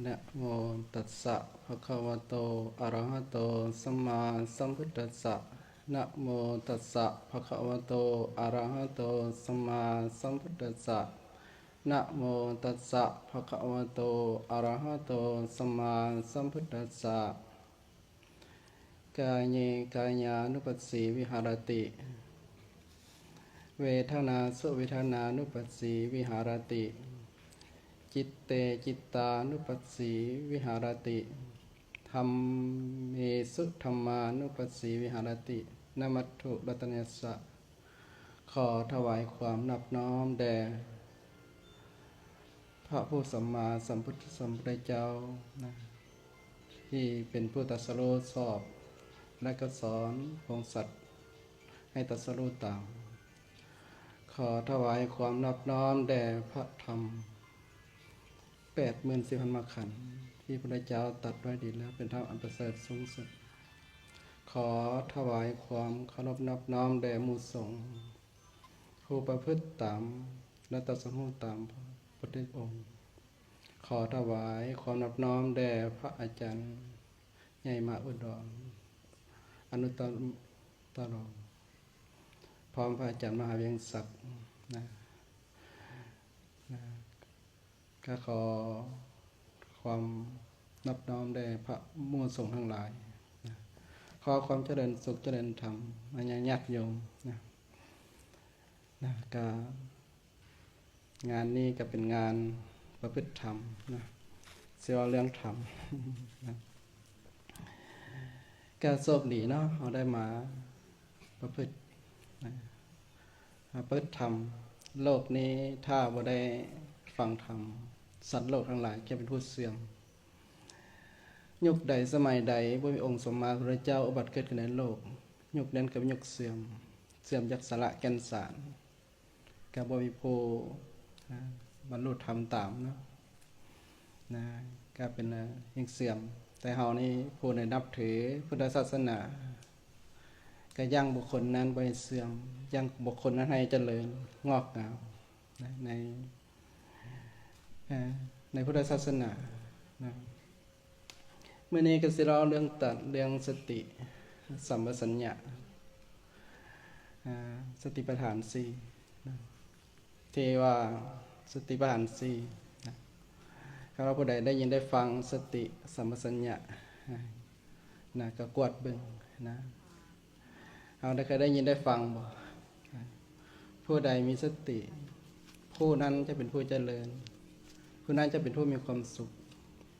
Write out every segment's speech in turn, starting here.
ນະໂມຕັດສະ ພະຄະວະໂຕ ອະຣະຫະໂຕ ສຳມາສຳພຸດທັດສະ ນະໂມຕັດສະ ພະຄະວະໂຕ ອະຣະຫະໂຕ ສຳມາສຳພຸດທັດສະ ນະໂມຕັດສະ ພະຄະວະໂຕ ອະຣະຫະໂຕ ສຳມາສຳພຸດທັດສະ ກາເຍ ກາຍານຸປັດສີ ວິຫາຣະຕິ ເວທະນາສຸ ເວທະນານຸປັດສີ ວິຫາຣະຕິ ຈິດເຕ ຈິດຕານຸປັດສີ ວິຫາຣະຕິ ທຳເມສຸ ທຳມານຸປັດສີ ວິຫາຣະຕິ ນະມັດຖຸ ລັດຕະນະຍາສະ ຂໍຖວາຍຄວາມນອບນ້ອມແດ່ພະຜູ້ສຳມາສຳພຸດ ສຳພຸດທະເຈົ້ານະ ທີ່ເປັນຜູ້ຕັດສະຮູ້ຊອບ ແລະກໍສອນພວງສັດໃຫ້ຕັດສະຮູ້ຕາມ. ຂໍຖວາຍຄວາມນອບນ້ອມແດ່ພະທຳ ແປດໝື່ນສີ່ພັນມະຂັນ ທີ່ພະພຸດທະເຈົ້າຕັດໄວ້ດີແລ້ວ ເປັນທຳອັນປະເສີດສູງສຸດ. ຂໍຖວາຍຄວາມເຄົາລົບນອບນ້ອມແດ່ໝູ່ສົງ ຜູ້ປະພຶດຕາມ ແລະ ຕັດສະຮູ້ຕາມພະພຸດທະອົງ. ຂໍຖວາຍຄວາມນອບນ້ອມແດ່ພະອາຈານໃຫຍ່ມະອຸດອນ ອະນຸດຕະໂລ ພ້ອມພະອາຈານມະຫາວຽງສັກນະ ນະ. ກະຂໍຄວາມນອບນ້ອມແດ່ພະໝູ່ສົງທັງຫຼາຍນະ ຂໍຄວາມຈະເລີນສຸກຈະເລີນທຳມາຍັງຍາດໂຍມນະ ນະ. ກະງານນີ້ກະເປັນງານປະພຶດທຳນະ ຊິເວົ້າເລື່ອງທຳນະ. ກະໂຊກດີເນາະ ເຮົາໄດ້ມາປະພຶດນະ ປະພຶດທຳ. ໂລກນີ້ຖ້າບໍ່ໄດ້ຟັງທຳ ສັດໂລກທັງຫຼາຍຈະເປັນຜູ້ເສື່ອມ. ຍຸກໃດສະໄໝໃດບໍ່ມີອົງສຳມາພຸດທະເຈົ້າອຸບັດເກີດຂຶ້ນໃນໂລກ ຍຸກນັ້ນກະເປັນຍຸກເສື່ອມ ເສື່ອມຈາກສາລະແກ່ນສານ ກະບໍ່ມີຜູ້ ອາ ບັນລຸທຳຕາມເນາະ ນະ ກະເປັນ ອາ ຍັງເສື່ອມ. ແຕ່ເຮົານີ້ຜູ້ໃດນັບຖືພຸດທະສາສະໜາ ກະຢັ້ງບຸກຄົນນັ້ນບໍ່ໃຫ້ເສື່ອມ ຢັ້ງບຸກຄົນນັ້ນໃຫ້ຈະເລີນງອກງາມນະ ໃນ ເອີ ໃນພຸດທະສາສະໜານະ. ມື້ນີ້ກະຊິເລົ່າເລື່ອງຕັດ ເລື່ອງສະຕິ ສຳປະຊັນຍະ ອາ ສະຕິປະທານສີ່ນະ ທີ່ວ່າສະຕິປະທານສີ່ນະ. ຖ້າວ່າຜູ້ໃດໄດ້ຍິນໄດ້ຟັງສະຕິ ສຳປະຊັນຍະນະ ກະກວດເບິ່ງນະ. ເຮົາໄດ້ ເຄີຍໄດ້ຍິນໄດ້ຟັງບໍ່? ຜູ້ໃດມີສະຕິ ຜູ້ນັ້ນຈະເປັນຜູ້ຈະເລີນ ຜູ້ນັ້ນຈະເປັນຜູ້ມີຄວາມສຸກ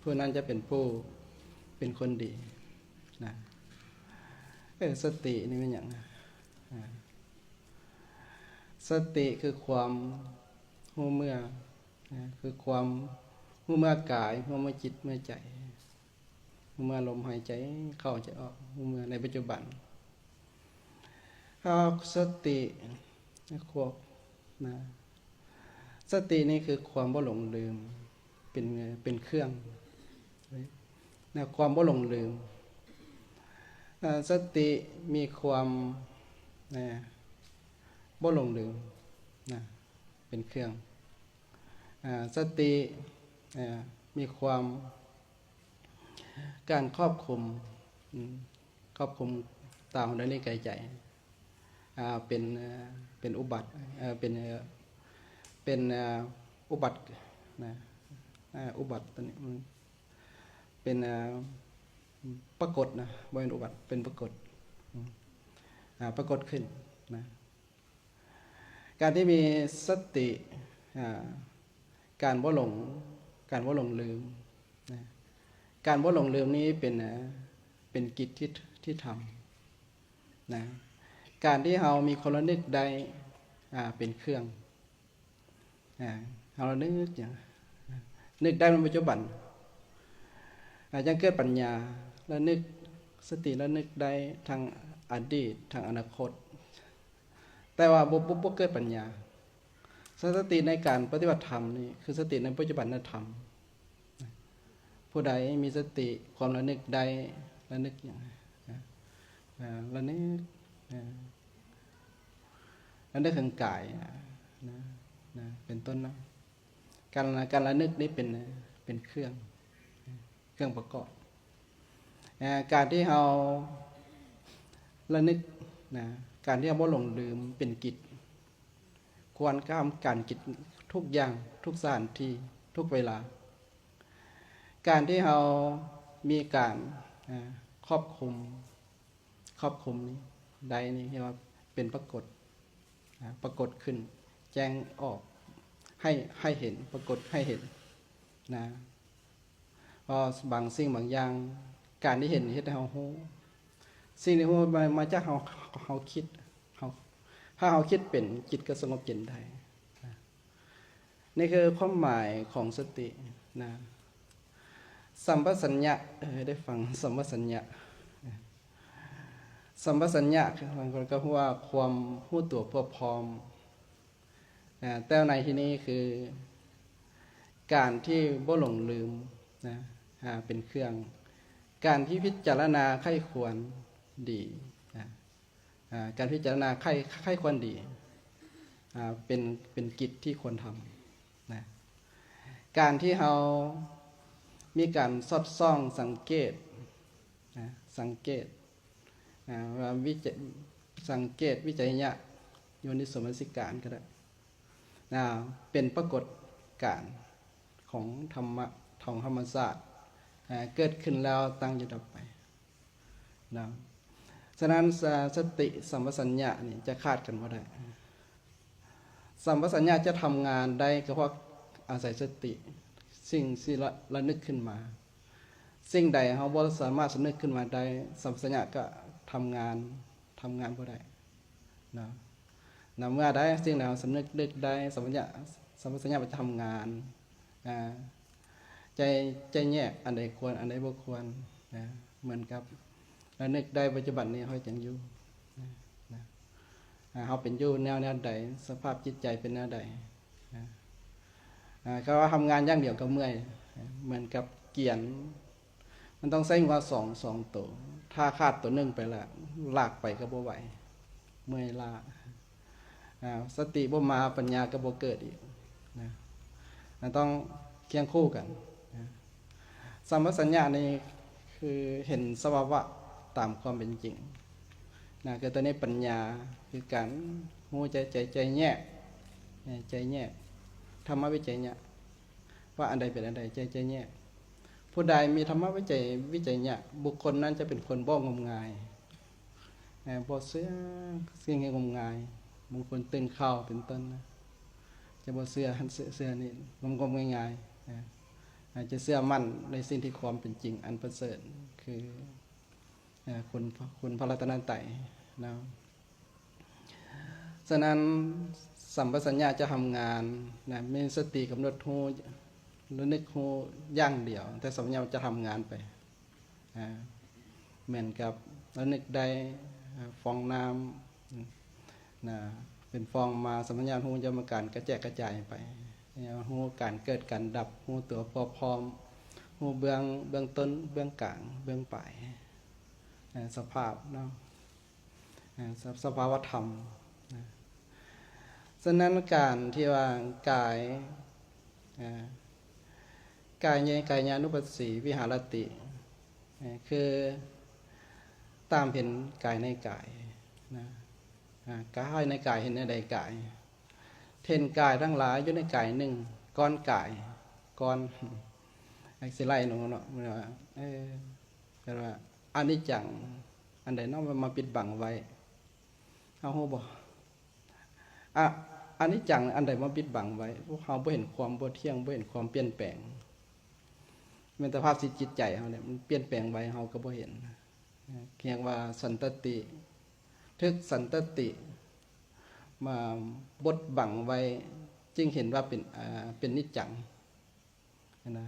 ຜູ້ນັ້ນຈະເປັນຜູ້ເປັນຄົນດີນະ. ເອີ ສະຕິນີ້ແມ່ນຫຍັງ? ອາ ສະຕິຄືຄວາມຮູ້ເມື່ອນະ ຄືຄວາມຮູ້ເມື່ອກາຍ ຮູ້ເມື່ອຈິດ ເມື່ອໃຈ ຮູ້ເມື່ອລົມຫາຍໃຈເຂົ້າໃຈອອກ ຮູ້ເມື່ອໃນປັດຈຸບັນ. ເຮົາສະຕິຄວບນະ ສະຕິນີ້ຄືຄວາມບໍ່ຫຼົງລືມ ເປັນ ເປັນເຄື່ອງນະ ຄວາມບໍ່ຫຼົງລືມ. ອາ ສະຕິມີຄວາມນະ ບໍ່ຫຼົງລືມນະ ເປັນເຄື່ອງ. ອາ ສະຕິ ອາ ມີຄວາມ ການຄອບຄຸມ ອາ ຄອບຄຸມຕາ ຫູ ຕາ ລີ້ ກາຍ ໃຈ ອາ ເປັນ ເປັນອຸບັດ ເປັນ ເປັນ ອາ ອຸບັດນະ ອາ ອຸບັດໂຕນີ້ເປັນ ອາ ປາກົດນະ ບໍ່ແມ່ນອຸບັດ ເປັນປາກົດ ອາ ປາກົດຂຶ້ນນະ. ການທີ່ມີສະຕິ ອາ ການບໍ່ຫຼົງ ການບໍ່ຫຼົງລືມນະ ການບໍ່ຫຼົງລືມນີ້ເປັນ ເປັນກິດທີ່ ທີ່ທຳນະ ການທີ່ເຮົາມີຄວາມລະນຶກໄດ້ ອາ ເປັນເຄື່ອງ ອາ ເຮົາລະນຶກຫຍັງ ນຶກໄດ້ໃນປັດຈຸບັນ ອາ ຈັ່ງເກີດປັນຍາ ລະນຶກ ສະຕິລະນຶກໄດ້ທັງອະດີດ ທັງອະນາຄົດ ແຕ່ວ່າບໍ່ ບໍ່ ບໍ່ເກີດປັນຍາ. ສະຕິໃນການປະຕິບັດທຳນີ້ ຄືສະຕິໃນປັດຈຸບັນນະທຳ. ຜູ້ໃດມີສະຕິ ຄວາມລະນຶກໄດ້ ລະນຶກຫຍັງ? ລະນຶກ ລະນຶກເຖິງກາຍນະ ເປັນຕົ້ນເນາະ. ການ ການລະນຶກນີ້ເປັນ ເປັນເຄື່ອງ ເຄື່ອງປະກອບ. ເອີ ການທີ່ເຮົາລະນຶກນະ ການທີ່ເຮົາບໍ່ຫຼົງລືມເປັນກິດ ຄວນກະທຳການກິດທຸກຢ່າງ ທຸກສະຖານທີ່ ທຸກເວລາ. ການທີ່ເຮົາມີການ ເອີ ຄອບຄຸມ ຄອບຄຸມນີ້ໄດ້ນີ້ ເອີ້ນວ່າເປັນປາກົດ ນະ ປາກົດຂຶ້ນ ແຈ້ງອອກ ໃຫ້ ໃຫ້ເຫັນ ປາກົດໃຫ້ເຫັນນະ. ເພາະບາງສິ່ງບາງຢ່າງ ການທີ່ເຫັນເຮັດໃຫ້ເຮົາຮູ້ ສິ່ງທີ່ຮູ້ມາ ມາຈາກເຮົາ ເຮົາຄິດ ເຮົາ ຖ້າເຮົາຄິດເປັນ ຈິດກໍສະຫງົບເຢັນໄດ້ນະ. ນີ້ຄືຄວາມໝາຍຂອງສະຕິນະ. ສຳປະສັນຍະ ເອີ ໄດ້ຟັງ ສຳປະສັນຍະ ສຳປະສັນຍະ ບາງຄົນກໍຮູ້ວ່າຄວາມຮູ້ຕົວທົ່ວພ້ອມນະ ແຕ່ໃນທີ່ນີ້ຄືການທີ່ບໍ່ຫຼົງລືມນະ ອາ ເປັນເຄື່ອງ ການທີ່ພິຈາລະນາໃຄ່ຄວນດີນະ ອາ ການພິຈາລະນາໃຄ່ ໃຄ່ຄວນດີ ອາ ເປັນ ເປັນກິດທີ່ຄວນທຳນະ. ການທີ່ເຮົາມີການສອດສ່ອງສັງເກດນະ ສັງເກດ ອາ ວ່າວິຈະ ສັງເກດ ວິໄຈຍະ ໂຍນິໂສມະນະສິການກໍໄດ້ນະ ເປັນປາກົດການຂອງທຳມະ ຂອງທຳມະຊາດ ອາ ເກີດຂຶ້ນແລ້ວ ຕັ້ງຢູ່ ດັບໄປ. ນະ ສະນັ້ນ ສະ ສະຕິສຳປະສັນຍະນີ້ຈະຂາດກັນບໍ່ໄດ້. ສຳປະສັນຍະຈະທຳງານໄດ້ກໍເພາະອາໄສສະຕິ ສິ່ງທີ່ລະ ລະນຶກຂຶ້ນມາ. ສິ່ງໃດເຮົາບໍ່ສາມາດສະນຶກຂຶ້ນມາໄດ້ ສຳປະສັນຍະກໍທຳງານ ທຳງານບໍ່ໄດ້ນະ. ນະ ເມື່ອໃດສິ່ງໃດເຮົາສຳນຶກນຶກໄດ້ ສຳປະສັນຍະ ສຳປະສັນຍະມັນຈະທຳງານ ອາ ຈະ ຈະແຍກອັນໃດຄວນ ອັນໃດບໍ່ຄວນນະ. ເໝືອນກັບລະນຶກໄດ້ປັດຈຸບັນນີ້ເຮົາເຮັດຫຍັງຢູ່ນະ ນະ ອາ ເຮົາເປັນຢູ່ແນວ ແນວໃດ ສະພາບຈິດໃຈເປັນແນວໃດນະ. ອາ ຄຳວ່າທຳງານຢ່າງດຽວກໍເມື່ອຍ ເໝືອນກັບກຽນ ມັນຕ້ອງໃຊ້ງວສອງ ສອງໂຕ ຖ້າຂາດໂຕໜຶ່ງໄປລະ ລາກໄປກໍບໍ່ໄຫວ ເມື່ອຍລ້າ. ອາ ສະຕິບໍ່ມາ ປັນຍາກໍບໍ່ເກີດອີກນະ ມັນຕ້ອງຄຽງຄູ່ກັນນະ. ສຳປະສັນຍະນີ້ຄືເຫັນສະພາວະຕາມຄວາມເປັນຈິງນະ ຄືຕົວນີ້ປັນຍາ ຄືການຮູ້ແຈ້ ແຈ້ແຍກ ແຈ້ແຍກ ທຳມະວິໄຈຍະ ວ່າອັນໃດເປັນອັນໃດ ແຈ້ແຍກ. ຜູ້ໃດມີທຳມະວິໄຈ ວິໄຈຍະ ບຸກຄົນນັ້ນຈະເປັນຄົນບໍ່ງົມງາຍ ແມ່ນບໍ່ເຊື່ອສິ່ງທີ່ງົມງາຍ. ບາງຄົນຕື່ນຂ່າວເປັນຕົ້ນນະ ຈະບໍ່ເຊື່ອ ເຊື່ອ ເຊື່ອນີ້ງົມໆ ງ່າຍໆ ອາດຈະເຊື່ອໝັ້ນໃນສິ່ງທີ່ຄວາມເປັນຈິງອັນປະເສີດ ຄື ອາ ຄຸນ ຄຸນພະລັດຕະນະໄຕເນາະ. ສະນັ້ນ ສຳປະສັນຍະຈະທຳງານນະ ມີສະຕິກຳນົດຮູ້ ລະນຶກຮູ້ຢ່າງດຽວ ແຕ່ສຳປະສັນຍະຈະທຳງານໄປ ອາ ເໝືອນກັບລະນຶກໄດ້ ອາ ຟອງນ້ຳນະ ເປັນຟອງມາ ສຳປະສັນຍະຮູ້ຈະມາການກະແຈກກະຈາຍໄປ ຮູ້ການເກີດການດັບ ຮູ້ຕົວທົ່ວພ້ອມ ຮູ້ເບື້ອງ ເບື້ອງຕົ້ນ ເບື້ອງກາງ ເບື້ອງປາຍ ອາ ສະພາບເນາະ ອາ ສະ ສະພາວະທຳນະ. ສະນັ້ນການທີ່ວ່າກາຍ ອາ ກາຍເຍ ກາຍານຸປັດສີວິຫາລະຕິ ອາ ຄືຕາມເຫັນກາຍໃນກາຍນະ ອາ ກາຍໃນກາຍ ເຫັນແນວໃດກາຍ ເຫັນກາຍທັງຫຼາຍຢູ່ໃນກາຍໜຶ່ງ ກ້ອນກາຍ ກ້ອນ ອາ ຊິໄລ່ເນາະ ເນາະ ເອີ ແປວ່າ ອະນິດຈັງ ອັນໃດເນາະມາປິດບັງໄວ້ ເຮົາຮູ້ບໍ່? ອະ ອະນິດຈັງ ອັນໃດມາປິດບັງໄວ້? ພວກເຮົາບໍ່ເຫັນຄວາມບໍ່ທ່ຽງ ບໍ່ເຫັນຄວາມປ່ຽນແປງ ແມ່ນແຕ່ພາບຈິດໃຈເຮົານີ້ ມັນປ່ຽນແປງໄວ ເຮົາກໍບໍ່ເຫັນ. ຮຽກວ່າສັນຕະຕິ ທຶກສັນຕະຕິ ມາບົດບັງໄວ້ ຈຶ່ງເຫັນວ່າເປັນ ອາ ເປັນນິດຈັງ ຫັ້ນນະ.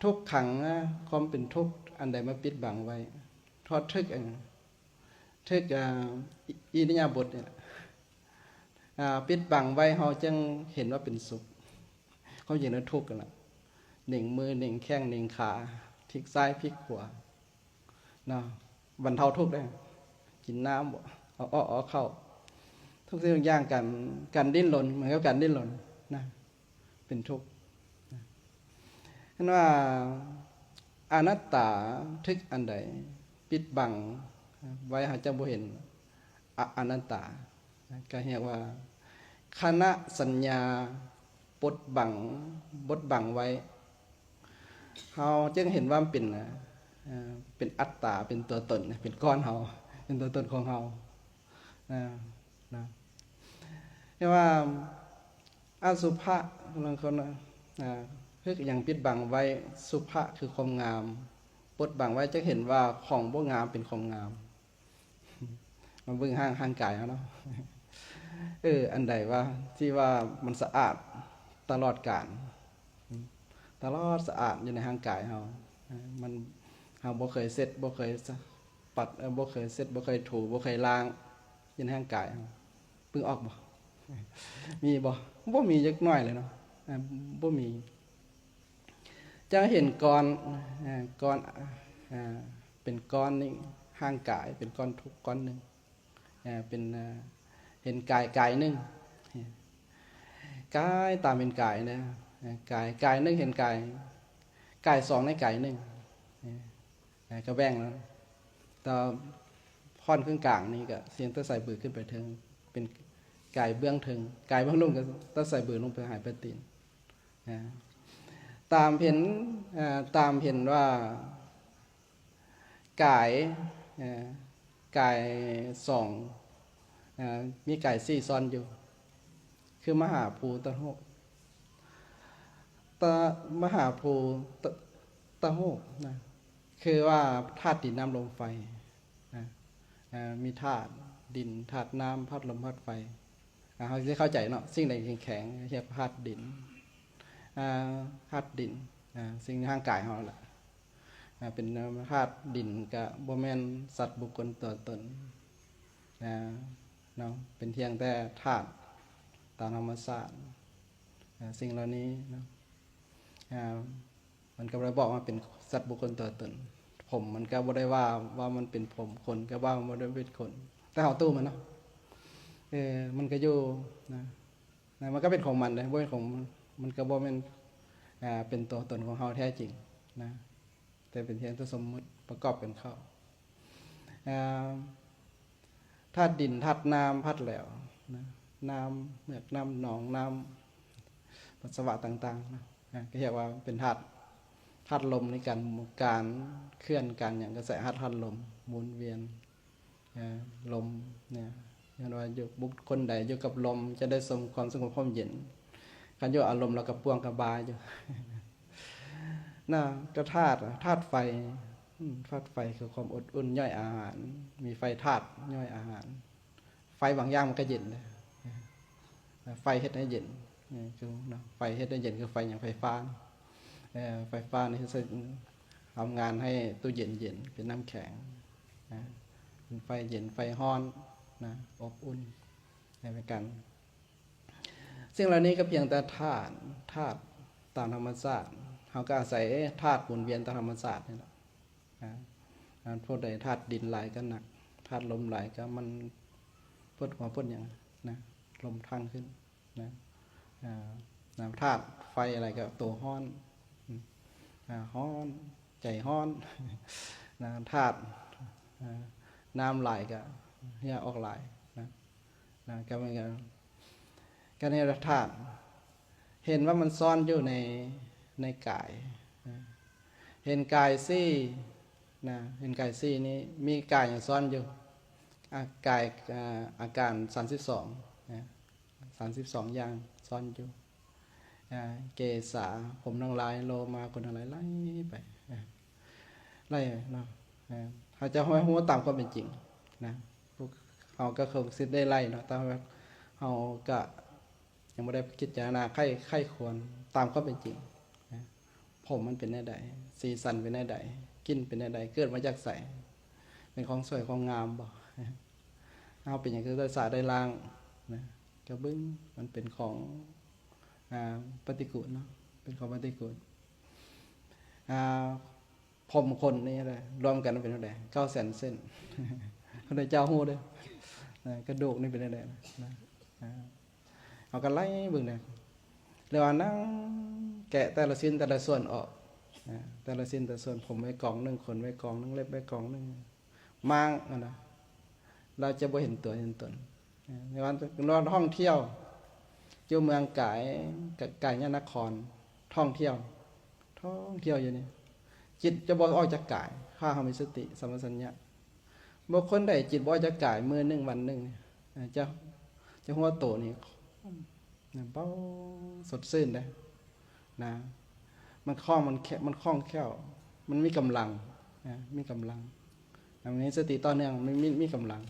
ທຸກຂັງນະ ຄວາມເປັນທຸກ ອັນໃດມາປິດບັງໄວ້? ທອດທຶກ ອາ ທຶກ ອາ ອິ ອິລິຍາບົດນີ້ແຫຼະ ອາ ປິດບັງໄວ້ ເຮົາຈຶ່ງເຫັນວ່າເປັນສຸກ. ຄວາມຈິງແລ້ວທຸກຫັ້ນລະ ໜິງມື ໜິງແຂ້ງ ໜິງຂາ ພິກຊ້າຍ ພິກຂວາ ເນາະ ບັນເທົາທຸກໄດ້ ກິນນ້ຳບໍ ເອົາອອກເອົາເຂົ້າ ທຸກສິ່ງທຸກຢ່າງ ການ ການດີ້ນລົນ ເໝືອນກັບການດີ້ນລົນນະ ເປັນທຸກນະ. ເຫັນວ່າ ອະນັດຕາ ຖືກອັນໃດປິດບັງໄວ້ ເຮົາຈະບໍ່ເຫັນ ອະ ອະນັດຕາ ກໍຮຽກວ່າຄະນະສັນຍາບົດບັງ ບົດບັງໄວ້ ເຮົາຈຶ່ງເຫັນວ່າມັນເປັນ ເປັນອັດຕາ ເປັນຕົວຕົນ ເປັນກ້ອນເຮົາ ເປັນຕົວຕົນຂອງເຮົາ ນະ ນະ ແຕ່ວ່າອະສຸພະ ບາງຄົນ ອາ ຄືຫຍັງປິດບັງໄວ້ ສຸພະຄືຄວາມງາມ ປົດບັງໄວ້ ຈະເຫັນວ່າຂອງບໍ່ງາມເປັນຂອງງາມ. ມາເບິ່ງຮ່າງ ຮ່າງກາຍເຮົາເນາະ ເອີ ອັນໃດວະ ທີ່ວ່າມັນສະອາດຕະຫຼອດການ ຕະຫຼອດສະອາດຢູ່ໃນຮ່າງກາຍເຮົາ ມັນ ເຮົາບໍ່ເຄີຍເຊັດ ບໍ່ເຄີຍປະ ເອີ ບໍ່ເຄີຍເຊັດ ບໍ່ເຄີຍຖູ ບໍ່ເຄີຍລ້າງ ຢູ່ໃນຮ່າງກາຍເຮົາ ເບິ່ງອອກບໍ່? ມີບໍ່? ບໍ່ມີຈັກໜ້ອຍເລີຍເນາະ ອາ ບໍ່ມີ. ຈະເຫັນກ້ອນ ອາ ກ້ອນ ອາ ເປັນກ້ອນນີ້ ຮ່າງກາຍເປັນກ້ອນທຸກກ້ອນໜຶ່ງ ອາ ເປັນ ອາ ເຫັນກາຍກາຍໜຶ່ງ ກາຍຕາມເປັນກາຍນະ ອາ ກາຍ ກາຍໜຶ່ງເຫັນກາຍ ກາຍສອງໃນກາຍໜຶ່ງ ອາ ກະແບ່ງແລ້ວ ແຕ່ວ່າຂ້ອນເຄິ່ງກາງນີ້ກະສຽງແຕ່ສາຍບືຂຶ້ນໄປເທິງ ເປັນກາຍເບື້ອງເທິງ ກາຍເບື້ອງລຸ່ມກະແຕ່ສາຍບືລົງໄປຫາປະຕີນ ນະ ຕາມເຫັນ ເອີ ຕາມເຫັນວ່າກາຍ ເອີ ກາຍສອງ ເອີ ມີກາຍສີ່ຊ້ອນຢູ່ ຄືມະຫາພູຕະໂຫກ ຕະ ມະຫາພູຕະ ຕະໂຫກນະ ຄືວ່າທາດດິນ ນ້ຳ ລົມ ໄຟ ນະ ເອີ ມີທາດດິນ ທາດນ້ຳ ທາດລົມ ທາດໄຟ ອາ ເຮົາຊິເຂົ້າໃຈເນາະ ສິ່ງໃດແຂງໆ ຮຽກວ່າທາດດິນ ອາ ທາດດິນ ອາ ສິ່ງໃນຮ່າງກາຍເຮົາແຫຼະ ອາ ເປັນທາດດິນ ກະບໍ່ແມ່ນສັດບຸກຄົນຕົວຕົນ ອາ ເນາະ ເປັນພຽງແຕ່ທາດຕາມທຳມະຊາດ ອາ ສິ່ງເຫຼົ່ານີ້ເນາະ ອາ ມັນກໍບໍ່ໄດ້ບອກວ່າເປັນສັດບຸກຄົນຕົວຕົນ ຜົມມັນກໍບໍ່ໄດ້ວ່າ ວ່າມັນເປັນຜົມ ຂົນກໍວ່າມັນບໍ່ໄດ້ເປັນຂົນ ແຕ່ເຮົາຕູ້ມັນເນາະ ເອີ ມັນກໍຢູ່ນະ ນະ ມັນກໍເປັນຂອງມັນເດ້ ບໍ່ເປັນຂອງ ມັນກໍບໍ່ແມ່ນ ອາ ເປັນຕົວຕົນຂອງເຮົາແທ້ຈິງນະ ແຕ່ເປັນພຽງແຕ່ສົມມຸດປະກອບກັນເຂົ້າ ອາ ທາດດິນ ທາດນ້ຳ ທາດແຫຼວນະ ນ້ຳເໝືອກ ນ້ຳໜອງ ນ້ຳປັດສະວະຕ່າງໆນະ ອາ ກໍຮຽກວ່າເປັນທາດ ທາດລົມໃນການ ການເຄື່ອນ ການຫຍັງ ກະແສທາດ ທາດລົມໝູນວຽນ ອາ ລົມນະ ຍ້ອນວ່າຢູ່ ບຸກຄົນໃດຢູ່ກັບລົມຈະໄດ້ຊົມຄວາມສະຫງົບຮົ່ມເຢັນ ຄັນຢູ່ອາລົມແລ້ວກະປ່ວງກະບາຍຢູ່ ນະ ກະທາດ ທາດໄຟ ອາ ທາດໄຟຄືຄວາມອົບອຸ່ນ ຍ່ອຍອາຫານ ມີໄຟທາດ ຍ່ອຍອາຫານ ໄຟບາງຢ່າງມັນກະເຢັນເດ້ ໄຟເຮັດໃຫ້ເຢັນ ຄືເນາະ ໄຟເຮັດໃຫ້ເຢັນຄືໄຟຫຍັງ? ໄຟຟ້າ ເອີ ໄຟຟ້ານີ້ເຮັດໃຫ້ ທຳງານໃຫ້ຕູ້ເຢັນເຢັນ ເປັນນ້ຳແຂງນະ ເປັນໄຟເຢັນ ໄຟຮ້ອນນະ ອົບອຸ່ນໃຫ້ເປັນການ ສິ່ງເຫຼົ່ານີ້ກໍພຽງແຕ່ທາດ ທາດຕາມທຳມະຊາດ ເຮົາກໍອາໄສທາດໝູນວຽນຕາມທຳມະຊາດນີ້ແຫຼະ ອາ ອັນຜູ້ໃດທາດດິນຫຼາຍກໍໜັກ ທາດລົມຫຼາຍກໍມັນປວດຫົວປວດຫຍັງນະ ລົມທັ່ງຂຶ້ນນະ ອາ ນະ ທາດໄຟຫຼາຍກໍໂຕຮ້ອນ ອາ ຮ້ອນ ໃຈຮ້ອນນະ ທາດ ອາ ນ້ຳຫຼາຍກໍເຫື່ອອອກຫຼາຍນະ ນະ ກໍເໝືອນກັນ ກໍເຫັນວ່າທາດ ເຫັນວ່າມັນຊ້ອນຢູ່ໃນ ໃນກາຍ ເຫັນກາຍສີ່ນະ ເຫັນກາຍສີ່ນີ້ ມີກາຍຫຍັງຊ້ອນຢູ່? ອາ ກາຍ ອາ ອາການສາມສິບສອງນະ ສາມສິບສອງຢ່າງຊ້ອນຢູ່ ອາ ເກສາ ຜົມທັງຫຼາຍ ໂລມາ ຂົນທັງຫຼາຍ ໄລ່ໄປ ອາ ໄລ່ເນາະ ອາ ເຮົາຈະຮູ້ຕາມຄວາມເປັນຈິງນະ ພວກເຮົາກໍຄົງຊິໄດ້ໄລ່ເນາະ ແຕ່ວ່າເຮົາກະຍັງບໍ່ໄດ້ພິຈາລະນາໄຂ້ ໄຂ້ຄວນຕາມຄວາມເປັນຈິງນະ ຜົມມັນເປັນແນວໃດ? ສີສັນເປັນແນວໃດ? ກິ່ນເປັນແນວໃດ? ເກີດມາຈາກໃສ? ເປັນຂອງສວຍຂອງງາມບໍ່? ເຮົາເປັນຫຍັງຄືໄດ້ສະໄດ້ລ້າງນະ? ກະເບິ່ງ ມັນເປັນຂອງ ອາ ປະຕິກູນເນາະ ເປັນຂອງປະຕິກູນ ອາ ຜົມຂົນນີ້ແຫຼະ ລວມກັນເປັນເທົ່າໃດ? ເກົ້າແສນເສັ້ນ ພະພຸດທະເຈົ້າຮູ້ເດີ ນະ ກະດູກນີ້ເປັນແນວໃດນະ? ນະ ອາ ເຮົາກໍໄລ່ເບິ່ງເດີ ແລ້ວວ່ານັ່ງແກະແຕ່ລະຊິ້ນແຕ່ລະສ່ວນອອກ ນະ ແຕ່ລະຊິ້ນແຕ່ສ່ວນ ຜົມໄວ້ກອງໜຶ່ງ ຂົນໄວ້ກອງໜຶ່ງ ເລັບໄວ້ກອງໜຶ່ງ ມ້າງຫັ້ນນະ ລາວຈະບໍ່ເຫັນຕົວເຫັນຕົນ. ເອີ ໃນວັນ ເປັນວັນທ່ອງທ່ຽວຢູ່ເມືອງກາຍ ກາຍຍະນະຄອນ ທ່ອງທ່ຽວ ທ່ອງທ່ຽວຢູ່ນີ້ ຈິດຈະບໍ່ອອກຈາກກາຍ ຖ້າເຮົາມີສະຕິສຳປະສັນຍະ. ບຸກຄົນໃດຈິດບໍ່ອອກຈາກກາຍມື້ໜຶ່ງວັນໜຶ່ງ ຈະ ຈະຮູ້ວ່າໂຕນີ້ ນະ ເບົາສົດຊື່ນເດ້ ນະ ມັນຄ່ອງ ມັນແຄ ມັນຄ່ອງແຄ້ວ ມັນມີກຳລັງ ນະ ມີກຳລັງ ນະ ມີສະຕິຕໍ່ເນື່ອງ ມີ ມີ ມີກຳລັງ.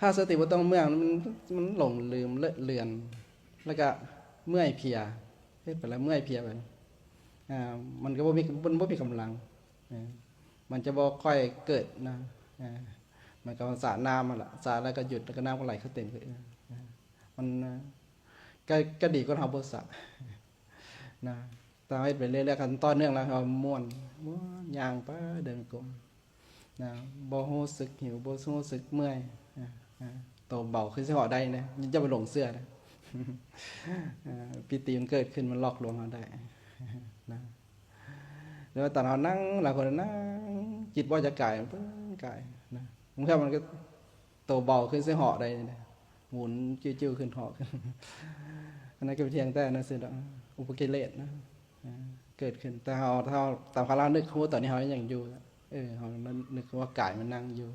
ຖ້າສະຕິບໍ່ຕໍ່ເນື່ອງ ມັນ ມັນຫຼົງລືມ ເລີະເລືອນ ແລ້ວກະເມື່ອຍເພຍ ເຮັດໄປແລ້ວເມື່ອຍເພຍໄປ ອາ ມັນກໍບໍ່ມີ ມັນບໍ່ມີກຳລັງ ອາ ມັນຈະບໍ່ຄ່ອຍເກີດນະ ອາ ມັນກໍສະນ້ຳຫັ້ນລະ ສະແລ້ວກໍຢຸດ ແລ້ວກໍນ້ຳກໍໄຫຼຄືເຕັມ ອາ ມັນ ອາ ກໍ ກໍດີກວ່າເຮົາບໍ່ສະ ນະ ແຕ່ເຮັດໄປເລື້ອຍໆ ຄັນຕໍ່ເນື່ອງແລ້ວ ເຮົາມ່ວນ ມ່ວນ ຍ່າງໄປເດີນຈົງກົມ ນະ ບໍ່ຮູ້ສຶກຫິວ ບໍ່ຮູ້ສຶກເມື່ອຍ ອາ ອາ ໂຕເບົາຄືຊິເຫາະໄດ້ນະ ຢ່າໄປຫຼົງເຊື່ອນະ ອາ ປີຕິມັນເກີດຂຶ້ນ ມັນຫຼອກລວງເຮົາໄດ້ນະ. ຫຼືວ່າຕອນເຮົານັ່ງ ຫຼາຍຄົນນັ່ງ ຈິດບໍ່ຈາກກາຍ ເບິ່ງກາຍນະ ບາງເທື່ອມັນກໍໂຕເບົາຂຶ້ນ ຊິເຫາະໄດ້ນີ້ນະ ໝູນຕິວໆ ຂຶ້ນເຫາະຂຶ້ນ ອັນນັ້ນກໍພຽງແຕ່ນັ້ນຊື່ດອກ ອຸປະກິເລດນະ ເກີດຂຶ້ນ. ແຕ່ເຮົາ ເຮົາ ຕາມຄາລາວນຶກຮູ້ ຕອນນີ້ເຮົາຍັງຢູ່ ເອີ ເຮົານຶກວ່າກາຍມັນນັ່ງຢູ່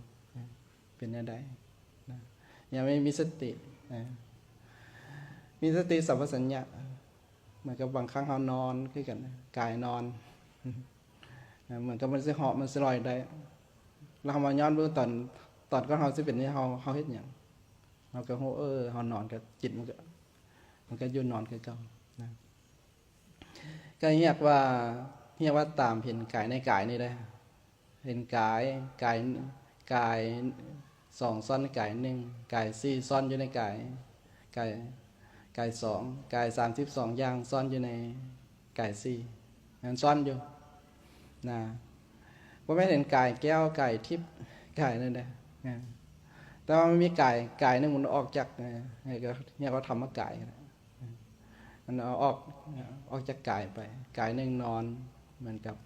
ເປັນແນວໃດນະ ຍັງມີ ມີສະຕິ ມີສະຕິສຳປະສັນຍະ. ເໝືອນກັບບາງຄັ້ງເຮົານອນຄືກັນ ກາຍນອນ ເໝືອນກັບມັນຊິເຫາະ ມັນຊິລອຍໄດ້ ແລ້ວເຮົາມາຍ້ອນເບິ່ງຕອນ ຕອນກ່ອນເຮົາຊິເປັນນີ້ ເຮົາ ເຮົາເຮັດຫຍັງ? ເຮົາກໍຮູ້ ເອີ ເຮົານອນ ກໍຈິດມັນກໍ ມັນກໍຢູ່ນອນຄືເກົ່ານະ. ກໍຮຽກວ່າ ຮຽກວ່າຕາມເຫັນກາຍໃນກາຍນີ້ເດ້. ເຫັນກາຍ ກາຍ ກາຍສອງຊ້ອນໃນກາຍໜຶ່ງ ກາຍສີ່ຊ້ອນຢູ່ໃນກາຍ ກາຍ ກາຍສອງ ກາຍສາມສິບສອງຢ່າງຊ້ອນຢູ່ໃນກາຍສີ່ ມັນຊ້ອນຢູ່ນະ. ບໍ່ແມ່ນເຫັນກາຍແກ້ວ ກາຍທິບ ກາຍນັ້ນນະ ແຕ່ວ່າມັນມີກາຍ ກາຍໜຶ່ງມັນອອກຈາກ ເອີ ກໍຮຽກວ່າທຳມະກາຍ. ມັນເອົາອອກ ອອກຈາກກາຍໄປ ກາຍໜຶ່ງນອນ ເໝືອນກັບ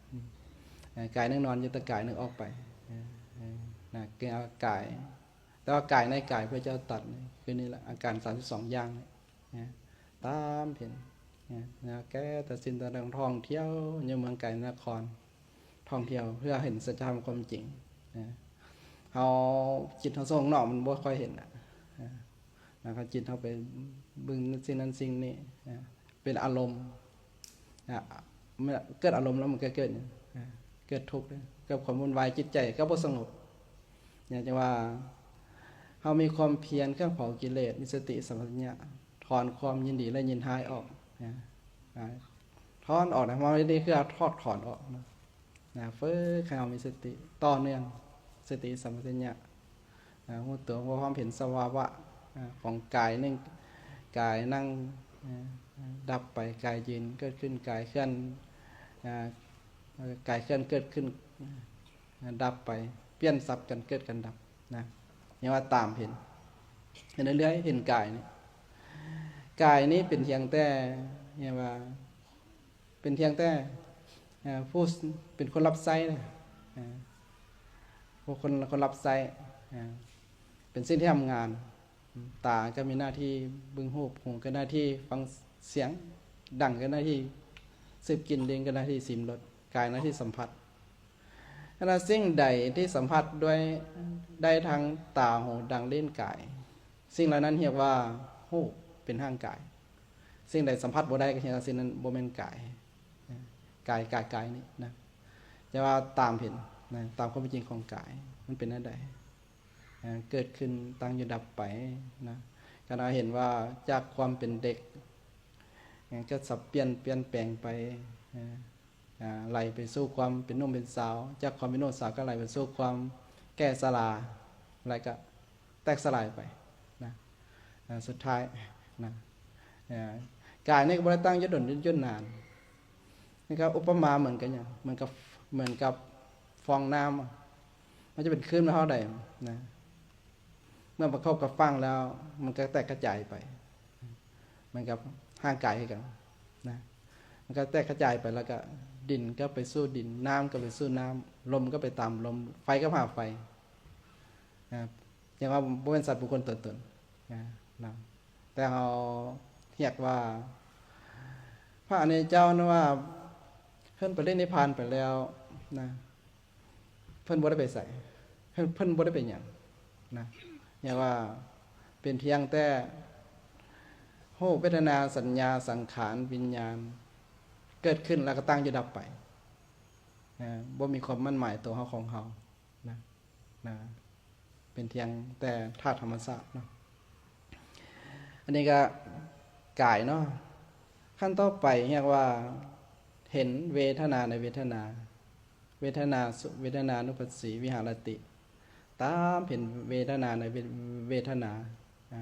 ເອີ ກາຍໜຶ່ງນອນຢູ່ ແຕ່ກາຍໜຶ່ງອອກໄປ ເອີ ນະ ຄືເອົາກາຍ ແຕ່ວ່າກາຍໃນກາຍເພື່ອຈະຕັດ ຄືນີ້ລະ ອາການສາມສິບສອງຢ່າງນີ້ນະ ຕາມເຫັນນະ ແກ່ແຕ່ສິ້ນແຕ່ເລື່ອງ ທ່ອງທ່ຽວຢູ່ເມືອງກາຍນະຄອນ ທ່ອງທ່ຽວເພື່ອເຫັນສັດຈະທຳຄວາມຈິງນະ. ເຮົາ ຈິດເຮົາສົ່ງນອກ ມັນບໍ່ຄ່ອຍເຫັນນະ ນະ ເຮົາຈິດເຮົາໄປເບິ່ງສິ່ງນັ້ນສິ່ງນີ້ນະ ເປັນອາລົມນະ ເມື່ອເກີດອາລົມແລ້ວມັນກໍເກີດຫຍັງ? ເກີດທຸກເດ້ ເກີດຄວາມວຸ່ນວາຍ ຈິດໃຈກໍບໍ່ສະຫງົບນະ. ຈັ່ງວ່າເຮົາມີຄວາມພຽນເຄື່ອງເຜົາກິເລດ ມີສະຕິສຳປະຊັນຍະ ຖອນຄວາມຍິນດີ ແລະ ຍິນຮ້າຍອອກນະ ອາ ຖອນອອກນະ ເຮົາເຮັດນີ້ຄືຖອດຖອນອອກນະ ນະ ຝຶກໃຫ້ເຮົາມີສະຕິຕໍ່ເນື່ອງ ສະຕິສຳປະຊັນຍະ ນະ ຮູ້ຕົວ ຮູ້ຄວາມເຫັນສະພາວະ ນະ ຂອງກາຍໜຶ່ງ ກາຍນັ່ງ ນະ ດັບໄປ ກາຍຢືນເກີດຂຶ້ນ ກາຍເຄື່ອນ ນະ ກາຍເຄື່ອນເກີດຂຶ້ນ ນະ ດັບໄປ ປ່ຽນສັບກັນເກີດກັນດັບນະ. ຮຽກວ່າຕາມເຫັນ ເຫັນເລື້ອຍໆ ເຫັນກາຍນີ້ ກາຍນີ້ເປັນພຽງແຕ່ ຮຽກວ່າ ເປັນພຽງແຕ່ ເອີ ຜູ້ ເປັນຄົນຮັບໃຊ້ນະ ເອີ ຜູ້ຄົນ ຄົນຮັບໃຊ້ ເອີ ເປັນສິ່ງທີ່ທຳງານ. ຕາກໍມີໜ້າທີ່ເບິ່ງຮູບ ຫູກໍໜ້າທີ່ຟັງສຽງ ດັງກໍໜ້າທີ່ສູບກິ່ນ ລີ້ນກໍໜ້າທີ່ຊິມລົດ ກາຍໜ້າທີ່ສຳຜັດ. ອັນນັ້ນ ສິ່ງໃດທີ່ສຳຜັດດ້ວຍ ໄດ້ທາງຕາ ຫູ ດັງ ລີ້ນ ກາຍ ສິ່ງເຫຼົ່ານັ້ນຮຽກວ່າຮູບ ເປັນຮ່າງກາຍ. ສິ່ງໃດສຳຜັດບໍ່ໄດ້ ກໍຮຽກວ່າສິ່ງນັ້ນບໍ່ແມ່ນກາຍ ກາຍ ກາຍ ກາຍນີ້ນະ. ແຕ່ວ່າຕາມເຫັນນະ ຕາມຄວາມເປັນຈິງຂອງກາຍ ມັນເປັນແນວໃດ? ເກີດຂຶ້ນ ຕັ້ງຢູ່ ດັບໄປນະ. ຄັນເຮົາເຫັນວ່າຈາກຄວາມເປັນເດັກ ກໍສັບປ່ຽນ ປ່ຽນແປງໄປ ອ່າ ໄຫຼໄປສູ່ຄວາມເປັນໜຸ່ມເປັນສາວ, ຈາກຄວາມເປັນໜຸ່ມສາວກໍໄຫຼໄປສູ່ຄວາມແກ່ຊະລາ ແລ້ວກໍແຕກສະຫຼາຍໄປນະ ອ່າ ສຸດທ້າຍນະ ເອີ ກາຍນີ້ກໍບໍ່ໄດ້ຕັ້ງຢູ່ດົນ ຢູ່ນານ. ນີ້ກໍອຸປະມາເໝືອນກັບຫຍັງ? ເໝືອນກັບ ເໝືອນກັບຟອງນ້ຳ ມັນຈະເປັນຄື້ນມາເທົ່າໃດນະ ເມື່ອປະທົບກັບຝັ່ງແລ້ວ ມັນກໍແຕກກະຈາຍໄປ ເໝືອນກັບຮ່າງກາຍຄືກັນນະ. ມັນກໍແຕກກະຈາຍໄປ ແລ້ວກໍດິນກໍໄປສູ່ດິນ, ນ້ຳກໍໄປສູ່ນ້ຳ, ລົມກໍໄປຕາມລົມ, ໄຟກໍຫາໄຟ. ນະ ຈັ່ງວ່າບໍ່ແມ່ນສັດບຸກຄົນຕົວຕົນ ນະ ນະ ແຕ່ເຮົາຮຽກວ່າ ພະອະລິຍະເຈົ້ານະວ່າ ເພິ່ນປະລິນິບພານໄປແລ້ວນະ ເພິ່ນບໍ່ໄດ້ໄປໃສ ເພິ່ນ ເພິ່ນບໍ່ໄດ້ໄປຫຍັງນະ ຮຽກວ່າເປັນພຽງແຕ່ຮູບ ເວທະນາ ສັນຍາ ສັງຂານ ວິນຍານ ເກີດຂຶ້ນແລ້ວກໍຕັ້ງຢູ່ດັບໄປນະ ບໍ່ມີຄວາມໝັ້ນໝາຍຕົວເຮົາຂອງເຮົານະ ນະ ເປັນພຽງແຕ່ທາດທຳມະຊາດເນາະ. ອັນນີ້ກໍກາຍເນາະ. ຂັ້ນຕໍ່ໄປຮຽກວ່າເຫັນເວທະນາໃນເວທະນາ ເວທະນາສຸ ເວທະນານຸປັດສີວິຫາລະຕິ ຕາມເຫັນເວທະນາໃນເວ ເວທະນານະ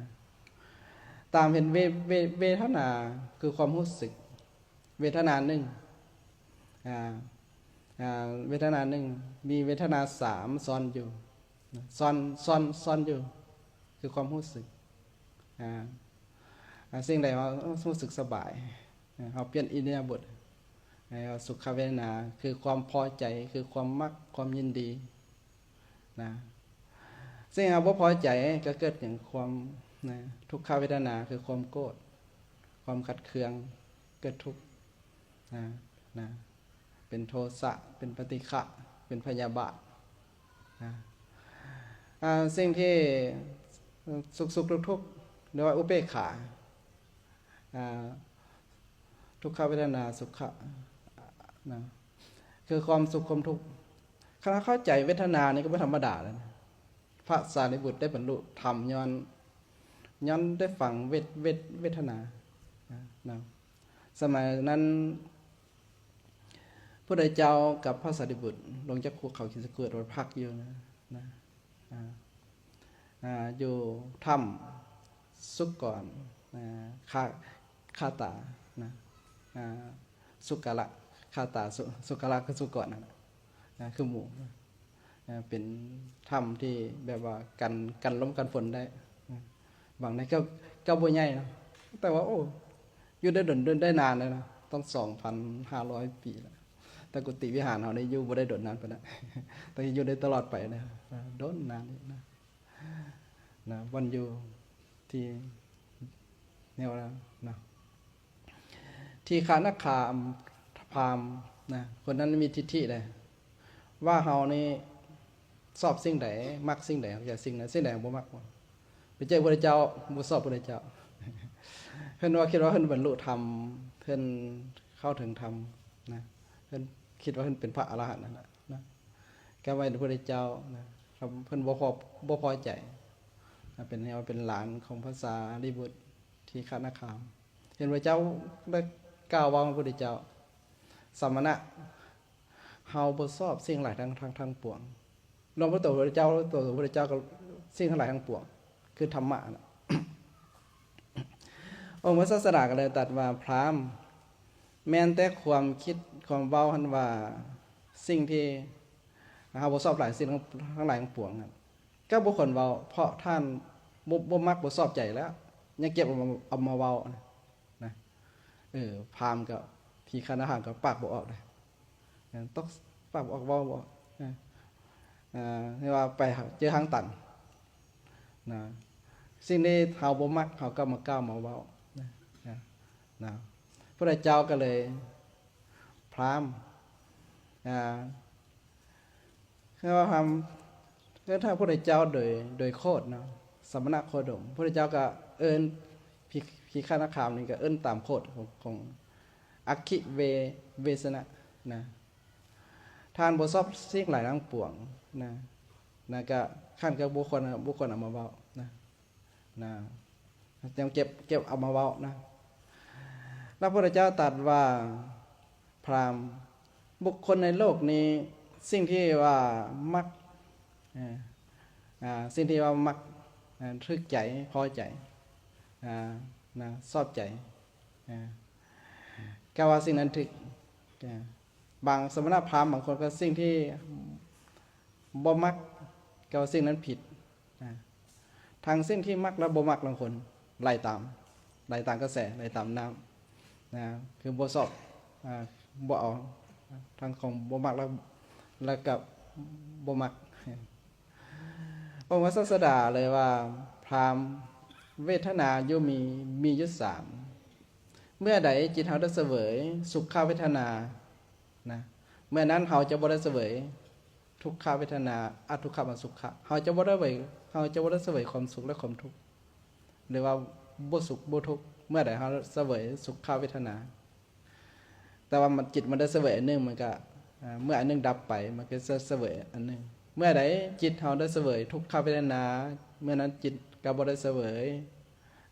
ຕາມເຫັນເວ ເວ ເວທະນາຄືຄວາມຮູ້ສຶກ ເວທະນາໜຶ່ງ ອາ ອາ ເວທະນາໜຶ່ງ ມີເວທະນາສາມຊ້ອນຢູ່ ຊ້ອນ ຊ້ອນ ຊ້ອນຢູ່ ຄືຄວາມຮູ້ສຶກ ອາ ອາ ສິ່ງໃດເຮົາຮູ້ສຶກສະບາຍ ເຮົາປ່ຽນອິລິຍາບົດ ເຮົາສຸຂະເວທະນາ ຄືຄວາມພໍໃຈ ຄືຄວາມມັກ ຄວາມຍິນດີນະ. ສິ່ງເຮົາບໍ່ພໍໃຈກໍເກີດຫຍັງ ຄວາມນະ ທຸກຂະເວທະນາ ຄືຄວາມໂກດ ຄວາມຂັດເຄືອງ ເກີດທຸກນະ ນະ ເປັນໂທສະ ເປັນປະຕິຄະ ເປັນພະຍາບາດນະ. ອາ ສິ່ງທີ່ສຸກໆ ທຸກໆ ເອີ້ນວ່າອຸເບກຂາ ອາ ທຸກຂະເວທະນາ ສຸຂະນະ ຄືຄວາມສຸກຄວາມທຸກ. ຄັນເຮົາເຂົ້າໃຈເວທະນານີ້ກໍບໍ່ທຳມະດາແລ້ວນະ. ພະສາລີບຸດໄດ້ບັນລຸທຳຍ້ອນ ຍ້ອນໄດ້ຟັງເວ ເວ ເວທະນານະ. ສະໄໝນັ້ນ ພຸດທະເຈົ້າກັບພະສາລີບຸດລົງຈາກພູເຂົາຄິດຊະກູດ ໄປພັກຢູ່ນະ ນະ ອາ ອາ ຢູ່ຖ້ຳສຸກອນ ອາ ຄາ ຄາຕານະ ອາ ສຸກະລະ ຄາຕາ ສຸ ສຸກະລະ ຄືສຸກອນນັ້ນນະ ອາ ຄືໝູ່ ອາ ເປັນຖ້ຳທີ່ແບບວ່າກັນ ກັນລົມກັນຝົນໄດ້. ອາ ບາງໃນກໍ ກໍບໍ່ໃຫຍ່ນະ ແຕ່ວ່າ ໂອ້ ຢູ່ໄດ້ດົນ ໄດ້ນານແລ້ວນະ ຕັ້ງສອງພັນຫ້າຮ້ອຍປີແລ້ວ. ແຕ່ກຸຕິວິຫານເຮົານີ້ຢູ່ບໍ່ໄດ້ດົນນານປານໃດ ແຕ່ຢູ່ໄດ້ຕະຫຼອດໄປນະ ດົນນານນີ້ນະ ນະ ບ່ອນຢູ່ທີ່ແນວນັ້ນນະ ທີຄະນະຄາມພາມນະ ຄົນນັ້ນມີທິດຖິເດ້ ວ່າເຮົານີ້ຊອບສິ່ງໃດ ມັກສິ່ງໃດ ຢາກສິ່ງນັ້ນ ສິ່ງໃດບໍ່ມັກ. ໄປເຈີພະພຸດທະເຈົ້າ ບໍ່ຊອບພະພຸດທະເຈົ້າ ເພິ່ນວ່າຄິດວ່າເພິ່ນບັນລຸທຳ ເພິ່ນເຂົ້າເຖິງທຳນະ ເພິ່ນຄິດວ່າເພິ່ນເປັນພະອະລະຫັນນັ້ນນະ ນະ ກໍໄວ້ພະພຸດທະເຈົ້ານະ ເພິ່ນບໍ່ພໍ ບໍ່ພໍໃຈນະ ເປັນ ເປັນຫຼານຂອງພະສາລີບຸດ ທີຄະນະຄາມ ເຫັນພະເຈົ້າໄດ້ກ່າວເວົ້າໃຫ້ພະພຸດທະເຈົ້າ ສະມະນະ ເຮົາບໍ່ຊອບສິ່ງຫຼາຍທັງ ທັງ ທັງປວງ. ລວມທັງຕົວພະພຸດທະເຈົ້າ ຕົວພະພຸດທະເຈົ້າກໍສິ່ງທັງຫຼາຍທັງປວງ ຄືທຳມະນະ. ອົງພະສາສະດາກໍເລີຍຕັດວ່າ ພຣາມ ແມ່ນແຕ່ຄວາມຄິດຄວາມເວົ້າຫັ້ນວ່າ ສິ່ງທີ່ເຮົາບໍ່ຊອບຫຼາຍ ສິ່ງທັງ ທັງຫຼາຍທັງປວງນັ້ນ ກໍບໍ່ຄວນເວົ້າ ເພາະທ່ານບໍ່ ບໍ່ມັກບໍ່ຊອບໃຈແລ້ວ ຍັງເກັບເອົາມາ ເອົາມາເວົ້ານະ. ນະ ເອີ ພາມກໍ ທີຄະນະຄາມກໍປາກບໍ່ອອກເດ້ ເອີ ຕົກ ປາກບໍ່ອອກ ເວົ້າບໍ່ອອກ ເອີ ເອີ ເອີ້ນວ່າໄປເຈີທາງຕັນນະ. ສິ່ງທີ່ເຮົາບໍ່ມັກ ເຮົາກໍມາກ່າວມາເວົ້ານະ ນະ ນະ. ພະພຸດທະເຈົ້າກໍເລີຍ ພຣາມ ອ່າ ຄືວ່າທຳ ຄືຖ້າພະພຸດທະເຈົ້າໂດຍ ໂດຍໂຄດເນາະ ສະມະນະໂຄດົມ ພະພຸດທະເຈົ້າກໍເອີ້ນ ພິ ພິຄະນະຄາມນີ້ກໍເອີ້ນຕາມໂຄດຂອງ ຂອງອັກຄີເວ ເວສະນະນະ. ທ່ານບໍ່ຊອບສິ່ງຫຼາຍທັງປວງນະ ນະ ກະ ທ່ານກໍບໍ່ຄວນ ບໍ່ຄວນເອົາມາເວົ້ານະ. ນະ ຈະເກັບ ເກັບເອົາມາເວົ້ານະ. ແລ້ວພະພຸດທະເຈົ້າຕັດວ່າ ພຣາມ ບຸກຄົນໃນໂລກນີ້ ສິ່ງທີ່ວ່າມັກ ເອີ ອ່າ ສິ່ງທີ່ວ່າມັກ ເອີ ຖືກໃຈ ພໍໃຈ ອ່າ ນະ ຊອບໃຈ ອ່າ ກະວ່າສິ່ງນັ້ນຖືກ ອ່າ ບາງສະມະນະພາມບາງຄົນກໍ ສິ່ງທີ່ບໍ່ມັກ ກໍວ່າສິ່ງນັ້ນຜິດນະ. ທັງສິ່ງທີ່ມັກ ແລະ ບໍ່ມັກ ລາງຄົນໄຫຼຕາມ ໄຫຼຕາມກະແສ ໄຫຼຕາມນ້ຳນະ ຄືບໍ່ຊອບ ອ່າ ບໍ່ເອົາ ທາງຂອງບໍ່ມັກ ແລ້ວ ແລ້ວກໍບໍ່ມັກ. ອົງພະສາສະດາເລີຍວ່າ ພາມ ເວທະນາຢູ່ມີ ມີຢູ່ສາມ. ເມື່ອໃດຈິດເຮົາໄດ້ສະເຫວີຍສຸຂະເວທະນານະ ເມື່ອນັ້ນເຮົາຈະບໍ່ໄດ້ສະເຫວີຍທຸກຂະເວທະນາ ອະທຸກຂະມະສຸຂະ. ເຮົາຈະບໍ່ໄດ້ເຫວີຍ ເຮົາຈະບໍ່ໄດ້ສະເຫວີຍຄວາມສຸກ ແລະ ຄວາມທຸກ ຫຼືວ່າບໍ່ສຸກບໍ່ທຸກ ເມື່ອໃດເຮົາສະເຫວີຍສຸຂະເວທະນາ. ແຕ່ວ່າມັນ ຈິດມັນໄດ້ສະເຫວີຍອັນໜຶ່ງ ມັນກະ ເມື່ອອັນໜຶ່ງດັບໄປ ມັນກໍຈະສະເຫວີຍອັນໜຶ່ງ. ເມື່ອໃດຈິດເຮົາໄດ້ສະເຫວີຍທຸກຂະເວທະນາ ເມື່ອນັ້ນຈິດກໍບໍ່ໄດ້ສະເຫວີຍ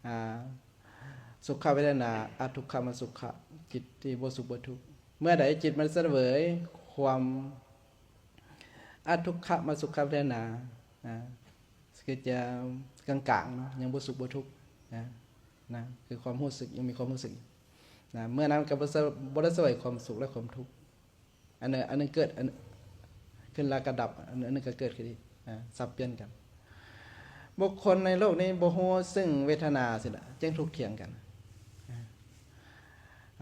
ອ່າ ສຸຂະເວທະນາ ອະທຸກຂະມະສຸຂະ ຈິດທີ່ບໍ່ສຸກບໍ່ທຸກ. ເມື່ອໃດຈິດມັນສະເຫວີຍຄວາມອະທຸກຂະມະສຸຂະເວທະນາ ອ່າ ຄືຈະກາງໆເນາະ ຍັງບໍ່ສຸກບໍ່ທຸກນະ ນະ ຄືຄວາມຮູ້ສຶກ ຍັງມີຄວາມຮູ້ສຶກນະ ເມື່ອນັ້ນກໍບໍ່ສະ ບໍ່ໄດ້ສະເຫວີຍຄວາມສຸກ ແລະ ຄວາມທຸກ. ອັນໜຶ່ງ ອັນໜຶ່ງເກີດ ອັນ ຂຶ້ນແລ້ວກໍດັບ ອັນ ອັນໜຶ່ງກໍເກີດຂຶ້ນອີກ ອາ ສັບປ່ຽນກັນ. ບຸກຄົນໃນໂລກນີ້ບໍ່ຮູ້ເຊິ່ງເວທະນາຊີ້ນະ ຈຶ່ງຖົກຖຽງກັນ ອາ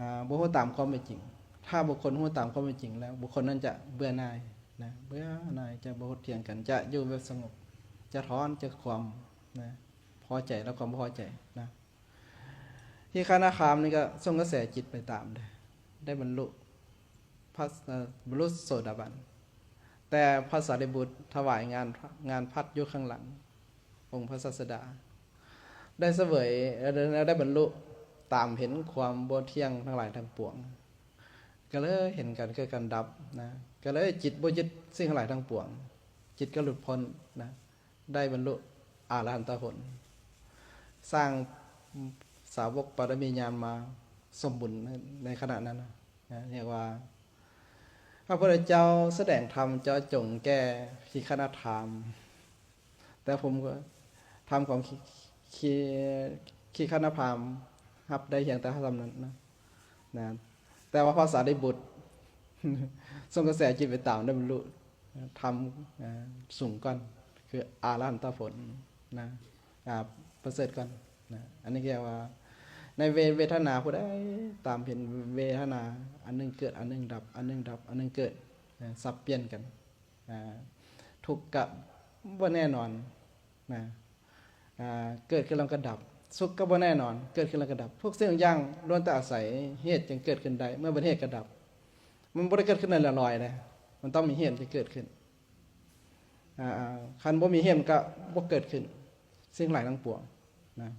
ອາ ບໍ່ຮູ້ຕາມຄວາມເປັນຈິງ. ຖ້າບຸກຄົນຮູ້ຕາມຄວາມເປັນຈິງແລ້ວ ບຸກຄົນນັ້ນຈະເບື່ອໜ່າຍນະ ເບື່ອໜ່າຍ ຈະບໍ່ຖົກຖຽງກັນ ຈະຢູ່ແບບສະຫງົບ ຈະຖອນ ຈະຄວາມນະ ພໍໃຈ ແລະ ຄວາມບໍ່ພໍໃຈນະ. ທີ່ຄະນະຄາມນີ້ກໍສົ່ງກະແສຈິດໄປຕາມເດ້ ໄດ້ບັນລຸ ພະ ເອີ ບັນລຸໂສດາບັນ. ແຕ່ພະສາລີບຸດຖວາຍງານ ງານພັດຢູ່ຂ້າງຫຼັງອົງພະສາສະດາ ໄດ້ສະເຫວີຍ ແລະ ໄດ້ບັນລຸຕາມເຫັນຄວາມບໍ່ທ່ຽງທັງຫຼາຍທັງປວງ ກໍເລີຍເຫັນການເກີດການດັບນະ ກໍເລີຍຈິດບໍ່ຍຶດສິ່ງທັງຫຼາຍທັງປວງ ຈິດກໍຫຼຸດພົ້ນນະ ໄດ້ບັນລຸອະລະຫັນຕະຜົນ ສ້າງສາວົກປາລະມີຍານມາສົມບູນໃນ ໃນຂະນະນັ້ນນະ ຮຽກວ່າ ພະພຸດທະເຈົ້າສະແດງທຳເຈາະຈົງແກ່ທີ່ຄະນະຄາມ ແຕ່ຜົມກໍ ທຳຂອງທີ່ ທີ່ ທີ່ຄະນະພາມຮັບໄດ້ພຽງແຕ່ສ່ຳນັ້ນນະ ນະ ແຕ່ວ່າພະສາລີບຸດສົ່ງກະແສຈິດໄປຕາມ ໄດ້ບັນລຸທຳ ເອີ ສູງກ່ອນ ຄືອະລະຫັນຕະຜົນນະ ອາ ປະເສີດກ່ອນນະ. ອັນນີ້ເອີ້ນວ່າ ໃນເວ ເວທະນາ ຜູ້ໃດຕາມເຫັນເວທະນາ ອັນໜຶ່ງເກີດ ອັນໜຶ່ງດັບ ອັນໜຶ່ງດັບ ອັນໜຶ່ງເກີດ ນະ ສັບປ່ຽນກັນ ອາ ທຸກກະບໍ່ແນ່ນອນນະ ອາ ເກີດຂຶ້ນແລ້ວກໍດັບ ສຸກກະບໍ່ແນ່ນອນ ເກີດຂຶ້ນແລ້ວກໍດັບ. ທຸກສິ່ງທຸກຢ່າງລ້ວນແຕ່ອາໄສເຫດຈຶ່ງເກີດຂຶ້ນໄດ້ ເມື່ອເບິດເຫດກໍດັບ. ມັນບໍ່ໄດ້ເກີດຂຶ້ນລອຍໆເດ້ ມັນຕ້ອງມີເຫດຈຶ່ງເກີດຂຶ້ນ. ອາ ຄັນບໍ່ມີເຫດມັນກະບໍ່ເກີດຂຶ້ນ ສິ່ງທັງຫຼາຍທັງປວງນະ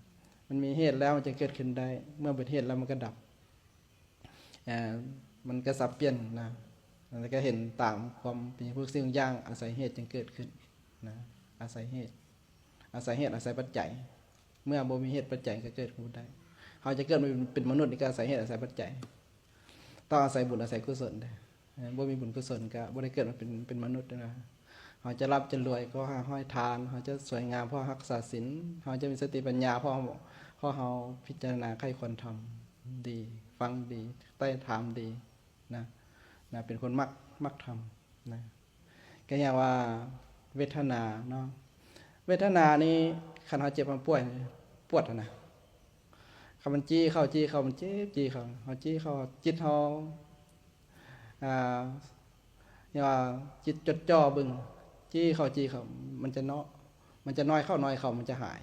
ມັນມີເຫດແລ້ວມັນຈຶ່ງເກີດຂຶ້ນໄດ້ ເມື່ອເບິດເຫດແລ້ວມັນກະດັບ. ເອີ ມັນກະສັບປ່ຽນນະ ແລ້ວກະເຫັນຕາມຄວາມເປັນ ທຸກສິ່ງທຸກຢ່າງອາໄສເຫດຈຶ່ງເກີດຂຶ້ນນະ ອາໄສເຫດ ອາໄສເຫດ ອາໄສປັດໄຈ. ເມື່ອບໍ່ມີເຫດປັດໄຈກະເກີດຂຶ້ນບໍ່ໄດ້. ເຮົາຈະເກີດມາເປັນ ເປັນມະນຸດນີ້ກະອາໄສເຫດ ອາໄສປັດໄຈ ຕ້ອງອາໄສບຸນ ອາໄສກຸສົນເດ້. ເອີ ບໍ່ມີບຸນກຸສົນກະບໍ່ໄດ້ເກີດມາເປັນ ເປັນມະນຸດນະ. ເຮົາຈະລ່ຳຈະລວຍ ເພາະເຮົາໃຫ້ທານ ເຮົາຈະສວຍງາມ ເພາະເຮົາຮັກສາສິນ ເຮົາຈະມີສະຕິປັນຍາ ເພາະເຮົາ ເພາະເຮົາພິຈາລະນາໄຂ້ຄວນທຳດີ ຟັງດີ ໄຕ່ຖາມດີນະ ນະ ເປັນຄົນມັກ ມັກທຳນະ. ກໍຮຽກວ່າເວທະນາເນາະ ເວທະນານີ້ ຄັນເຮົາເຈັບເຮົາປ່ວຍ ປວດຫັ້ນນະ ຄັນມັນຈີ້ເຂົ້າ ຈີ້ເຂົ້າ ມັນເຈັບ ຈີ້ເຂົ້າ ເຮົາຈີ້ເຂົ້າ ຈິດເຮົາ ອ່າ ເອີ້ນວ່າຈິດຈົດຈ່ອເບິ່ງ ຈີ້ເຂົ້າ ຈີ້ເຂົ້າ ມັນຈະເນາະ ມັນຈະນ້ອຍເຂົ້າ ນ້ອຍເຂົ້າ ມັນຈະຫາຍ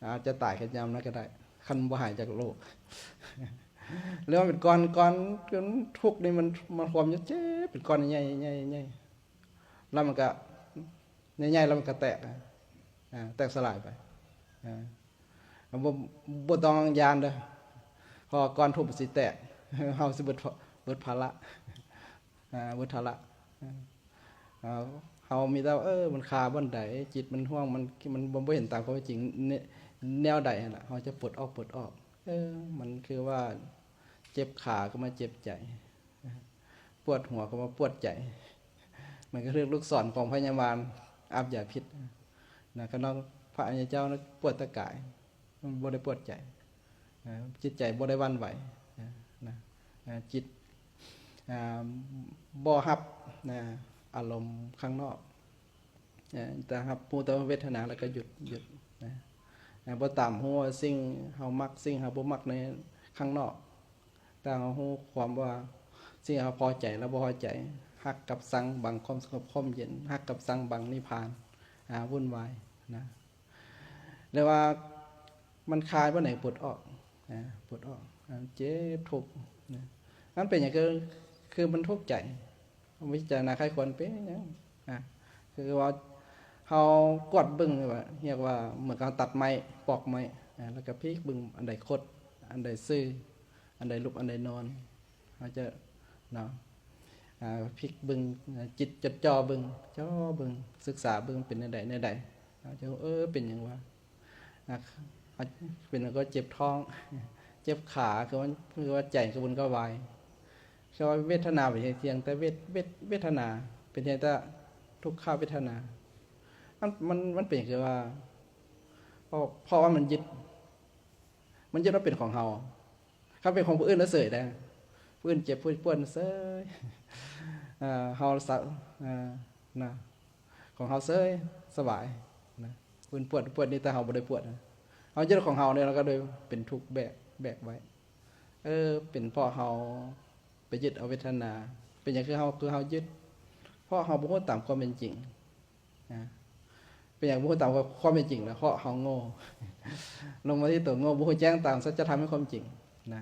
ອາດຈະຕາຍແຄ່ຍາມນັ້ນກໍໄດ້ ຄັນບໍ່ຫາຍຈາກໂລກ. ແລ້ວມັນເປັນກ້ອນ ກ້ອນ ກ້ອນທຸກນີ້ ມັນ ມັນຮວມຢູ່ເຈັບ ເປັນກ້ອນໃຫຍ່ໆ ໃຫຍ່ໆ ແລ້ວມັນກະ ໃຫຍ່ໆ ແລ້ວມັນກະແຕກ ອາ ແຕກສະຫຼາຍໄປ ອາ ບໍ່ ບໍ່ຕ້ອງຢ້ານເດີ ເພາະວ່າກ້ອນທຸກມັນຊິແຕກ ເຮົາຊິເບິດ ເບິດພາລະ ອາ ເບິດພາລະ ອາ ເຮົາມີແຕ່ວ່າ ເອີ ມັນຄາບ່ອນໃດ ຈິດມັນຫ່ວງ ມັນ ມັນບໍ່ ບໍ່ເຫັນຕາມຄວາມເປັນຈິງ ແນ ແນວໃດຫັ້ນລະ ເຮົາຈະປົດອອກ ປົດອອກ ເອີ ມັນຄືວ່າເຈັບຂາກໍມາເຈັບໃຈ ປວດຫົວກໍມາປວດໃຈ ມັນກໍຄືລູກສອນຂອງພະຍາບານອາບຢາພິດນະ ຄັນວ່າພະອະລິຍະເຈົ້ານະ ປວດແຕ່ກາຍ ມັນບໍ່ໄດ້ປວດໃຈ ນະ ຈິດໃຈບໍ່ໄດ້ຫວັ່ນໄຫວ ນະ ນະ ອາ ຈິດ ອາ ບໍ່ຮັບ ນະ ອາລົມຂ້າງນອກ ນະ ແຕ່ຮັບຮູ້ແຕ່ເວທະນາ ແລ້ວກໍຢຸດ ຢຸດ ນະ ນະ ບໍ່ຕາມຮູ້ວ່າສິ່ງເຮົາມັກ ສິ່ງເຮົາບໍ່ມັກໃນຂ້າງນອກ ຖ້າເຮົາຮູ້ຄວາມວ່າສິ່ງທີ່ເຮົາພໍໃຈ ແລະ ບໍ່ພໍໃຈ, ຮັກກັບຊັງ, ບັງຄວາມສະຫງົບຄວາມເຢັນ, ຮັກກັບຊັງ, ບັງນິບພານ, ຫາວຸ່ນວາຍນະ. ຫຼືວ່າມັນຄາຍບ່ອນໃດ ປົດອອກນະ, ປົດອອກ, ເຈັບທຸກນະ. ມັນເປັນຫຍັງ? ຄື ຄືມັນທຸກໃຈ. ເຮົາພິຈາລະນາໃຄ່ຄວນເປັນຫຍັງນະ, ຄືວ່າເຮົາກວດເບິ່ງວ່າ ຮຽກວ່າເໝືອນກັບເຮົາຕັດໄມ້ ປອກໄມ້ ອາ ແລ້ວກໍພິກເບິ່ງ ອັນໃດຄົດ ອັນໃດຊື່ ອັນໃດຫຼຸບ ອັນໃດນອນ ເຮົາຈະເນາະ ອາ ພິກເບິ່ງ ອາ ຈິດຈົດຈ່ອເບິ່ງ ຈ່ອເບິ່ງ ສຶກສາເບິ່ງເປັນແນວໃດ ແນວໃດ ເຮົາຈະ ເອີ ເປັນຫຍັງວະ? ອາ ເປັນແລ້ວກໍເຈັບທ້ອງ ເຈັບຂາ ຄືວ່າ ຄືວ່າໃຈກະວົນກະວາຍ. ຄືວ່າເວທະນາເປັນພຽງແຕ່ເວ ເວ ເວທະນາ ເປັນພຽງແຕ່ທຸກຂະເວທະນາ. ມັນ ມັນ ມັນເປັນຄືວ່າ ເພາະ ເພາະວ່າມັນຍຶດ ມັນຍຶດວ່າເປັນຂອງເຮົາ. ຄັນເປັນຂອງຜູ້ອື່ນລະເສີຍໄດ໋, ຜູ້ອື່ນເຈັບ ຜູ້ອື່ນປວດເສີຍ ເຮົາສະ ນະ ຂອງເຮົາເສີຍ ສະບາຍນະ. ຜູ້ອື່ນປວດ ປວດນີ້ ແຕ່ເຮົາບໍ່ໄດ້ປວດນະ. ເຮົາຍຶດຂອງເຮົານີ້ ເຮົາກໍເລີຍເປັນທຸກແບກ ແບກໄວ້. ເອີ ເປັນເພາະເຮົາໄປຍຶດເອົາເວທະນາ. ເປັນຫຍັງຄືເຮົາ ຄືເຮົາຍຶດ? ເພາະເຮົາບໍ່ຮູ້ຕາມຄວາມເປັນຈິງນະ. ເປັນຫຍັງບໍ່ຮູ້ຕາມຄວາມເປັນຈິງລະ? ເພາະເຮົາໂງ່ ລົງມາທີ່ຕົວໂງ່ ບໍ່ຮູ້ແຈ້ງຕາມສັດຈະທຳແຫ່ງຄວາມຈິງນະ.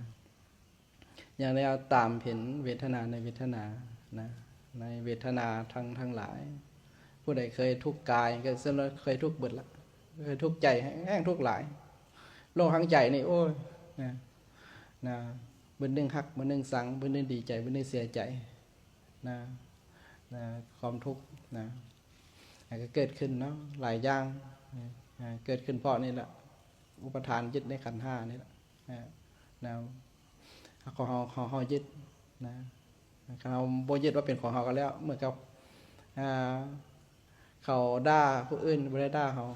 ຢ່າງໃດເອົາຕາມເຫັນເວທະນາໃນເວທະນານະ, ໃນເວທະນາທັງ ທັງຫຼາຍ. ຜູ້ໃດເຄີຍທຸກກາຍ ກໍສ່ວນຫຼາຍເຄີຍທຸກເບິດລະ, ເຄີຍທຸກໃຈ ແຮ່ງ ແຮ່ງທຸກຫຼາຍ. ໂລກທາງໃຈນີ້ ໂອ້ຍ ນະ ນະ ບຶດໜຶ່ງຮັກ ບຶດໜຶ່ງຊັງ ບຶດໜຶ່ງດີໃຈ ບຶດໜຶ່ງເສຍໃຈນະ ນະ ຄວາມທຸກນະ ມັນກໍເກີດຂຶ້ນເນາະ ຫຼາຍຢ່າງນະ ເກີດຂຶ້ນເພາະນີ້ລະ ອຸປະທານຍຶດໃນຂັນຫ້ານີ້ລະ ນະ ນະ ຂອງເຮົາ ຂອງເຮົາຍຶດນະ. ຄັນເຮົາບໍ່ຍຶດວ່າເປັນຂອງເຮົາກໍແລ້ວ ເໝືອນກັບ ອາ ເຂົາດ່າຜູ້ອື່ນ ບໍ່ໄດ້ດ່າເຮົາ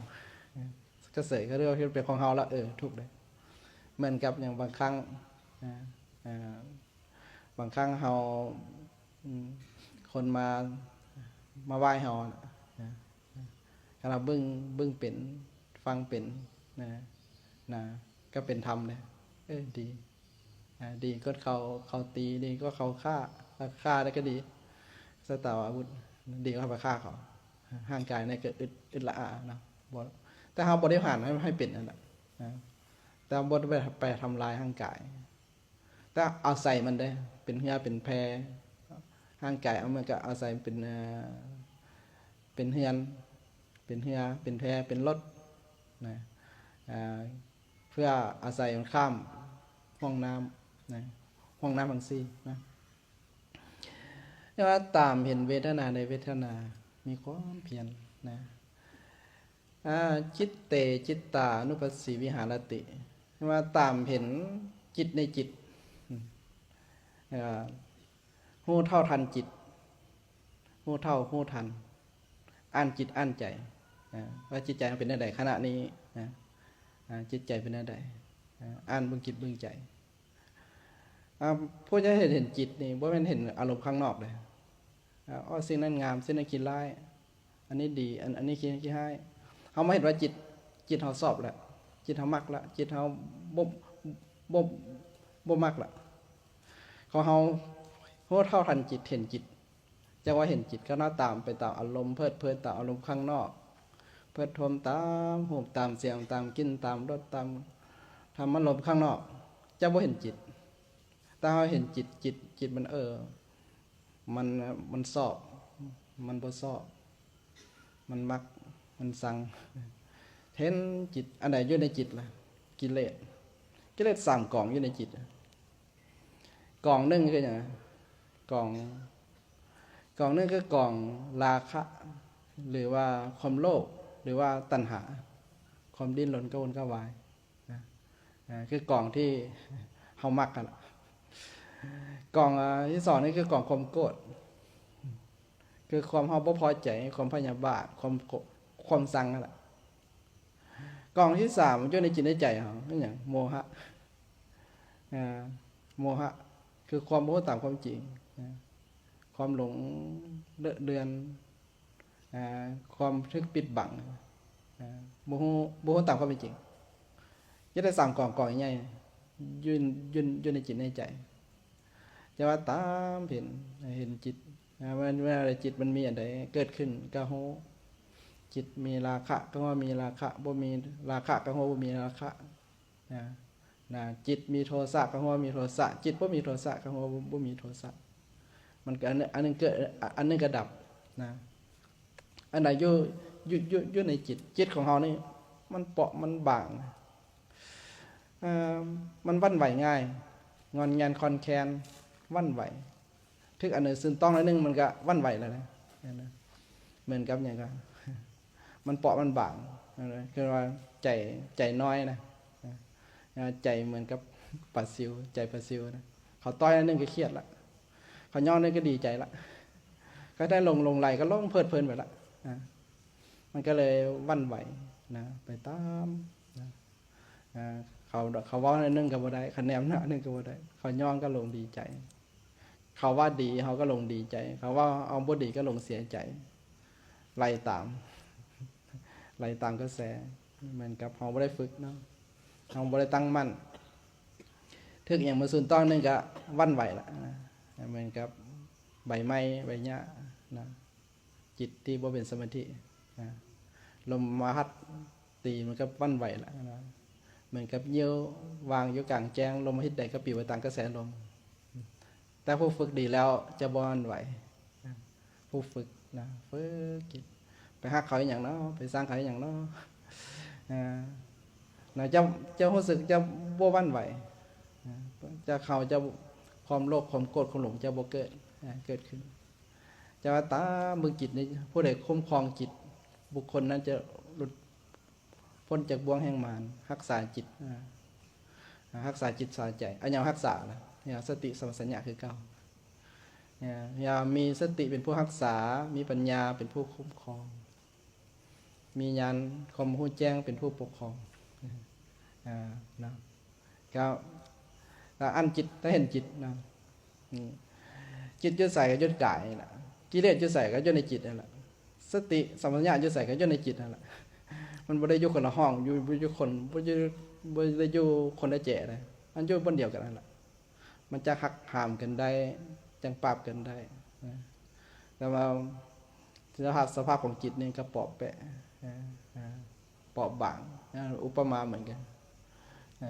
ກະເສີຍ ເຂົາເລີຍວ່າເປັນຂອງເຮົາລະ ເອີ ທຸກເດ້. ເໝືອນກັບຫຍັງ ບາງຄັ້ງ ອາ ອາ ບາງຄັ້ງເຮົາ ອາ ຄົນມາ ມາໄຫວ້ເຮົານະ ຄັນເຮົາເບິ່ງ ເບິ່ງເປັນ ຟັງເປັນນະ ນະ ກໍເປັນທຳເດ້. ເອີ ດີ ອາ ດີກວ່າເຂົາ ເຂົາຕີ ດີກວ່າເຂົາຂ້າ ຂ້າໄດ້ກໍດີ ສັດຕະວາວຸດ ດີກວ່າເຮົາໄປຂ້າເຂົາ. ຮ່າງກາຍນີ້ກໍອຶດ ອຶດລະອາເນາະ ບໍ່ ແຕ່ເຮົາບໍ່ໄດ້ຫານໃຫ້ ໃຫ້ເປັນນັ້ນນະ ນະ ແຕ່ບໍ່ໄດ້ໄປ ໄປທຳລາຍຮ່າງກາຍ ແຕ່ອາໄສມັນເດ້ ເປັນເຮືອເປັນແພ ຮ່າງກາຍເຮົາມັນກໍອາໄສເປັນ ເອີ ເປັນເຮືອນ ເປັນເຮືອ ເປັນແພ ເປັນລົດນະ ອາ ເພື່ອອາໄສຂ້າມຮ່ອງນ້ຳນະ ຮ່ອງນ້ຳທັງສີ່ນະ. ເອີ້ນວ່າຕາມເຫັນເວທະນາໃນເວທະນາ ມີຄວາມພຽນນະ. ອາ ຈິດເຕ ຈິດຕານຸປັດສີວິຫາລະຕິ ເອີ້ນວ່າຕາມເຫັນຈິດໃນຈິດ ເອີ ຮູ້ເທົ່າທັນຈິດ ຮູ້ເທົ່າຮູ້ທັນ ອ່ານຈິດອ່ານໃຈນະ ວ່າຈິດໃຈເຮົາເປັນແນວໃດຂະນະນີ້ນະ ອາ ຈິດໃຈເປັນແນວໃດ ອາ ອ່ານເບິ່ງຈິດເບິ່ງໃຈ. ອາ ຜູ້ຈະເຫັນ ເຫັນຈິດນີ້ ບໍ່ແມ່ນເຫັນອາລົມຂ້າງນອກເດ້. ອາ ອໍ ສິ່ງນັ້ນງາມ ສິ່ງນັ້ນຂີ້ຮ້າຍ ອັນນີ້ດີ ອັນ ອັນນີ້ຂີ້ ຂີ້ຮ້າຍ. ເຮົາມາເຫັນວ່າຈິດ ຈິດເຮົາຊອບແລ້ວ ຈິດເຮົາມັກແລ້ວ ຈິດເຮົາບໍ່ ບໍ່ ບໍ່ມັກແລ້ວ. ຂອງເຮົາຮູ້ເທົ່າທັນຈິດ ເຫັນຈິດ ຈັກວ່າເຫັນຈິດ ຄັນເຮົາຕາມໄປຕາມອາລົມ ເພີດເພີນຕາມອາລົມຂ້າງນອກ ເພີດເພີນຕາມຮູບ ຕາມສຽງ ຕາມກິ່ນ ຕາມລົດ ຕາມທຳມາລົມຂ້າງນອກ ຈະບໍ່ເຫັນຈິດ. ແຕ່ເຮົາເຫັນຈິດ ຈິດ ຈິດມັນ ເອີ ມັນ ມັນຊອບ ມັນບໍ່ຊອບ ມັນມັກ ມັນຊັງ ເຫັນຈິດ. ອັນໃດຢູ່ໃນຈິດລະ? ກິເລດ ກິເລດສາມກອງຢູ່ໃນຈິດ. ກອງໜຶ່ງຄືຫຍັງ? ກອງ ກອງໜຶ່ງຄືກອງລາຄະ ຫຼືວ່າຄວາມໂລບ ຫຼືວ່າຕັນຫາ ຄວາມດີ້ນລົນກະວົນກະວາຍນະ ອາ ຄືກອງທີ່ເຮົາມັກຫັ້ນລະ. ກອງ ອາ ທີສອງນີ້ຄືກອງຄວາມໂກດ ຄືຄວາມເຮົາບໍ່ພໍໃຈ ຄວາມພະຍາບາດ ຄວາມ ຄວາມຊັງຫັ້ນລະ. ກອງທີສາມຢູ່ໃນຈິດໃນໃຈເຮົາ ແມ່ນຫຍັງ? ໂມຫະ ອາ ໂມຫະ ຄືຄວາມບໍ່ຮູ້ຕາມຄວາມຈິງ ຄວາມຫຼົງເລີອະເລື່ອນ ອາ ຄວາມຖືກປິດບັງ ອາ ບໍ່ຮູ້ ບໍ່ຮູ້ຕາມຄວາມເປັນຈິງ. ຈະໄດ້ສາມກອງ ກອງໃຫຍ່ໆ ຢູ່ ຢູ່ ຢູ່ໃນຈິດໃນໃຈ. ຈະວ່າຕາມເຫັນ ໃຫ້ເຫັນຈິດ ນະ ເວລາໃດຈິດມັນມີອັນໃດເກີດຂຶ້ນກໍຮູ້ ຈິດມີລາຄະກໍຮູ້ວ່າມີລາຄະ ບໍ່ມີລາຄະກໍຮູ້ວ່າບໍ່ມີລາຄະ ນະ ນະ ຈິດມີໂທສະກໍຮູ້ວ່າມີໂທສະ ຈິດບໍ່ມີໂທສະກໍຮູ້ວ່າບໍ່ມີໂທສະ ມັນກໍອັນໜຶ່ງ ອັນໜຶ່ງເກີດ ອ- ອັນໜຶ່ງກໍດັບ ນະ ອັນໃດຢູ່ ຢູ່ ຢູ່ ຢູ່ໃນຈິດ ຈິດຂອງເຮົານີ້ ມັນເປາະ ມັນບາງ ເອີ່ມ ມັນຫວັ່ນໄຫວງ່າຍ ງອນແງນຄອນແຄນ ຫວັ່ນໄຫວ ຖືກອັນໃດຊືນຕ້ອງໜ້ອຍໜຶ່ງ ມັນກໍຫວັ່ນໄຫວແລ້ວນະ ເຫັນນະ ເໝືອນກັບຫຍັງກໍ ມັນເປາະ ມັນບາງ ເຫັນນະ ຄືວ່າໃຈ ໃຈນ້ອຍນະ ໃຈເໝືອນກັບປາຊິວ ໃຈປາຊິວນະ ເຂົາຕ່ອຍໜ້ອຍໜຶ່ງກໍຄຽດລະ ເຂົາຍ້ອງໜ້ອຍໜຶ່ງກໍດີໃຈລະ ເຂົາໄດ້ຫຼົງ ຫຼົງໄຫຼກໍຫຼົງເພີດເພີນໄປລະ ອາ ມັນກໍເລີຍຫວັ່ນໄຫວນະ ໄປຕາມນະ ອາ ເຂົາ ເຂົາເວົ້າໜ້ອຍໜຶ່ງກໍບໍ່ໄດ້ ຄະແນນໜ້ອຍໜຶ່ງກໍບໍ່ໄດ້ ເຂົາຍ້ອງກໍຫຼົງດີໃຈ ເຂົາວ່າດີ ເຮົາກໍຫຼົງດີໃຈ ເຂົາວ່າເຮົາບໍ່ດີກໍຫຼົງເສຍໃຈ ໄຫຼຕາມ ໄຫຼຕາມກະແສ ເໝືອນກັບເຮົາບໍ່ໄດ້ຝຶກເນາະ ເຮົາບໍ່ໄດ້ຕັ້ງໝັ້ນ ຖືກຫຍັງມາຊືນຕ້ອງໜຶ່ງກໍຫວັ່ນໄຫວລະນະ ເໝືອນກັບໃບໄມ້ໃບຫຍ້ານະ ຈິດທີ່ບໍ່ເປັນສະມາທິນະ ລົມມາພັດຕີມັນກໍຫວັ່ນໄຫວລະນະ ເໝືອນກັບຍິ້ວວາງຢູ່ກາງແຈ້ງ ລົມມາທິດໃດກໍປິວໄປຕາມກະແສລົມ ແຕ່ຜູ້ຝຶກດີແລ້ວຈະບໍ່ຫວັ່ນໄຫວ ຜູ້ຝຶກນະ ຝຶກຈິດ ໄປຮັກເຂົາອີ່ຫຍັງເນາະ ໄປຊັງເຂົາອີ່ຫຍັງເນາະ ເອີ ນະ ເຈົ້າ ເຈົ້າຮູ້ສຶກເຈົ້າບໍ່ຫວັ່ນໄຫວ ຈະ ເຂົາຈະ ຄວາມໂລບ ຄວາມໂກດ ຄວາມຫຼົງຈະບໍ່ເກີດ ເກີດຂຶ້ນ ຈະວ່າຕາມເບິ່ງຈິດນີ້ ຜູ້ໃດຄຸ້ມຄອງຈິດ ບຸກຄົນນັ້ນຈະຫຼຸດ ພົ້ນຈາກບ່ວງແຫ່ງມານ ຮັກສາຈິດ ອາ ຮັກສາຈິດສາໃຈ ອາ ຫຍັງຮັກສາລະ ສະຕິສຳມະສັນຍະຄືເກົ່າ ຢ່າມີສະຕິເປັນຜູ້ຮັກສາ ມີປັນຍາເປັນຜູ້ຄຸ້ມຄອງ ມີຍານຄວາມຮູ້ແຈ້ງເປັນຜູ້ປົກຄອງ ອາ ນະ ກໍ ກໍອັນຈິດ ຖ້າເຫັນຈິດນະ ອືມ ຈິດຢູ່ໃສກໍຢູ່ກາຍນີ້ລະ ກິເລດຢູ່ໃສກໍຢູ່ໃນຈິດນັ້ນລະ ສະຕິສຳມະສັນຍະຢູ່ໃສກໍຢູ່ໃນຈິດນັ້ນລະ ມັນບໍ່ໄດ້ຢູ່ຄົນລະຫ້ອງ ຢູ່ ບໍ່ຢູ່ຄົນ ບໍ່ຢູ່ ບໍ່ໄດ້ຢູ່ຄົນລະແຈໃດ ມັນຢູ່ບ່ອນດຽວກັນນັ້ນລະ ມັນຈະຫັກຫາມກັນໄດ້ ຈັ່ງປາບກັນໄດ້ນະ ແຕ່ວ່າສະພາບ ສະພາບຂອງຈິດນີ້ກໍເປາະແປະ ເອີ ເອີ ເປາະບາງ ອາ ອຸປະມາເໝືອນກັນ ເອີ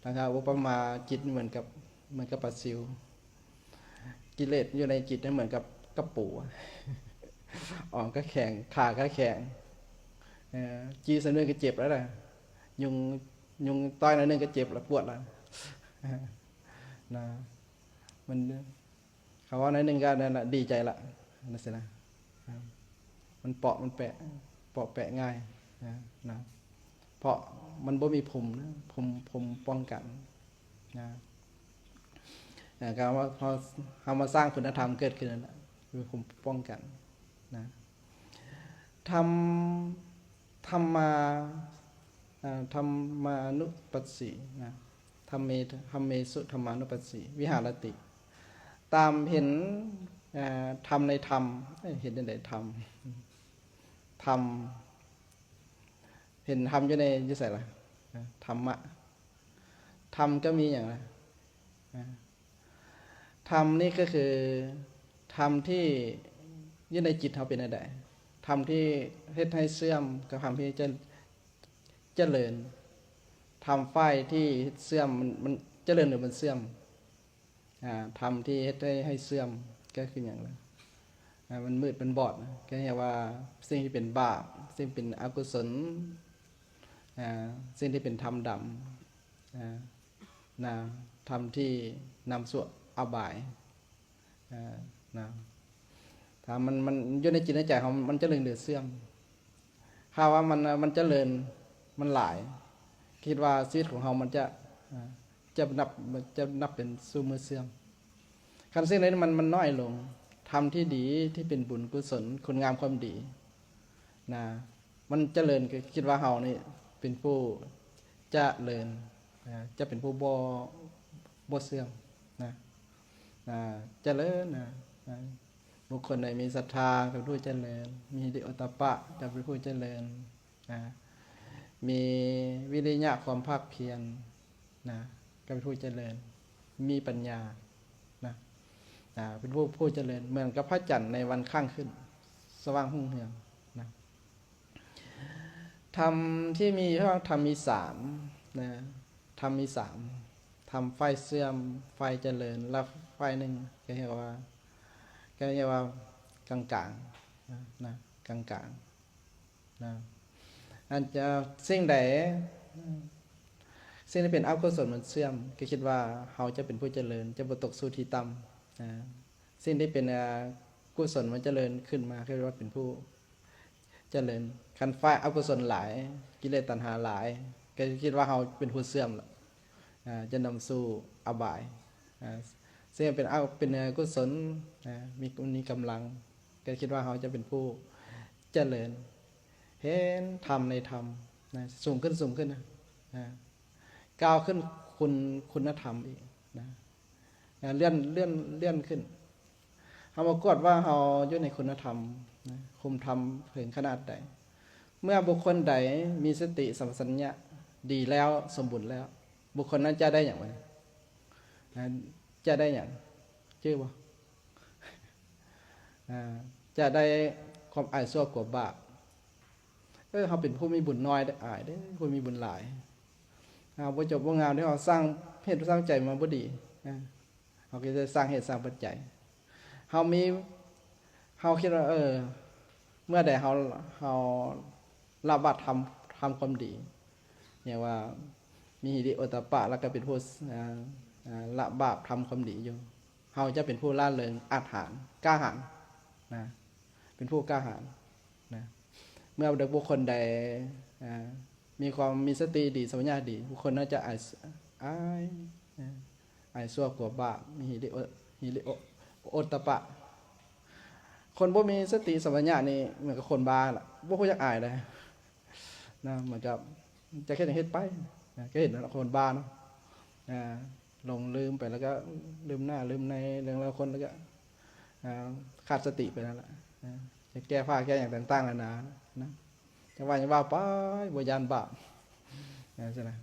ຖ້າຫາກອຸປະມາຈິດເໝືອນກັບ ເໝືອນກັບປາຊິວ ກິເລດຢູ່ໃນຈິດເໝືອນກັບ ກັບປູ ອອງກໍແຂງ ຂາກໍແຂງ ເອີ ຈີ່ສ່ຳໜຶ່ງກໍເຈັບແລ້ວນະ ຍຸງ ຍຸງຕ່ອຍໜ້ອຍໜຶ່ງກໍເຈັບແລ້ວ ປວດແລ້ວນະ ມັນ ເຂົາເວົ້າໜ້ອຍໜຶ່ງກໍນັ້ນລະ ດີໃຈລະ ຈັ່ງຊີ້ນະ ມັນເປາະ ມັນແປະ ເປາະແປະງ່າຍນະ ນະ ເພາະມັນບໍ່ມີພູມນະ ພູມ ພູມປ້ອງກັນນະ ເອີ ກໍເຮົາ ເຮົາ ເຮົາມາສ້າງຄຸນນະທຳເກີດຂຶ້ນນັ້ນລະ ເປັນພູມປ້ອງກັນນະ ທຳ ທຳມາ ເອີ ທຳມານຸປັດສີນະ ທຳເມ ທຳເມສຸທຳມານຸປັດສີ ວິຫາລະຕິ ຕາມເຫັນ ເອີ ທຳໃນທຳ ເອີ ເຫັນຈັ່ງໃດທຳ ທຳ ເຫັນທຳຢູ່ໃນ ຢູ່ໃສລະ ເອີ ທຳມະ ທຳກໍມີຫຍັງລະ ເອີ ທຳນີ້ກໍຄື ທຳທີ່ຢູ່ໃນຈິດເຮົາເປັນແນວໃດ? ທຳທີ່ເຮັດໃຫ້ເສື່ອມກັບທຳທີ່ຈະ ຈະເລີນ. ທຳຝ່າຍທີ່ເຊື່ອມ ມັນ ມັນຈະເລີນ ຫຼື ມັນເສື່ອມ? ອາ ທຳທີ່ເຮັດໃຫ້ ໃຫ້ເສື່ອມກໍຄືຫຍັງລະ? ອາ ມັນມືດ ມັນບອດ ກໍຮຽກວ່າສິ່ງທີ່ເປັນບາບ ສິ່ງເປັນອະກຸສົນ ອາ ສິ່ງທີ່ເປັນທຳດຳ ອາ ນະ ທຳທີ່ນຳສູ່ອະບາຍ ອາ ນະ ຖ້າມັນ ມັນຢູ່ໃນຈິດໃນໃຈເຮົາ ມັນຈະເລີນ ຫຼື ເສື່ອມ? ຖ້າວ່າມັນ ມັນຈະເລີນ ມັນຫຼາຍ ຄິດວ່າຊີວິດຂອງເຮົາມັນຈະ ອາ ຈະນັບ ຈະນັບເປັນສູ່ມື້ເສື່ອມ. ຄັນສິ່ງໃດມັນ ມັນນ້ອຍລົງ ທຳທີ່ດີ ທີ່ເປັນບຸນກຸສົນ ຄຸນງາມຄວາມດີ ນະ ມັນຈະເລີນ ກໍຄິດວ່າເຮົານີ້ເປັນຜູ້ຈະເລີນ ນະ ຈະເປັນຜູ້ບໍ່ ບໍ່ເສື່ອມ ນະ ນະ ຈະເລີນ ນະ ນະ ບຸກຄົນໃດມີສັດທາ ກໍເປັນຜູ້ຈະເລີນ ມີຫິລິໂອດຕະປະ ກໍເປັນຜູ້ຈະເລີນ ນະ ມີວິລິຍະ ຄວາມພາກພຽນ ນະ ກໍເປັນຜູ້ຈະເລີນ ມີປັນຍາ ນະ ນະ ເປັນຜູ້ ຜູ້ຈະເລີນ ເໝືອນກັບພະຈັນໃນວັນຂ້າງຂຶ້ນ ສະຫວ່າງຮຸ່ງເຮືອງນະ. ທຳທີ່ມີ ເຂົາເອີ້ນວ່າທຳມີສາມນະ ທຳມີສາມ ທຳຝ່າຍເສື່ອມ ຝ່າຍຈະເລີນ ແລະ ຝ່າຍໜຶ່ງກໍຮຽກວ່າ ກໍຮຽກວ່າກາງໆນະ ນະ ກາງໆ ນະ ອັນຈະ ສິ່ງໃດ ສິ່ງທີ່ເປັນອະກຸສົນມັນເສື່ອມ ກໍຄິດວ່າເຮົາຈະເປັນຜູ້ຈະເລີນ ຈະບໍ່ຕົກສູ່ທີ່ຕ່ຳ ນະ. ສິ່ງທີ່ເປັນ ອາ ກຸສົນມັນຈະເລີນຂຶ້ນມາ ຄືວ່າເປັນຜູ້ຈະເລີນ. ຄັນຝ່າຍອະກຸສົນຫຼາຍ ກິເລດຕັນຫາຫຼາຍ ກໍຄິດວ່າເຮົາເປັນຜູ້ເສື່ອມລະ ອາ ຈະນຳສູ່ອະບາຍ. ອາ ເຊິ່ງເປັນ ເປັນອະກຸສົນ ອາ ມີ ມີກຳລັງ ກໍຄິດວ່າເຮົາຈະເປັນຜູ້ຈະເລີນ ເຫັນທຳໃນທຳນະ ສູງຂຶ້ນ ສູງຂຶ້ນນະ ອາ ກ້າວຂຶ້ນຄຸນ ຄຸນນະທຳອີກນະ ນະ ເລື່ອນ ເລື່ອນ ເລື່ອນຂຶ້ນ. ເຮົາມາກວດວ່າເຮົາຢູ່ໃນຄຸນນະທຳນະ ຄຸນນະທຳເຖິງຂະໜາດໃດ. ເມື່ອບຸກຄົນໃດມີສະຕິສຳປະຊັນຍະດີແລ້ວ ສົມບູນແລ້ວ ບຸກຄົນນັ້ນຈະໄດ້ຫຍັງວະ? ນະ ຈະໄດ້ຫຍັງ? ຈື່ບໍ່? ອາ ຈະໄດ້ຄວາມອາຍຊົ່ວກົວບາບ. ເອີ ເຮົາເປັນຜູ້ມີບຸນນ້ອຍເດ້ ອາຍເດ້ ຜູ້ມີບຸນຫຼາຍ. ເຮົາບໍ່ຈົບບໍ່ງາມເດ້ ເຮົາສ້າງເຫດສ້າງໃຈມາບໍ່ດີ ເຮົາກໍຈະສ້າງເຫດສ້າງປັດໄຈ. ເຮົາມີ ເຮົາຄິດວ່າ ເອີ ເມື່ອໃດເຮົາ ເຮົາລະບາບທຳ ທຳຄວາມດີ ຮຽກວ່າມີຫິລິໂອດຕະປະ ແລ້ວກໍເປັນຜູ້ ອາ ອາ ລະບາບທຳຄວາມດີຢູ່ ເຮົາຈະເປັນຜູ້ລ່າເລີງ ອາດຫານ ກ້າຫານນະ ເປັນຜູ້ກ້າຫານນະ. ເມື່ອບຸກຄົນໃດ ອາ ມີຄວາມມີສະຕິດີ ສຳປະຊັນຍະດີ ບຸກຄົນນັ້ນຈະອາຍ ອາຍ ອາຍຊົ່ວກົວບາບ ມີຫິລິໂອ ຫິລິໂອ ໂອດຕະປະ. ຄົນບໍ່ມີສະຕິສຳປະຊັນຍະນີ້ ເໝືອນກັບຄົນບ້າລະ ບໍ່ຮູ້ຈັກອາຍເລີຍນະ ເໝືອນກັບ ຈະເຮັດຫຍັງເຮັດໄປນະ ກໍເຫັນແລ້ວ ຄົນບ້າເນາະ ອາ ຫຼົງລືມໄປ ແລ້ວກໍລືມໜ້າລືມໃນເລື່ອງລາວຄົນ ແລ້ວກໍ ອາ ຂາດສະຕິໄປນັ້ນລະ ອາ ຈະແກ້ຜ້າແກ້ຫຍັງຕ່າງໆນານານະ ຈະວ່າຫຍັງວ່າໄປ ບໍ່ຢ້ານບາບ ຈັ່ງຊີ້ນະ.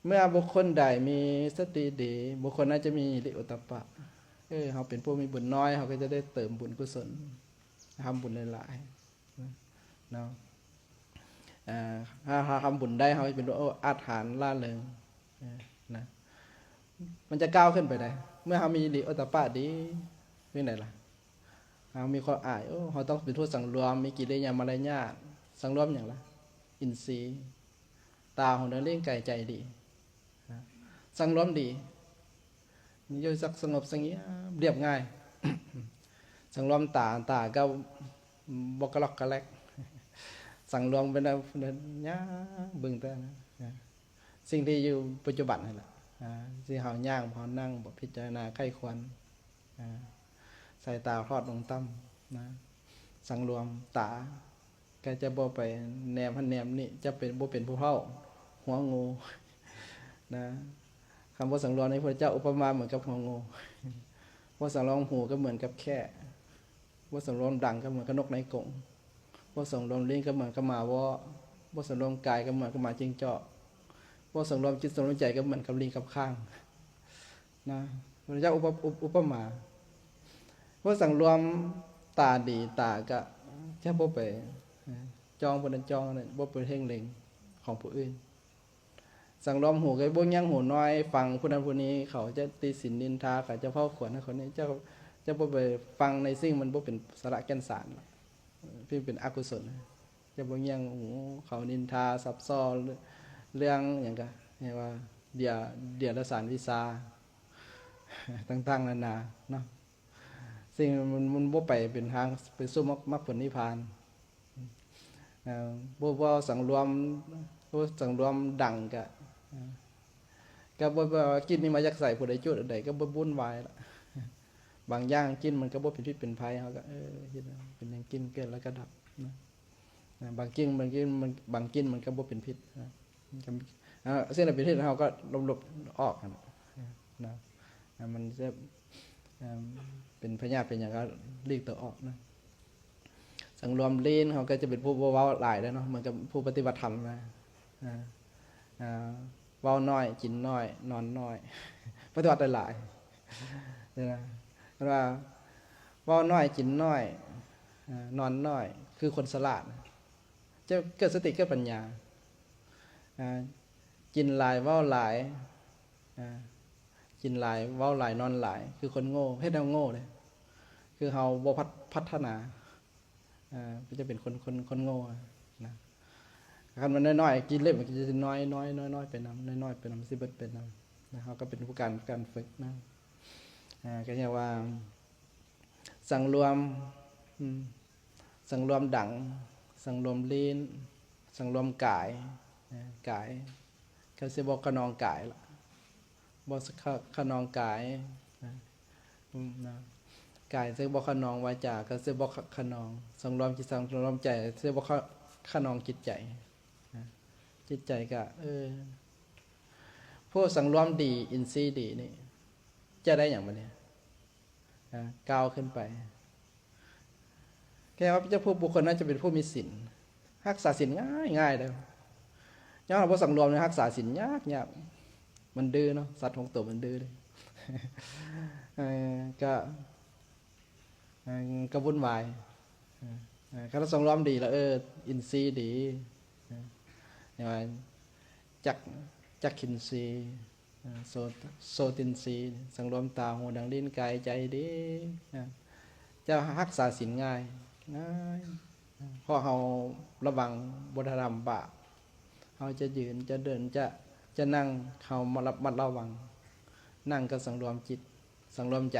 ເມື່ອບຸກຄົນໃດມີສະຕິດີ ບຸກຄົນນັ້ນຈະມີຫິລິໂອດຕະປະ ເອີ ເຮົາເປັນຜູ້ມີບຸນນ້ອຍ ເຮົາກໍຈະໄດ້ເຕີມບຸນກຸສົນ ທຳບຸນຫຼາຍໆເນາະ. ເອີ ຖ້າເຮົາທຳບຸນໄດ້ ເຮົາເປັນ ອາດຫານ ລ່າເລີງ ເອີ ນະ ມັນຈະກ້າວຂຶ້ນໄປໄດ້. ເມື່ອເຮົາມີຫິລິໂອດຕະປະດີ ເປັນໃດລະ? ເຮົາມີຄວາມອາຍ ໂອ້ ເຮົາຕ້ອງເປັນຜູ້ສັງລວມ ມີກິລິຍາມາລະຍາດ. ສັງລວມຫຍັງລະ? ອິນຊີ ຕາ ຫູ ໜູ ລີ້ນ ກາຍ ໃຈ ດີ ນະ ສັງລວມດີ ຢູ່ສະຫງົບສະຫງຽມ ລຽບງ່າຍ. ສັງລວມຕາ ຕາກໍບໍ່ກະລັອກກະແລັກ. ສັງລວມເປັນ ຍາມເບິ່ງແຕ່ ນະ ສິ່ງທີ່ຢູ່ປັດຈຸບັນຫັ້ນລະ ອາ ທີ່ເຮົາຍ່າງ ເຮົານັ່ງ ບໍ່ ພິຈາລະນາໄຂ້ຄວນ ອາ ສາຍຕາທອດລົງຕ່ຳນະ ສັງລວມຕາ ກໍຈະບໍ່ໄປແນມຫັ້ນແນມນີ້ ຈະເປັນ ບໍ່ເປັນຜູ້ເຖົ້າຫົວງູນະ. ຄຳວ່າສັງລວມນີ້ ພະພຸດທະເຈົ້າອຸປະມາເໝືອນກັບຫົວງູ ບໍ່ສັງລວມຫູກໍເໝືອນກັບແຂ້ ບໍ່ສັງລວມດັງກໍເໝືອນກັບນົກໃນກົງ ບໍ່ສັງລວມລີ້ນກໍເໝືອນກັບໝາວໍ້ ບໍ່ສັງລວມກາຍກໍເໝືອນກັບໝາຈິງຈອກ ບໍ່ສັງລວມຈິດສັງລວມໃຈກໍເໝືອນກັບລີ້ນກັບຂ້າງ ນະ ພະພຸດທະເຈົ້າອຸປະ ອຸປະມາ ບໍ່ສັງລວມຕາດີ ຕາກະຈະບໍ່ໄປຈ້ອງຜູ້ນັ້ນຈ້ອງຜູ້ນີ້ ບໍ່ໄປເພງເລັງຂອງຜູ້ອື່ນ. ສັງລວມຫູກໍບໍ່ຍ່າງຫູນ້ອຍ ຟັງຜູ້ນັ້ນຜູ້ນີ້ ເຂົາຈະຕິສິນນິນທາ ເຂົາຈະເວົ້າຂວັນໃຫ້ຄົນນີ້ ເຈົ້າຈະບໍ່ໄປຟັງໃນສິ່ງມັນບໍ່ເປັນສາລະແກ່ນສານ ທີ່ເປັນອະກຸສົນ. ຈະບໍ່ຍ່າງຫູເຂົານິນທາສັບສໍ່ເລື່ອງຫຍັງກະ ຮຽກວ່າເດຍ ເດຍລະສານວິຊາຕ່າງໆນານາເນາະ ສິ່ງມັນ ມັນບໍ່ໄປເປັນທາງໄປສູ່ມັກ ມັກຜົນນິບພານ. ເອີ ບໍ່ ບໍ່ສັງລວມ ບໍ່ສັງລວມດັງກະ ເອີ ກໍບໍ່ ບໍ່ວ່າກິ່ນນີ້ມາຈາກໃສ ຜູ້ໃດຈູດອັນໃດກໍບໍ່ວຸ່ນວາຍລະ. ບາງຢ່າງກິ່ນມັນກໍບໍ່ເປັນພິດເປັນໄພ ເຮົາກໍ ເອີ ເຮັດເປັນຫຍັງກິ່ນເກີດແລ້ວກໍດັບນະ. ນະ ບາງກິ່ນ ບາງກິ່ນມັນ ບາງກິ່ນມັນກໍບໍ່ເປັນພິດນະ ກໍ ເອີ ສິ່ງໃດເປັນພິດເຮົາກໍລົບໆອອກຫັ້ນນະ ນະ ມັນຈະ ເອີ ເປັນພະຍາດເປັນຫຍັງກໍຫຼີກຕົວອອກນະ. ສັງລວມລີ້ນ ເຮົາກໍຈະເປັນຜູ້ບໍ່ເວົ້າຫຼາຍແລ້ວເນາະ ເໝືອນກັບຜູ້ປະຕິບັດທຳນະ ເອີ ເວົ້າໜ້ອຍ ກິນໜ້ອຍ ນອນໜ້ອຍ ປະຕິບັດຫຼາຍໆ ເອີ ເພິ່ນວ່າ ເວົ້າໜ້ອຍ ກິນໜ້ອຍ ອາ ນອນໜ້ອຍ ຄືຄົນສະຫຼາດ. ຈະເກີດສະຕິເກີດປັນຍາ. ອາ ກິນຫຼາຍເວົ້າຫຼາຍ ອາ ກິນຫຼາຍເວົ້າຫຼາຍນອນຫຼາຍ ຄືຄົນໂງ່. ເຮັດແນວໂງ່ເດ້ ຄືເຮົາບໍ່ພັດ ພັດທະນາ. ເອີ ກໍຈະເປັນຄົນ ຄົນ ຄົນໂງ່ນະ. ຄັນມັນນ້ອຍໆ ກິເລດມັນກໍຈະນ້ອຍໆ ນ້ອຍໆ ໄປນຳ ນ້ອຍໆ ໄປນຳ ຊິເບິດໄປນຳນະ. ເຮົາກໍເປັນຜູ້ການ ການຝຶກນະ. ເອີ ກໍຮຽກວ່າ ສັງລວມ ອືມ ສັງລວມດັງ ສັງລວມລີ້ນ ສັງລວມກາຍ ເອີ ກາຍ ກໍຊິບໍ່ຂະໜອງກາຍລະ ບໍ່ຂະ ຂະໜອງກາຍນະ. ອືມ ນະ ກາຍຊິບໍ່ຂະໜອງວາຈາ ກໍຊິບໍ່ຂະ ຂະໜອງ ສັງລວມຈິດ ສັງລວມໃຈ ຊິບໍ່ຂະ ຂະໜອງຈິດໃຈນະ. ຈິດໃຈກໍ ເອີ ຜູ້ສັງລວມດີ ອິນຊີດີນີ້ ຈະໄດ້ຫຍັງບາດນີ້? ອ່າ ກ້າວຂຶ້ນໄປ. ແຕ່ວ່າເຈົ້າຜູ້ບຸກຄົນນັ້ນຈະເປັນຜູ້ມີສິນ ຮັກສາສິນງ່າຍໆເດີ. ຍ້ອນວ່າບໍ່ສັງລວມນີ້ ຮັກສາສິນຍາກໆ ມັນດື້ເນາະ. ສັດຂອງໂຕມັນດື້ເດ້ ເອີ ກະ ເອີ ກະວຸ່ນວາຍ. ເອີ ຄັນສັງລວມດີລະ ເອີ ອິນຊີດີ ເອີ ຢ່າງວ່າ ຈັກ ຈັກຂີນຊີ ເອີ ໂສ ໂສຕິນຊີ ສັງລວມຕາ ຫູ ດັງ ລີ້ນ ກາຍ ໃຈດີ ນະ. ຈະຮັກສາສິນງ່າຍ ງ່າຍ ເພາະເຮົາລະວັງບໍ່ໄດ້ທຳບາບ. ເຮົາຈະຢືນ ຈະເດີນ ຈະ ຈະນັ່ງ ເຮົາມາລະມັດລະວັງ. ນັ່ງກໍສັງລວມຈິດ ສັງລວມໃຈ.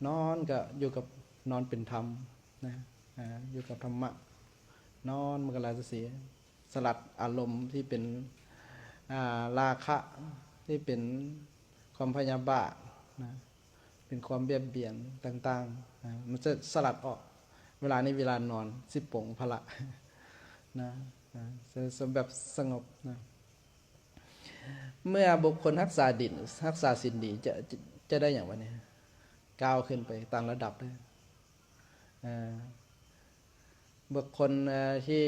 ນອນກໍຢູ່ກັບ ນອນເປັນທຳນະ ອາ ຢູ່ກັບທຳມະ. ນອນມັນກໍລາຊະສີ ສະຫຼັດອາລົມທີ່ເປັນ ອາ ລາຄະ ທີ່ເປັນຄວາມພະຍາບາດນະ ເປັນຄວາມບຽດບຽນຕ່າງໆນະ ມັນຈະສະຫຼັດອອກ. ເວລານີ້ເວລານອນ ສິບໂມງພະລະນະ ນະ ສະ ສະ ແບບສະຫງົບນະ. ເມື່ອບຸກຄົນຮັກສາສິນ ຮັກສາສິນດີ ຈະ ຈະ ຈະໄດ້ຫຍັງບາດນີ້? ກ້າວຂຶ້ນໄປຕາມລະດັບເດີ. ເອີ ບຸກຄົນ ເອີ ທີ່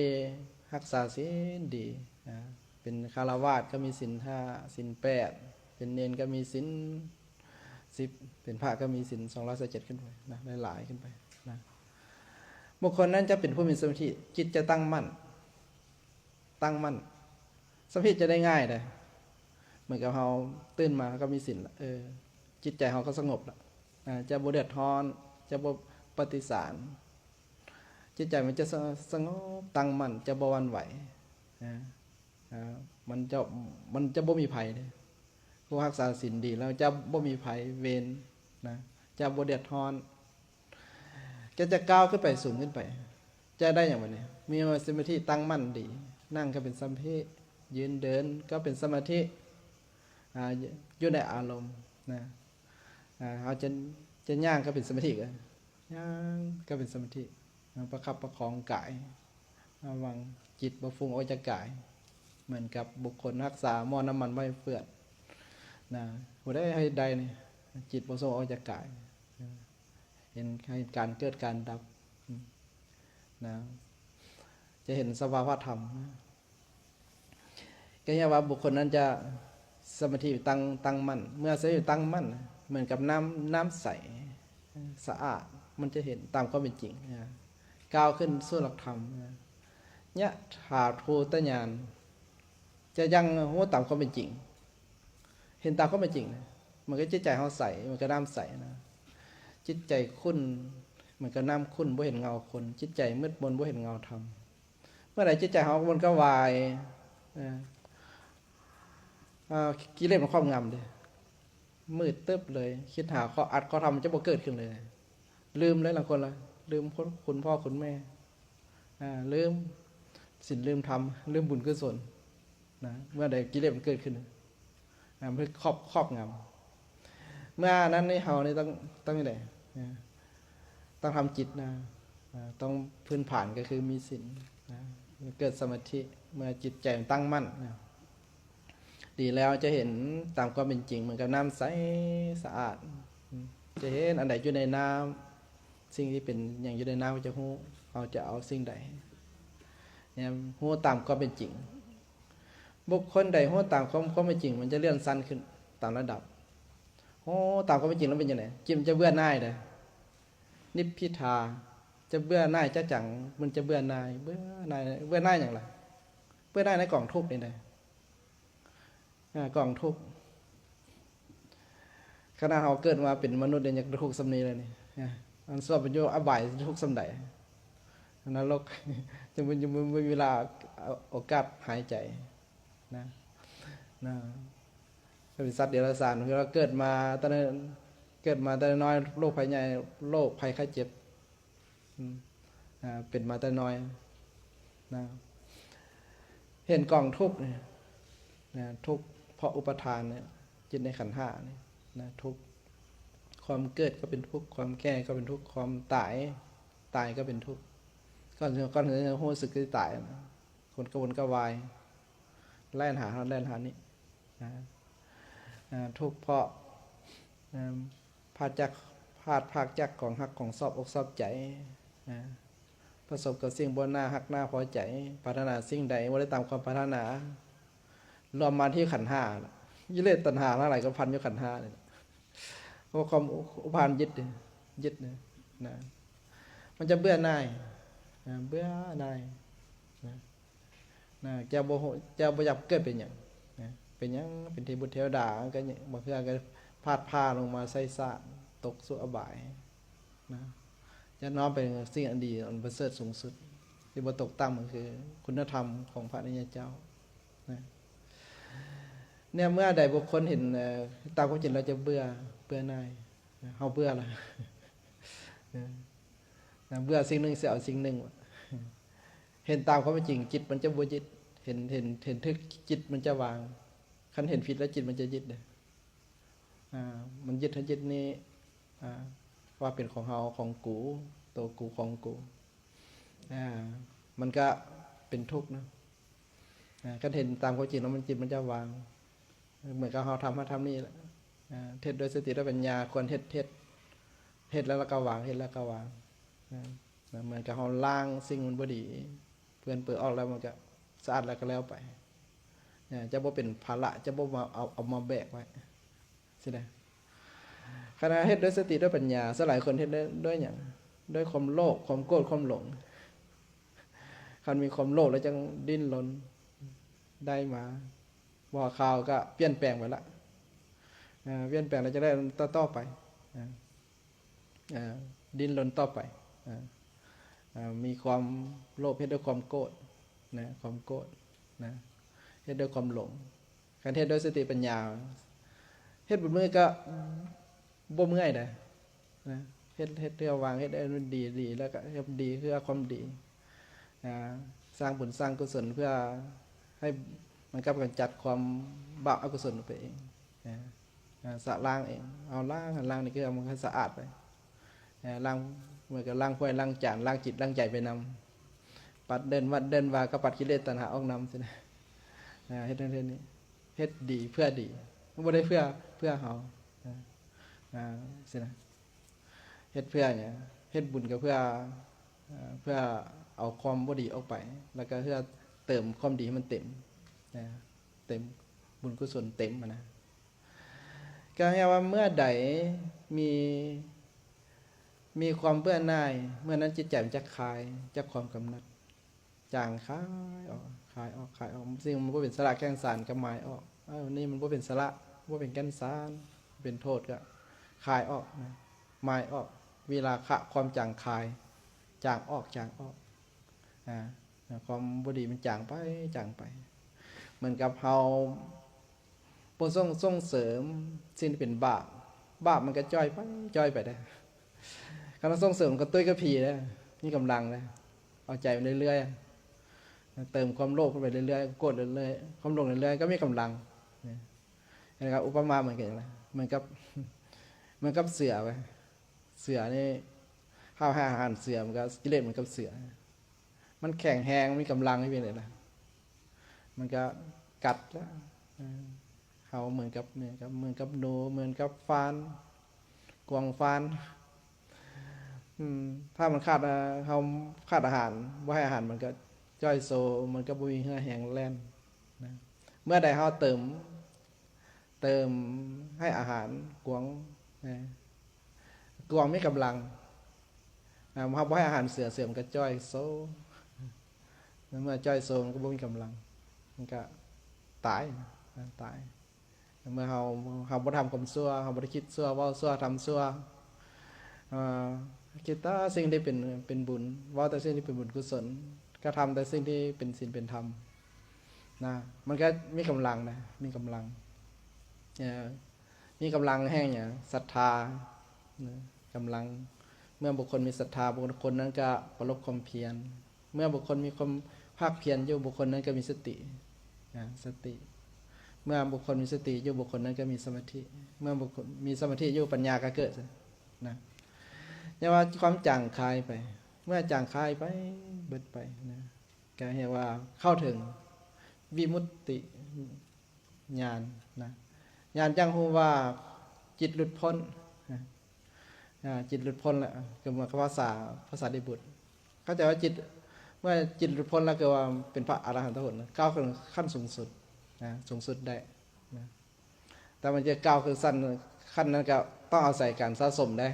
ຮັກສາສິນດີ ເອີ ເປັນຄາລະວາດກໍມີສິນຫ້າ ສິນແປດ ເປັນເນນກໍມີສິນສິບ ເປັນພະກໍມີສິນສອງຮ້ອຍຊາວເຈັດຂຶ້ນໄປນະ ຫຼາຍໆຂຶ້ນໄປນະ. ບຸກຄົນນັ້ນຈະເປັນຜູ້ມີສະມາທິ ຈິດຈະຕັ້ງໝັ້ນ ຕັ້ງໝັ້ນ. ສະມາທິຈະໄດ້ງ່າຍເດ້ ເໝືອນກັບເຮົາຕື່ນມາເຮົາກໍມີສິນລະ ເອີ ຈິດໃຈເຮົາກໍສະຫງົບລະ ອາ ຈະບໍ່ເດືອດຮ້ອນ ຈະບໍ່ປະຕິສານ. ຈິດໃຈມັນຈະສະ ສະຫງົບ ຕັ້ງໝັ້ນ ຈະບໍ່ຫວັ່ນໄຫວ ອາ ອາ ມັນຈະ ມັນຈະບໍ່ມີໄພເດ້. ຜູ້ຮັກສາສິນດີແລ້ວຈະບໍ່ມີໄພເວນນະ ຈະບໍ່ເດືອດຮ້ອນ. ກໍຈະກ້າວຂຶ້ນໄປ ສູງຂຶ້ນໄປ ຈະໄດ້ຫຍັງບາດນີ້? ມີສະມາທິຕັ້ງໝັ້ນດີ ນັ່ງກໍເປັນສະມາທິ ຢືນເດີນກໍເປັນສະມາທິ ອາ ຢູ່ໃນອາລົມນະ. ອາ ເຮົາຈະ ຈະຍ່າງກໍເປັນສະມາທິ ຍ່າງກໍເປັນສະມາທິ ປະຄັບປະຄອງກາຍ ລະວັງຈິດບໍ່ຟຸ້ງອອກຈາກກາຍ ເໝືອນກັບບຸກຄົນຮັກສາໝໍ້ນ້ຳມັນບໍ່ໃຫ້ເປື້ອນນະ. ຜູ້ໃດເຮັດໄດ້ນີ້ ຈິດບໍ່ສົ່ງອອກຈາກກາຍ ເຫັນ ເຫັນການເກີດການດັບນະ ຈະເຫັນສະພາວະທຳນະ. ກໍຮຽກວ່າບຸກຄົນນັ້ນຈະສະມາທິຕັ້ງ ຕັ້ງໝັ້ນ. ເມື່ອສະມາທິຕັ້ງໝັ້ນ ເໝືອນກັບນ້ຳ ນ້ຳໃສ ສະອາດ ມັນຈະເຫັນຕາມຄວາມເປັນຈິງນະ ກ້າວຂຶ້ນສູ່ຫຼັກທຳນະ. ຍະຖາພູຕະຍານ ຈະຍັງຮູ້ຕາມຄວາມເປັນຈິງ ເຫັນຕາມຄວາມເປັນຈິງນະ. ເໝືອນກັບຈິດໃຈເຮົາໃສ ເໝືອນກັບນ້ຳໃສນະ. ຈິດໃຈຂຸ້ນ ເໝືອນກັບນ້ຳຂຸ້ນ ບໍ່ເຫັນເງົາຂຸ້ນ. ຈິດໃຈມືດມົນ ບໍ່ເຫັນເງົາທຳ. ເມື່ອໃດຈິດໃຈເຮົາມັນກໍວາຍ ເອີ ເອີ ກິເລດມັນຄອບງຳເດ້ ມືດຕຶບເລີຍ ຄິດຫາຂໍ້ອັດຂໍ້ທຳມັນຈະບໍ່ເກີດຂຶ້ນເລີຍ. ລືມເລີຍ ລາງຄົນລະລືມຄຸນ ຄຸນພໍ່ຄຸນແມ່ ອາ ລືມສິນລືມທຳ ລືມບຸນກຸສົນນະ. ເມື່ອໃດກິເລດມັນເກີດຂຶ້ນ ອາ ມັນຄອບ ຄອບງຳ. ເມື່ອນັ້ນນີ້ເຮົານີ້ຕ້ອງ ຕ້ອງຈັ່ງໃດ? ອາ ຕ້ອງທຳຈິດນະ ອາ ຕ້ອງພື້ນຖານກໍຄືມີສິນນະ ເກີດສະມາທິ. ເມື່ອຈິດໃຈມັນຕັ້ງໝັ້ນນະ ດີແລ້ວຈະເຫັນຕາມຄວາມເປັນຈິງ ເໝືອນກັບນ້ຳໃສສະອາດ. ຈະເຫັນອັນໃດຢູ່ໃນນ້ຳ ສິ່ງທີ່ເປັນຫຍັງຢູ່ໃນນ້ຳກໍຈະຮູ້ ເຮົາຈະເອົາສິ່ງໃດ. ແນມຮູ້ຕາມຄວາມເປັນຈິງ. ບຸກຄົນໃດຮູ້ຕາມຄວາມ ຄວາມເປັນຈິງ ມັນຈະເລື່ອນຊັ້ນຂຶ້ນຕາມລະດັບ. ໂອ້ ຕາມຄວາມເປັນຈິງແລ້ວເປັນຈັ່ງໃດ? ຈິດມັນຈະເບື່ອໜ່າຍເດ້. ນິບພິທາ ຈະເບື່ອໜ່າຍຈະຈັງ, ມັນຈະເບື່ອໜ່າຍ, ເບື່ອໜ່າຍ, ເບື່ອໜ່າຍຫຍັງລະ? ເບື່ອໜ່າຍໃນກອງທຸກນີ້ເດ້. ອາ ກອງທຸກ. ຂະໜາດເຮົາເກີດມາເປັນມະນຸດຍັງທຸກສ່ຳນີ້ແລ້ວນີ້. ອາ ອັນສ່ວນໄປຢູ່ອະບາຍທຸກສ່ຳໃດ? ນະລົກ ຈະບໍ່ ຈະບໍ່ມີເວລາ ໂອກາດຫາຍໃຈນະ ນະ. ເປັນສັດເດຍລະສານ ຄືວ່າເກີດມາແຕ່ ເກີດມາແຕ່ນ້ອຍ ໂລກໄພໃຫຍ່ ໂລກໄພໄຂ້ເຈັບ ອາ ເປັນມາແຕ່ນ້ອຍນະ. ເຫັນກອງທຸກນີ້ນະ ທຸກເພາະອຸປະທານນີ້ ຈິດໃນຂັນຫ້ານີ້ນະ ທຸກ. ຄວາມເກີດກໍເປັນທຸກ, ຄວາມແກ່ກໍເປັນທຸກ, ຄວາມຕາຍ ຕາຍກໍເປັນທຸກ. ກ່ອນ ກ່ອນທີ່ຈະຮູ້ສຶກຊິຕາຍນະ ຄົນກະວົນກະວາຍ ແລ່ນຫາຫັ້ນແລ່ນຫານີ້ນະ. ອາ ທຸກເພາະ ອາ ພາດຈາກ ພາດພາກຈາກຂອງຮັກຂອງຊອບອົກຊອບໃຈນະ. ປະສົບກັບສິ່ງບໍ່ໜ້າຮັກໜ້າພໍໃຈ, ປາດຖະໜາສິ່ງໃດບໍ່ໄດ້ຕາມຄວາມປາດຖະໜາ, ລວມມາທີ່ຂັນຫ້າລະ. ກິເລດຕັນຫາທັງຫຼາຍກໍພັນຢູ່ຂັນຫ້ານີ້ລະ. ເພາະຄວາມອຸປະທານຍຶດ ຍຶດນະ ມັນຈະເບື່ອໜ່າຍນະ, ເບື່ອໜ່າຍນະ. ນະ ເຈົ້າບໍ່ຮູ້ ເຈົ້າບໍ່ຢາກເກີດເປັນຫຍັງນະ? ເປັນຫຍັງ ເປັນເທວະບຸດເທວະດາ ກໍບາງເທື່ອກໍພາດພາລົງມາໃສ່ຊາດ ຕົກສູ່ອະບາຍນະ. ຢ່ານ້ອມໄປສິ່ງອັນດີ ອັນປະເສີດສູງສຸດ ທີ່ບໍ່ຕົກຕ່ຳ ກໍຄືຄຸນນະທຳຂອງພະອະລິຍະເຈົ້ານະ. ເມື່ອໃດບຸກຄົນເຫັນ ເອີ ຕາມຄວາມຈິງແລ້ວຈະເບື່ອ ເບື່ອໜ່າຍນະ. ເຮົາເບື່ອລະ ເອີ ນະ ເບື່ອສິ່ງໜຶ່ງຊິເອົາສິ່ງໜຶ່ງ. ເຫັນຕາມຄວາມເປັນຈິງ ຈິດມັນຈະບໍ່ຍຶດ, ເຫັນ ເຫັນ ເຫັນຖືກ ຈິດມັນຈະວາງ. ຄັນເຫັນຜິດແລ້ວ ຈິດມັນຈະຍຶດເດ້. ອາ ມັນຍຶດຫັ້ນຍຶດນີ້ ອາ ວ່າເປັນຂອງເຮົາ ຂອງກູ ໂຕກູ ຂອງກູ ອາ ມັນກະເປັນທຸກນະ. ອາ ຄັນເຫັນຕາມຄວາມຈິງແລ້ວ ມັນ ຈິດມັນຈະວາງ. ເໝືອນກັບເຮົາທຳຫັ້ນທຳນີ້ແຫຼະ ເຮັດດ້ວຍສະຕິດ້ວຍປັນຍາ ຄວນເຮັດ ເຮັດ ເຮັດແລ້ວລະກະວາງ ເຮັດແລ້ວກະວາງ ເໝືອນກັບເຮົາລ້າງສິ່ງມັນບໍ່ດີ ເປື້ອນເປິອອກແລ້ວ ມັນກະສະອາດແລ້ວກະແລ້ວໄປ ຈະບໍ່ເປັນພາລະ ຈະບໍ່ມາເອົາ ເອົາມາແບກໄວ້ຊີ້ນະ. ຄັນເຮົາເຮັດດ້ວຍສະຕິດ້ວຍປັນຍາ ສ່ວນຫຼາຍຄົນເຮັດດ້ວຍ ດ້ວຍຫຍັງ? ດ້ວຍຄວາມໂລບ ຄວາມໂກດ ຄວາມຫຼົງ. ຄັນມີຄວາມໂລບແລ້ວຈັ່ງດີ້ນລົນ ໄດ້ມາ ບໍ່ຄາວກະປ່ຽນແປງໄປລະ ປ່ຽນແປງແລ້ວຈັ່ງໄດ້ຕໍ່ໆໄປ ດິ້ນລົນຕໍ່ໄປ ມີຄວາມໂລບເຮັດດ້ວຍຄວາມໂກດນະ ຄວາມໂກດນະ ເຮັດດ້ວຍຄວາມຫຼົງ. ຄັນເຮັດດ້ວຍສະຕິປັນຍາ ເຮັດເບິດມື້ກະບໍ່ເມື່ອຍໃດ໋ ນະ ເຮັດ ເຮັດເພື່ອຫວັງເຮັດໃຫ້ມັນດີ ດີແລ້ວກະເຮັດດີເພື່ອຄວາມດີ ອາ ສ້າງບຸນສ້າງກຸສົນເພື່ອໃຫ້ມັນກັບກຳຈັດຄວາມບາບອະກຸສົນອອກໄປເອງ ອາ ອາ ສະລ້າງເອງ ເອົາລ້າງ ລ້າງນີ້ຄືເອົາມັນໃຫ້ສະອາດໄປ ອາ ລ້າງ ເໝືອນກັບລ້າງຖ້ວຍລ້າງຈານ ລ້າງຈິດລ້າງໃຈໄປນຳ ປັດເດີ່ນວັດເດີ່ນວາ ກະປັດກິເລດຕັນຫາອອກນຳຊີ້ນະ ອາ ເຮັດນັ້ນເຮັດນີ້ ເຮັດດີເພື່ອດີ ບໍ່ໄດ້ເພື່ອ ເພື່ອເຮົາ ອາ ຊີ້ນະ. ເຮັດເພື່ອຫຍັງ? ເຮັດບຸນກໍເພື່ອ ເອີ ເພື່ອເອົາຄວາມບໍ່ດີອອກໄປ ແລ້ວກໍເພື່ອເຕີມຄວາມດີໃຫ້ມັນເຕັມ ເຕັມ ບຸນກຸສົນເຕັມຫັ້ນນະ. ກໍເຮົາວ່າເມື່ອໃດມີ ມີຄວາມເບື່ອໜ່າຍ ເມື່ອນັ້ນຈິດໃຈມັນຈະຄາຍຈາກຄວາມກຳໜັດ. ຈາງຄາຍອອກ ຄາຍອອກ ຄາຍອອກ ສິ່ງມັນບໍ່ເປັນສາລະແກ່ນສານກໍມາຍອອກ ເອີ ນີ້ມັນບໍ່ເປັນສາລະ ບໍ່ເປັນແກ່ນສານ ເປັນໂທດກໍຄາຍອອກນະ ມາຍອອກ ວິລາຄະ ຄວາມຈາງຄາຍ ຈາງອອກ ຈາງອອກ ອາ ຄວາມບໍ່ດີມັນຈາງໄປ ຈາງໄປ ເໝືອນກັບເຮົາ ບໍ່ສົ່ງ ສົ່ງເສີມສິ່ງທີ່ເປັນບາບ ບາບມັນກໍຈ່ອຍໄປ ຈ່ອຍໄປເດ້. ຄັນເຮົາສົ່ງເສີມ ມັນກໍຕຸ້ຍກັບຜີເດ້ ມີກຳລັງເດ້ ເອົາໃຈມັນເລື້ອຍໆ ເຕີມຄວາມໂລບເຂົ້າໄປເລື້ອຍໆ ໂກດເລື້ອຍໆ ຄວາມຫຼົງເລື້ອຍໆ ກໍມີກຳລັງ. ເຫັນກັບອຸປະມາເໝືອນກັນ ເໝືອນກັບ ເໝືອນກັບເສືອໄປ ເສືອນີ້ ເຮົາໃຫ້ອາຫານເສືອ ມັນກໍກິເລດເໝືອນກັບເສືອ ມັນແຂງແຮງ ມີກຳລັງຢູ່ນີ້ນະ ມັນກໍກັດແລ້ວ. ເອີ ເຮົາເໝືອນກັບ ເໝືອນກັບ ເໝືອນກັບໜູ ເໝືອນກັບຟານ ກວາງຟານ ອືມ ຖ້າມັນຂາດ ເຮົາຂາດອາຫານ ບໍ່ໃຫ້ອາຫານ ມັນກໍຈ້ອຍໂຊ ມັນກໍບໍ່ມີເຫື່ອແຮງແລ່ນນະ. ເມື່ອໃດເຮົາເຕີມ ເຕີມໃຫ້ອາຫານກວາງ ນະ ກວາງມີກຳລັງ ນະ ເຮົາບໍ່ໃຫ້ອາຫານເສືອ ເສືອມັນກໍຈ້ອຍໂຊ ເມື່ອຈ້ອຍໂຊມັນກໍບໍ່ມີກຳລັງ ມັນກໍຕາຍ ນະ ຕາຍ. ເມື່ອເຮົາ ເຮົາບໍ່ທຳຄວາມຊົ່ວ ເຮົາບໍ່ໄດ້ຄິດຊົ່ວ ເວົ້າຊົ່ວ ທຳຊົ່ວ ເອີ ຄິດແຕ່ສິ່ງທີ່ເປັນ ເປັນບຸນ ເວົ້າແຕ່ສິ່ງທີ່ເປັນບຸນກຸສົນ ກະທຳແຕ່ສິ່ງທີ່ເປັນສິນເປັນທຳ ນະ ມັນກໍມີກຳລັງນະ ມີກຳລັງ ເອີ ມີກຳລັງແຫ່ງຫຍັງ? ສັດທາ ນະ ກຳລັງ ເມື່ອບຸກຄົນມີສັດທາ ບຸກຄົນນັ້ນກໍປະລົບຄວາມພຽນ ເມື່ອບຸກຄົນມີຄວາມພາກພຽນຢູ່ ບຸກຄົນນັ້ນກໍມີສະຕິ ນະ ສະຕິ ເມື່ອບຸກຄົນມີສະຕິຢູ່ ບຸກຄົນນັ້ນກໍມີສະມາທິ ເມື່ອບຸກຄົນມີສະມາທິຢູ່ ປັນຍາກໍເກີດ ນະ ຢ່າວ່າຄວາມຈາງຄາຍໄປ ເມື່ອຈາງຄາຍໄປ ເບິດໄປ ນະ ກໍຮຽກວ່າເຂົ້າເຖິງວິມຸດຕິ ຍານນະ ຍານຈັ່ງຮູ້ວ່າຈິດຫຼຸດພົ້ນ ອາ ຈິດຫຼຸດພົ້ນແລ້ວ ກໍເໝືອນກັບພາສາ ພາສາລິບຸດ ເຂົ້າໃຈວ່າຈິດ ເມື່ອຈິດຫຼຸດພົ້ນແລ້ວ ຄືວ່າເປັນພະອະລະຫັນຕະຜົນ ກ້າວຂຶ້ນຂັ້ນສູງສຸດນະ ສູງສຸດໄດ້ນະ ແຕ່ມັນຈະກ້າວຂຶ້ນຊັ້ນ ຂັ້ນນັ້ນກໍຕ້ອງອາໄສການສະສົມໄດ້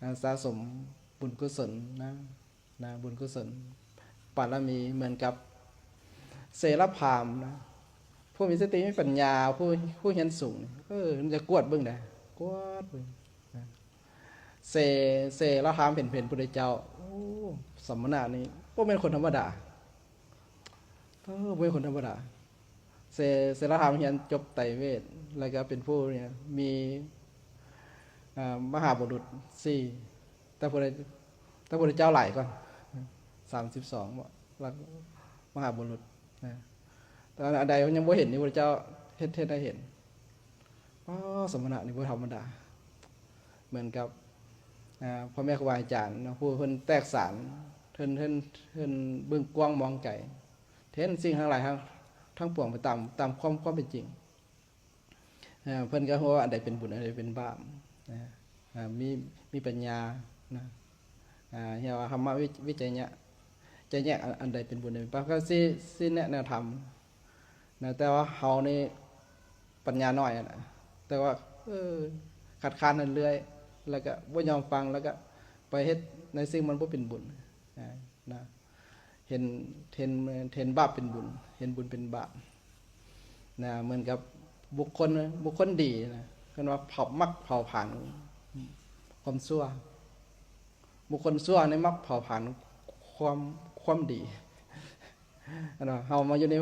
ອາ ສະສົມບຸນກຸສົນນະ ນະ ບຸນກຸສົນ ບາລະມີ ເໝືອນກັບເສລະພາມນະ ຜູ້ມີສະຕິມີປັນຍາ ຜູ້ ຜູ້ຮຽນສູງ ເອີ ມັນຈະກວດເບິ່ງໄດ໋ ກວດເບິ່ງນະ ເສ ເສລະພາມເຫັນ ເຫັນພຸດທະເຈົ້າ ໂອ້ ສະມະນະນີ້ບໍ່ແມ່ນຄົນທຳມະດາ ເອີ ບໍ່ແມ່ນຄົນທຳມະດາ ເສ ເສລະທຳຮຽນຈົບໄຕເວດ ແລ້ວກໍເປັນຜູ້ນີ້ ມີ ເອີ ມະຫາບຸລຸດສີ່ ແຕ່ຜູ້ໃດ ແຕ່ຜູ້ໃດເຈົ້າຫຼາຍກ່ອນ ສາມສິບສອງບໍ ແລ້ວມະຫາບຸລຸດນະ ແຕ່ອັນໃດຍັງບໍ່ເຫັນນີ້ ພະເຈົ້າເຮັດ ເຮັດໃຫ້ເຫັນ ອໍ ສະມະນະນີ້ບໍ່ທຳມະດາ ເໝືອນກັບ ອາ ພໍ່ແມ່ຄູບາອາຈານເນາະ ຜູ້ເພິ່ນແຕກສານ ເພິ່ນ ເພິ່ນ ເພິ່ນເບິ່ງກວ້າງມອງໄກ ເຫັນສິ່ງທັງຫຼາຍທັງ ທັງປວງໄປຕາມ ຕາມຄວາມ ຄວາມເປັນຈິງ ເອີ ເພິ່ນກໍຮູ້ວ່າອັນໃດເປັນບຸນ ອັນໃດເປັນບາບນະ ອາ ມີ ມີປັນຍານະ ອາ ຮຽກວ່າທຳມະວິ ວິໄຈຍະ ຈະແຍກອັນ ອັນໃດເປັນບຸນ ເປັນບາບ ກໍຊິ ຊິແນະແນວທຳນະ ແຕ່ວ່າເຮົານີ້ປັນຍາໜ້ອຍຫັ້ນນະ ແຕ່ວ່າ ເອີ ຄັດຄ້ານຫັ້ນເລື້ອຍ ແລ້ວກໍບໍ່ຍອມຟັງ ແລ້ວກໍໄປເຮັດໃນສິ່ງມັນບໍ່ເປັນບຸນ ອາ ນະ ເຫັນ ເຫັນ ເຫັນບາບເປັນບຸນ ເຫັນບຸນເປັນບາບນະ ເໝືອນກັບບຸກຄົນ ບຸກຄົນດີນະ ເອີ້ນວ່າເຜົາ ມັກເຜົາຜານຄວາມຊົ່ວ ບຸກຄົນຊົ່ວນີ້ມັກເຜົາຜານຄວາມ ຄວາມດີ ອັນວ່າເຮົາມາຢູ່ໃນ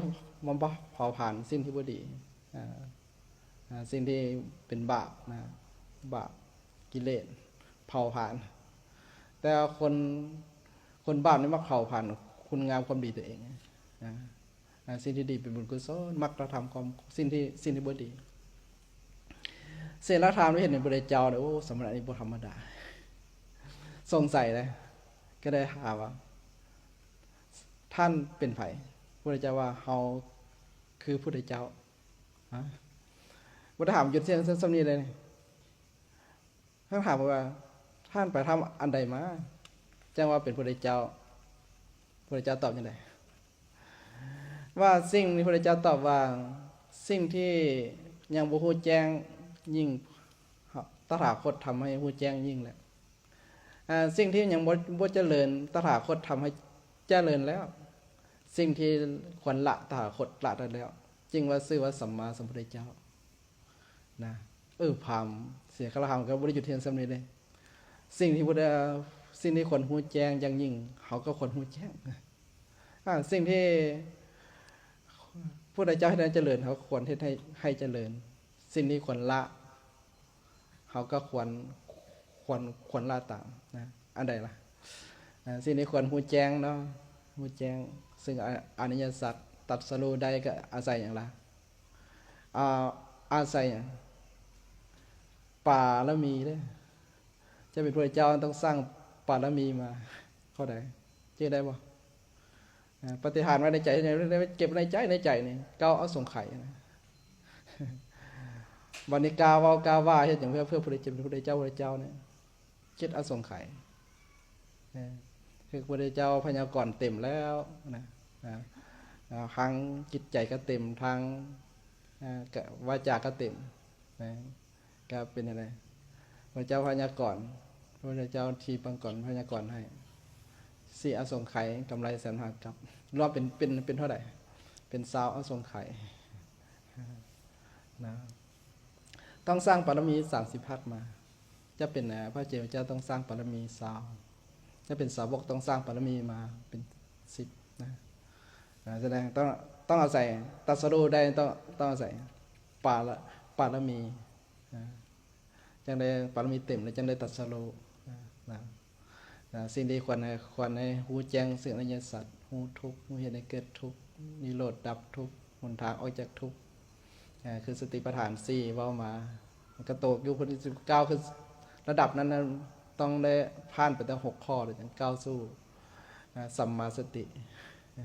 ມາເຜົາຜານສິ່ງທີ່ບໍ່ດີ ອາ ອາ ສິ່ງທີ່ເປັນບາບນະ ບາບ ກິເລດ ເຜົາຜານ ແຕ່ວ່າຄົນ ຄົນບາບນີ້ມັກເຜົາຜານຄຸນງາມຄວາມດີຕົວເອງ ອາ ອາ ສິ່ງທີ່ດີເປັນບຸນກຸສົນ ມັກກະທຳຄວາມ ສິ່ງທີ່ ສິ່ງທີ່ບໍ່ດີ ເສລະທາມໄດ້ເຫັນໃນພະເຈົ້າເດ້ ໂອ້ ສະມະນະນີ້ບໍ່ທຳມະດາ ສົງໄສເດ້ ກໍໄດ້ຖາມວ່າ ທ່ານເປັນໃຜ? ພະເຈົ້າວ່າ ເຮົາຄືພຸດທະເຈົ້າ ຮະ ບໍ່ໄດ້ຖາມຢຸດສ່ຽງສ່ຳນີ້ເລີຍ ທ່ານຖາມວ່າ ທ່ານໄປທຳອັນໃດມາ ຈັ່ງວ່າເປັນພຸດທະເຈົ້າ? ພຸດທະເຈົ້າຕອບຈັ່ງໃດ? ວ່າສິ່ງທີ່ພະເຈົ້າຕອບວ່າ ສິ່ງທີ່ຍັງບໍ່ຮູ້ແຈ້ງຍິ່ງ ຕະຖາຄົດທຳໃຫ້ຮູ້ແຈ້ງຍິ່ງແລ້ວ ອາ ສິ່ງທີ່ຍັງບໍ່ ບໍ່ຈະເລີນ ຕະຖາຄົດທຳໃຫ້ຈະເລີນແລ້ວ ສິ່ງທີ່ຄວນລະ ຕະຖາຄົດລະໄດ້ແລ້ວ ຈຶ່ງວ່າຊື່ວ່າສຳມາສຳພຸດທະເຈົ້າ ນະ ເອີ ພາມ ເສລະທາມກໍບໍ່ໄດ້ຢຸດທ່ຽງສ່ຳນີ້ເດ້ ສິ່ງທີ່ພຸດ ເອີ ສິ່ງທີ່ຄວນຮູ້ແຈ້ງຢ່າງຍິ່ງ ເຮົາກໍຄວນຮູ້ແຈ້ງ ອາ ສິ່ງທີ່ພຸດທະເຈົ້າເຮັດໃຫ້ຈະເລີນ ເຮົາຄວນເຮັດໃຫ້ ໃຫ້ຈະເລີນ ສິ່ງທີ່ຄວນລະ ເຮົາກໍຄວນ ຄວນ ຄວນລະຕາມນະ ອັນໃດລະ ອາ ສິ່ງທີ່ຄວນຮູ້ແຈ້ງເນາະ ຮູ້ແຈ້ງ ຊຶ່ງອະ ອະລິຍະສັດຕັດສະຮູ້ໄດ້ກໍອາໄສຫຍັງລະ ອາ ອາໄສຫຍັງ? ບາລະມີເດ້ ຈະເປັນພະພຸດທະເຈົ້າຕ້ອງສ້າງບາລະມີມາ ເຂົ້າໃຈ ຈື່ໄດ້ບໍ່? ອາ ປະຕິຖານໄວ້ໃນໃຈ ເກັບໃນໃຈ ໃນໃຈນີ້ ເກົ້າອະສົງໄຂນະ ບັດນີ້ກ້າເວົ້າກ້າວ່າເຮັດຫຍັງ ເພື່ອ ເພື່ອຜູ້ໃດຈະເປັນພະພຸດທະເຈົ້າ ພະພຸດທະເຈົ້ານີ້ ເຈັດອະສົງໄຂ ເອີ ຄືພະພຸດທະເຈົ້າພະຍາກອນເຕັມແລ້ວນະ ນະ ນະ ທາງຈິດໃຈກໍເຕັມ ທາງ ອ່າ ກະວາຈາກະເຕັມນະ ກະເປັນຈັ່ງໃດ ພະເຈົ້າພະຍາກອນ ພະເຈົ້າທີ່ປາງກອນພະຍາກອນໃຫ້ ສີ່ອະສົງໄຂ ກຳໄລແສນມະຫາກັບ ລວມເປັນ ເປັນ ເປັນເທົ່າໃດ? ເປັນຊາວອະສົງໄຂນະ ຕ້ອງສ້າງບາລະມີສາມສິບພັດມາ ຈະເປັນ ເອີ ພະເຈົ້າ ເຈົ້າຕ້ອງສ້າງບາລະມີຊາວ ຈະເປັນສາວົກຕ້ອງສ້າງບາລະມີມາເປັນສິບນະ ນະ ສະແດງຕ້ອງ ຕ້ອງອາໄສ ຕັດສະຮູ້ໄດ້ ຕ້ອງ ຕ້ອງອາໄສບາລະ ບາລະມີນະ ຈັ່ງໄດ້ບາລະມີເຕັມ ແລ້ວຈັ່ງໄດ້ຕັດສະຮູ້ນະ ນະ ນະ ສິ່ງທີ່ຄວນໃຫ້ ຄວນໃຫ້ຮູ້ແຈ້ງຊຶ່ງອະລິຍະສັດ ຮູ້ທຸກ ຮູ້ເຫດໃຫ້ເກີດທຸກ ນິໂຣດດັບທຸກ ຫົນທາງອອກຈາກທຸກ ອ່າ ຄືສະຕິປະທານສີ່ເວົ້າມາ ມັນກະຕົກຢູ່ພຸ້ນ ກ້າວຂຶ້ນລະດັບນັ້ນນະ ຕ້ອງໄດ້ຜ່ານໄປຕັ້ງຫົກຂໍ້ ແລ້ວຈຶ່ງກ້າວສູ່ ອ່າ ສຳມາສະຕິ ອ່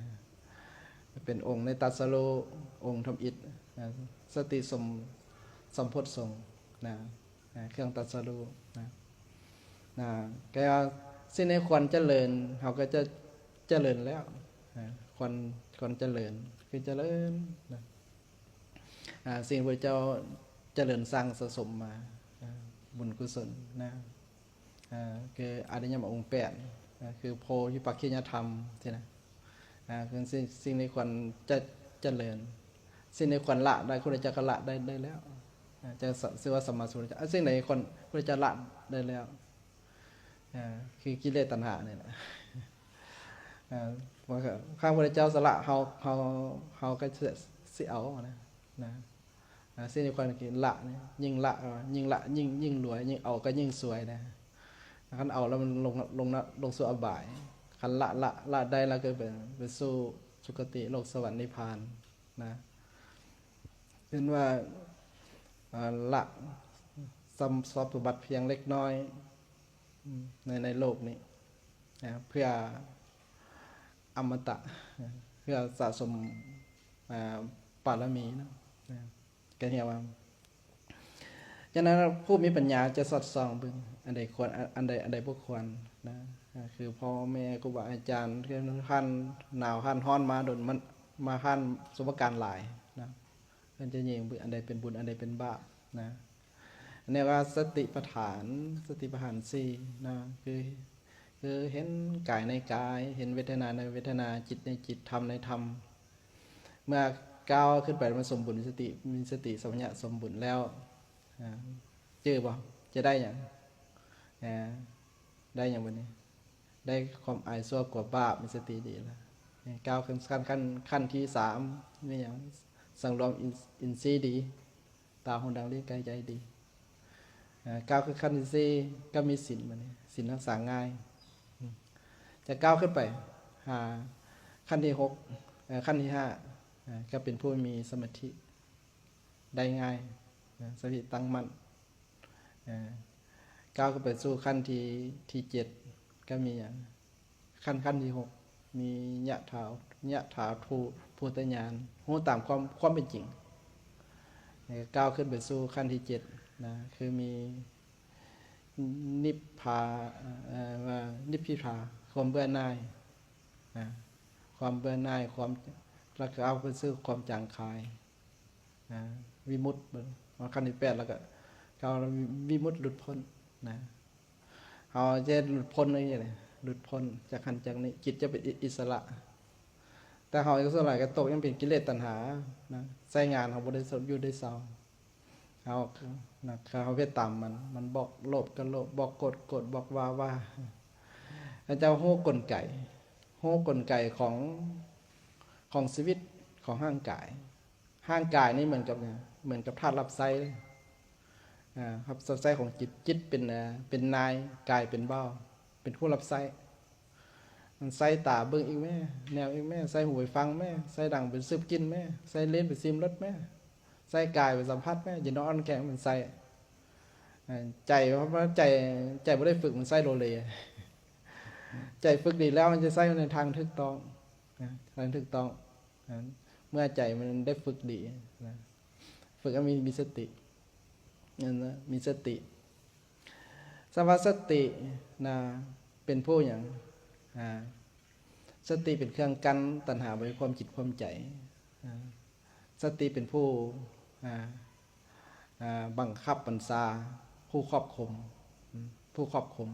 າ ເປັນອົງໃນຕັດສະຮູ້ ອົງທຳອິດ ອ່າ ສະຕິສົມ ສຳໂພດສົງນະ ອ່າ ເຄື່ອງຕັດສະຮູ້ນະ ນະ ແຕ່ວ່າສິ່ງໃດຄວນຈະເລີນ ເຮົາກໍຈະຈະເລີນແລ້ວ ອ່າ ຄວນ ຄວນຈະເລີນ ຄືຈະເລີນນະ ອ່າ ສິ່ງທີ່ພະເຈົ້າຈະເລີນສ້າງສະສົມມາ ອ່າ ບຸນກຸສົນນະ ອ່າ ຄືອະລິຍະມະອົງແປດ ອ່າ ຄືໂພທິປັກຂະຍະທຳຊີ້ນະ ອ່າ ຄືສິ່ງ ສິ່ງທີ່ຄວນຈະຈະເລີນ ສິ່ງທີ່ຄວນລະໄດ້ ພະພຸດທະເຈົ້າກໍລະໄດ້ ໄດ້ແລ້ວ ອ່າ ຈະຊື່ວ່າສຳມາສຳພຸດທະເຈົ້າ ອ່າ ສິ່ງໃດຄວນ ພະພຸດທະເຈົ້າລະໄດ້ແລ້ວ ອ່າ ຄືກິເລດຕັນຫານີ້ແຫຼະ ອ່າ ຄັນພະພຸດທະເຈົ້າສະລະ ເຮົາ ເຮົາ ເຮົາກໍຊິ ຊິເອົານະ ນະ ອ່າ ສິ່ງທີ່ຄວນກິນລະນີ້ ຍິ່ງລະ ເອີ ຍິ່ງລະ ຍິ່ງ ຍິ່ງລວຍ ຍິ່ງເອົາກໍຍິ່ງຊວຍນະ ຄັນເອົາແລ້ວມັນລົງ ລົງ ລົງສູ່ອະບາຍ ຄັນລະ ລະ ລະໄດ້ແລ້ວກໍໄປ ໄປສູ່ສຸຄະຕິໂລກສະຫວັນນິບພານນະ ເຫັນວ່າ ອ່າ ລະ ຊອບ ຊອບສົມບັດພຽງເລັກນ້ອຍ ໃນ ໃນໂລກນີ້ນະ ເພື່ອອະມະຕະ ເພື່ອສະສົມ ອ່າ ບາລະມີນະ ນະ ກໍຮຽກວ່າ ສະນັ້ນ ຜູ້ມີປັນຍາຈະສອດສ່ອງເບິ່ງ ອັນໃດຄວນ ອັນ ອັນໃດ ອັນໃດບໍ່ຄວນນະ ຄືພໍ່ແມ່ ຄູບາອາຈານ ຄືທ່ານໜາວ ທ່ານຮ້ອນມາດົນ ມາ ມາ ທ່ານປະສົບການຫຼາຍນະ ເພິ່ນຈະຍິງເບິ່ງ ອັນໃດເປັນບຸນ ອັນໃດເປັນບາບນະ ອັນນີ້ວ່າສະຕິປະທານ ສະຕິປະທານສີ່ນະ ຄື ຄືເຫັນກາຍໃນກາຍ ເຫັນເວທະນາໃນເວທະນາ ຈິດໃນຈິດ ທຳໃນທຳ ເມື່ອກ້າວຂຶ້ນໄປ ມັນສົມບູນ ມີສະຕິ ມີສະຕິສຳປະຊັນຍະສົມບູນແລ້ວ ອ່າ ຈື່ບໍ່? ຈະໄດ້ຫຍັງ? ອ່າ ໄດ້ຫຍັງບັດນີ້? ໄດ້ຄວາມອາຍຊົ່ວກົວບາບ ມີສະຕິດີແລ້ວ ກ້າວຂຶ້ນຂັ້ນ ຂັ້ນ ຂັ້ນທີສາມ ມີຫຍັງ? ສັງລວມອິນ ອິນຊີດີ ຕາ ຫູ ດັງ ລີ້ນ ກາຍ ໃຈດີ ອ່າ ກ້າວຂຶ້ນຂັ້ນທີສີ່ ກໍມີສິນ ບັດນີ້ສິນຮັກສາງ່າຍ ຈະກ້າວຂຶ້ນໄປຫາຂັ້ນທີຫົກ ເອີ ຂັ້ນທີຫ້າ ເອີ ກໍເປັນຜູ້ມີສະມາທິໄດ້ງ່າຍ ເອີ ສະມາທິຕັ້ງໝັ້ນ ເອີ ກ້າວຂຶ້ນໄປສູ່ຂັ້ນທີ ທີເຈັດ ກໍມີຫຍັງ? ຂັ້ນ ຂັ້ນທີຫົກ ມີຍະຖາ ຍະຖາພູ ພູຕະຍານ ຮູ້ຕາມຄວາມ ຄວາມເປັນຈິງ ແລ້ວກໍກ້າວຂຶ້ນໄປສູ່ຂັ້ນທີເຈັດນະ ຄືມີນິບພາ ເອີ ວ່ານິບພິທາ ຄວາມເບື່ອໜ່າຍນະ ຄວາມເບື່ອໜ່າຍ ຄວາມ ແລ້ວກໍກ້າວຂຶ້ນສູ່ຄວາມຈາງຄາຍ ອ່າ ວິມຸດ ເບິ່ງ ຮອດຂັ້ນທີແປດ ແລ້ວກໍ ເຂົາ ວິ ວິມຸດ ຫຼຸດພົ້ນນະ ເຮົາຈະຫຼຸດພົ້ນຈັ່ງຊີ້ ຫຼຸດພົ້ນຈາກຫັ້ນຈາກນີ້ ຈິດຈະເປັນອິ ອິດສະຫຼະ ແຕ່ເຮົາສ່ວນຫຼາຍກໍຕົກຍັງເປັນກິເລດຕັນຫານະ ໃຊ້ງານເຮົາບໍ່ໄດ້ຢູ່ໄດ້ເຊົາ ເຮົານະ ເຮົາເຮັດຕາມມັນ ມັນບອກໂລບກໍໂລບ ບອກໂກດກໍໂກດ ບອກວ່າກໍວ່າ ເຈົ້າຮູ້ກົນໄກ ຮູ້ກົນໄກຂອງ ຂອງຊີວິດ ຂອງຮ່າງກາຍ ຮ່າງກາຍນີ້ເໝືອນກັບຫຍັງ? ເໝືອນກັບທາດຮັບໃຊ້ເລີຍ ອ່າ ຮັບໃຊ້ຂອງຈິດ ຈິດເປັນ ເປັນນາຍ ກາຍເປັນບ່າວ ເປັນຜູ້ຮັບໃຊ້ ມັນໃຊ້ຕາເບິ່ງອີກແມ້ ແນມອີກແມ້ ໃຊ້ຫູໄປຟັງແມ້ ໃຊ້ດັງໄປສູບກິ່ນແມ້ ໃຊ້ເລ້ນໄປຊີມລົດແມ້ ໃຊ້ກາຍໄປສຳຜັດແມ້ ຢາກນອນແຂງມັນໃຊ້ ໃຈ ໃຈ ໃຈບໍ່ໄດ້ຝຶກ ມັນໃຊ້ໂລເລ ໃຈຝຶກດີແລ້ວ ມັນຈະໃຊ້ໃນທາງຖືກຕ້ອງ ນະ ໃນທາງຖືກຕ້ອງ ນະ ເມື່ອໃຈມັນໄດ້ຝຶກດີນະ ຝຶກໃຫ້ມີ ມີສະຕິ ນັ້ນນະ ມີສະຕິ ສຳມາສະຕິນະ ເປັນຜູ້ຫຍັງ? ອ່າ ສະຕິເປັນເຄື່ອງກັ້ນຕັນຫາບໍ່ໃຫ້ຄວາມຈິດຄວາມໃຈ ອ່າ ສະຕິເປັນຜູ້ ອ່າ ອ່າ ບັງຄັບບັນຊາ ຜູ້ຄອບຄຸມ ອາ ຜູ້ຄອບຄຸມ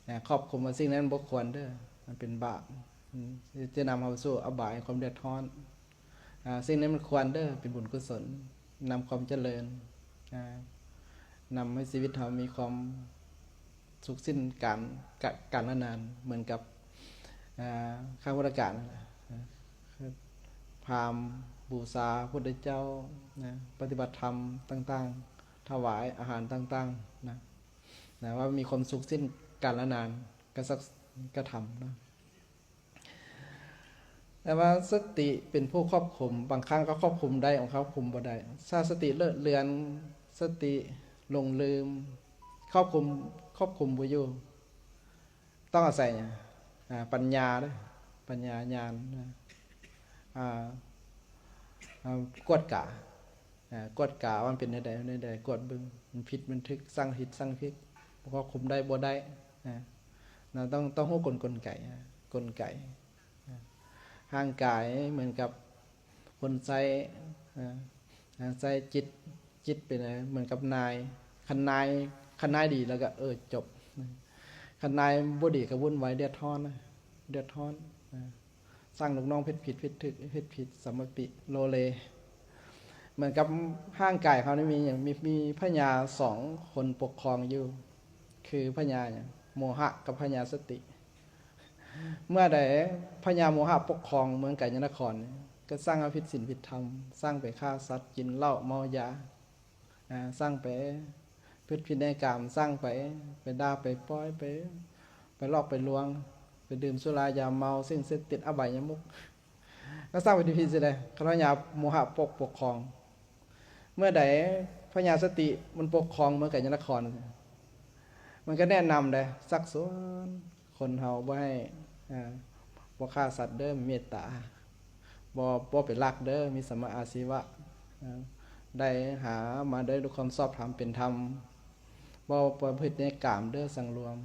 ອາ ຄອບຄຸມວ່າສິ່ງນັ້ນບໍ່ຄວນເດີ ມັນເປັນບາບ ອາ ຈະນຳເຮົາສູ່ອະບາຍ ຄວາມເດືອດຮ້ອນ ອາ ສິ່ງນັ້ນມັນຄວນເດີ ເປັນບຸນກຸສົນ ນຳຄວາມຈະເລີນ ອາ ນຳໃຫ້ຊີວິດເຮົາມີຄວາມສຸກສິ້ນການ ການລະນານ ເໝືອນກັບ ອາ ຄາງພຸດທະການນັ້ນແຫຼະ ອາ ພາມບູຊາພຸດທະເຈົ້ານະ ປະຕິບັດທຳຕ່າງໆ ຖວາຍອາຫານຕ່າງໆນະ ນະ ວ່າມີຄວາມສຸກສິ້ນການລະນານ ກະສັກ ກະທຳນະ. ແຕ່ວ່າສະຕິເປັນຜູ້ຄວບຄຸມ ບາງຄັ້ງກໍຄວບຄຸມໄດ້ ບາງຄັ້ງຄວບຄຸມບໍ່ໄດ້ ຖ້າສະຕິເລີດເລືອນ ສະຕິຫຼົງລືມ ຄອບຄຸມ ຄອບຄຸມບໍ່ຢູ່ ຕ້ອງອາໄສຫຍັງ? ອາ ປັນຍາເດ້ ປັນຍາຍານ ອາ ອາ ກວດກາ ອາ ກວດກາວ່າມັນເປັນແນວໃດ ແນວໃດ ກວດເບິ່ງ ມັນຜິດມັນຖືກ ສ້າງຜິດສ້າງຖືກ ຄວບຄຸມໄດ້ບໍ່ໄດ້ ອາ ນະ ຕ້ອງ ຕ້ອງຮູ້ກົນ ກົນໄກ ອາ ກົນໄກ ອາ ຮ່າງກາຍເໝືອນກັບຄົນໃຊ້ ອາ ໃຊ້ຈິດ ຈິດເປັນເໝືອນກັບນາຍ ຄັນນາຍ ຄັນນາຍດີແລ້ວກໍ ເອີ ຈົບ ຄັນນາຍບໍ່ດີກໍວຸ່ນວາຍ ເດືອດຮ້ອນ ເດືອດຮ້ອນ ອາ ສ້າງລູກນ້ອງເຮັດຜິດ ເຮັດຖືກ ເຮັດຜິດ ສຳມະປິ ໂລເລ ເໝືອນກັບຮ່າງກາຍເຮົານີ້ມີຫຍັງ? ມີ ມີພະຍາສອງຄົນປົກຄອງຢູ່ ຄືພະຍາຫຍັງ? ໂມຫະກັບພະຍາສະຕິ. ເມື່ອໃດພະຍາໂມຫະປົກຄອງເມືອງໄກຍະນະຄອນ ກໍສ້າງເອົາຜິດສິນຜິດທຳ ສ້າງໄປຂ້າສັດ ກິນເຫຼົ້າ ເມົາຢາ ອາ ສ້າງໄປ ຜິດພິໄນກາມ ສ້າງໄປ ໄປດ່າ ໄປປ້ອຍ ໄປ ໄປຫຼອກ ໄປລວງ ໄປດື່ມສຸລາຢາເມົາ ສິ່ງເສບຕິດ ອະບາຍຍະມຸກ ກໍສ້າງໄປຜິດໆຊິແຫຼະ ຄັນພະຍາໂມຫະປົກ ປົກຄອງ ເມື່ອໃດພະຍາສະຕິມັນປົກຄອງເມືອງໄກຍະນະຄອນ ມັນກໍແນະນຳເດ້ ຊັກຊວນ ຄົນເຮົາບໍ່ໃຫ້ ອາ ບໍ່ຂ້າສັດເດີ ມີເມດຕາ ບໍ່ ບໍ່ໄປລັກເດີ ມີສຳມາອາຊີວະ ອາ ໄດ້ຫາມາໄດ້ດ້ວຍຄວາມຊອບທຳເປັນທຳ ບໍ່ປະພຶດໃນກາມເດີ ສັງລວມ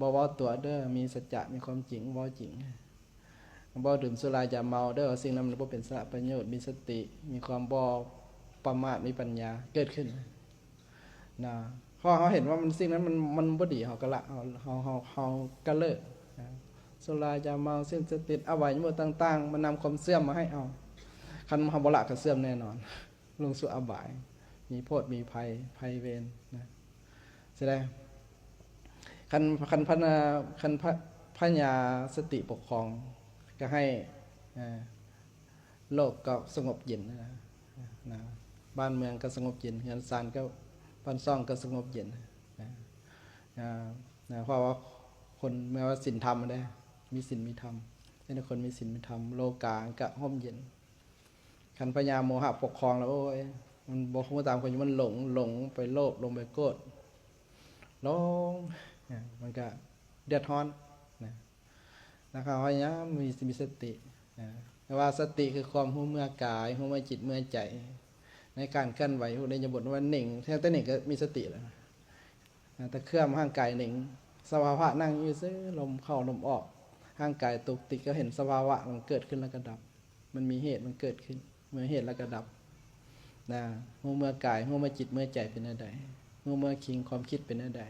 ບໍ່ເວົ້າຕົວະເດີ ມີສັດຈະ ມີຄວາມຈິງ ເວົ້າຈິງ ບໍ່ດື່ມສຸລາຢາເມົາເດີ ສິ່ງນັ້ນມັນບໍ່ເປັນສາລະປະໂຫຍດ ມີສະຕິ ມີຄວາມບໍ່ປະໝາດ ມີປັນຍາເກີດຂຶ້ນ ນະ ເພາະເຮົາເຫັນວ່າມັນ ສິ່ງນັ້ນມັນ ມັນບໍ່ດີ ເຮົາກໍລະ ເຮົາ ເຮົາ ເຮົາ ເຮົາກໍເລີກ ນະ ສຸລາຢາເມົາ ສິ່ງເສບຕິດ ອະບາຍຍະມຸກຕ່າງໆ ມັນນຳຄວາມເສື່ອມມາໃຫ້ເຮົາ ຄັນເຮົາບໍ່ລະກໍເສື່ອມແນ່ນອນ ລົງສູ່ອະບາຍ ມີໂທດ ມີໄພ ໄພເວນ ນະ ຊິໄດ້ ຄັນ ຄັນພະນາ ຄັນພະ ພະຍາສະຕິປົກຄອງ ກໍໃຫ້ ເອີ ໂລກກໍສະຫງົບເຢັນນະ ນະ ບ້ານເມືອງກໍສະຫງົບເຢັນ ເຮືອນຊານກໍ ບ້ານຊ່ອງກໍສະຫງົບເຢັນນະ ນະ ນະ ເພາະວ່າຄົນແມ່ນວ່າສິນທຳເດ້ ມີສິນມີທຳ ເຮັດໃຫ້ຄົນມີສິນມີທຳ ໂລກາກໍຮົ່ມເຢັນ. ຄັນພະຍາໂມຫະປົກຄອງແລ້ວ ໂອ້ຍ ມັນບໍ່ຮູ້ຕາມຄວາມຈິງ ມັນຫຼົງ ຫຼົງໄປໂລບ ຫຼົງໄປໂກດ ຫຼົງ ນະ ມັນກະເດືອດຮ້ອນນະ ນະ ເຮົາພະຍາຍາມມີ ມີສະຕິນະ ແຕ່ວ່າສະຕິຄືຄວາມຮູ້ເມື່ອກາຍ ຮູ້ເມື່ອຈິດເມື່ອໃຈ ໃນການເຄື່ອນໄຫວ ຮູ້ໃນອິລິຍາບົດວ່າເໜັງ ແຕ່ເໜັງກໍມີສະຕິແລ້ວນະ ນະ ແຕ່ເຄື່ອນຮ່າງກາຍເໜັງ ສະພາວະນັ່ງຢູ່ຊື່ ລົມເຂົ້າລົມອອກ ຮ່າງກາຍຕຸກຕິກ ກໍເຫັນສະພາວະມັນເກີດຂຶ້ນແລ້ວກໍດັບ ມັນມີເຫດມັນເກີດຂຶ້ນ ເມື່ອເຫດແລ້ວກໍດັບນະ ຮູ້ເມື່ອກາຍ ຮູ້ເມື່ອຈິດເມື່ອໃຈເປັນແນວໃດ ຮູ້ເມື່ອຄິງຄວາມຄິດເປັນແນວໃດ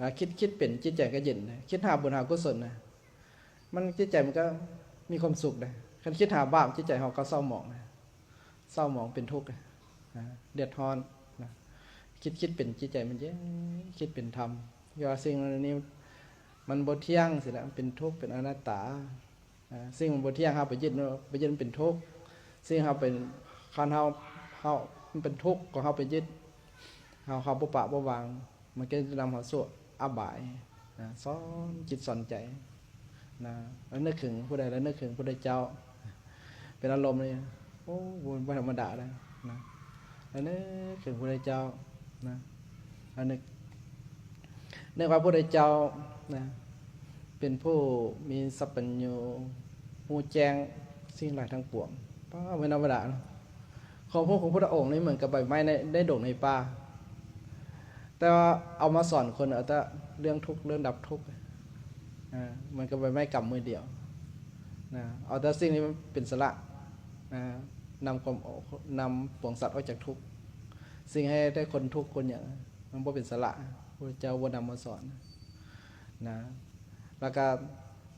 ອາ ຄິດ ຄິດເປັນ ຈິດໃຈກໍເຢັນນະ ຄິດຫາບຸນຫາກຸສົນນະ ມັນ ຈິດໃຈມັນກໍມີຄວາມສຸກເດ້ ຄັນຄິດຫາບາບ ຈິດໃຈເຮົາກໍເສົ້າໝອງນະ ເສົ້າໝອງເປັນທຸກນະ ເດືອດຮ້ອນນະ ຄິດ ຄິດເປັນ ຈິດໃຈມັນເຢັນ ຄິດເປັນທຳ ເພາະວ່າສິ່ງເຫຼົ່ານີ້ມັນບໍ່ທ່ຽງຊີ້ແຫຼະ ມັນເປັນທຸກ ເປັນອະນັດຕາ ອາ ສິ່ງມັນບໍ່ທ່ຽງ ເຮົາໄປຍຶດ ໄປຍຶດມັນເປັນທຸກ ສິ່ງເຮົາເປັນ ຄັນເຮົາ ເຮົາ ມັນເປັນທຸກ ກໍເຮົາໄປຍຶດ ເຮົາ ເຮົາບໍ່ປະບໍ່ວາງ ມັນກໍຈະນຳເຮົາສູ່ອະບາຍນະ ສອນຈິດສອນໃຈນະ ລະນຶກເຖິງຜູ້ໃດ ລະນຶກເຖິງພຸດທະເຈົ້າ ເປັນອາລົມນີ້ ໂອ້ ບໍ່ ບໍ່ທຳມະດາເດ້ນະ ລະນຶກເຖິງພຸດທະເຈົ້ານະ ລະນຶກ ນຶກວ່າພຸດທະເຈົ້ານະ ເປັນຜູ້ມີສັບພັນຍູ ຮູ້ແຈ້ງສິ່ງຫຼາຍທັງປວງ ປ້າ ບໍ່ທຳມະດາເນາະ ຄວາມຮູ້ຂອງພຸດທະອົງນີ້ເໝືອນກັບໃບໄມ້ໃນ ໃນດົງໃນປ່າ ແຕ່ວ່າເອົາມາສອນຄົນ ເອົາແຕ່ເລື່ອງທຸກ ເລື່ອງດັບທຸກ ອາ ເໝືອນກັບໃບໄມ້ກຳມືດຽວນະ ເອົາແຕ່ສິ່ງທີ່ມັນເປັນສາລະນະ ນຳຄວາມ ນຳປວງສັດອອກຈາກທຸກ. ສິ່ງໃຫ້ແຕ່ຄົນທຸກຄົນຫຍັງ ມັນບໍ່ເປັນສາລະ, ພະພຸດທະເຈົ້າບໍ່ນຳມາສອນນະ. ແລ້ວກໍ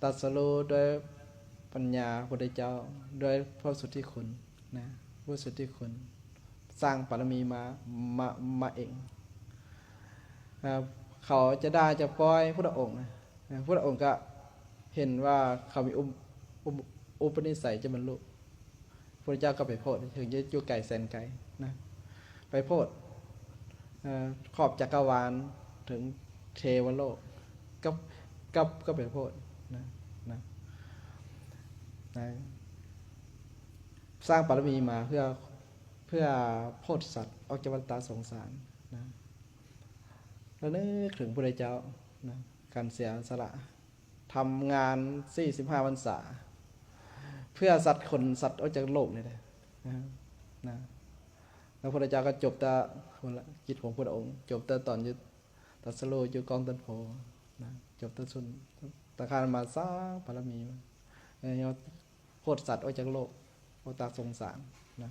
ຕັດສະຮູ້ດ້ວຍປັນຍາພະພຸດທະເຈົ້າ ດ້ວຍພະສຸດທິຄຸນນະ, ພະສຸດທິຄຸນ ສ້າງບາລະມີມາ ມາ ມາເອງ. ເຂົາຈະດ່າຈະປ້ອຍພຸດທະອົງນະ, ພຸດທະອົງກໍເຫັນວ່າເຂົາມີອຸ ອຸ ອຸປະນິໄສຈະບັນລຸ. ພຸດທະເຈົ້າກໍໄປໂພດ ເຖິງຈະຢູ່ໄກແສນໄກນະ, ໄປໂພດ ເອີ ຂອບຈັກກະວານເຖິງເທວະໂລກ ກັບ ກັບ ກັບໄປໂພດນະ ນະ ນະ ສ້າງບາລະມີມາເພື່ອ ເພື່ອໂພດສັດອອກຈາກວັດຕະສົງສານນະ. ລະນຶກເຖິງພຸດທະເຈົ້ານະ, ການເສຍສະຫຼະ ທຳງານສີ່ສິບຫ້າພັນສາ ເພື່ອສັດ ຂົນສັດອອກຈາກໂລກນີ້ແຫຼະນະ ນະ. ແລ້ວພະພຸດທະເຈົ້າກໍຈົບແຕ່ ພຸ້ນລະ ກິດຂອງພະພຸດທະອົງ ຈົບແຕ່ຕອນຢູ່ຕັດສະຮູ້ຢູ່ກ້ອງຕົ້ນໂພນະ, ຈົບແຕ່ຊຸນ ຕະຄານມາສ້າງບາລະມີມາ ເອີ ໂພດສັດອອກຈາກໂລກ ອອກຈາກສົງສານນະ.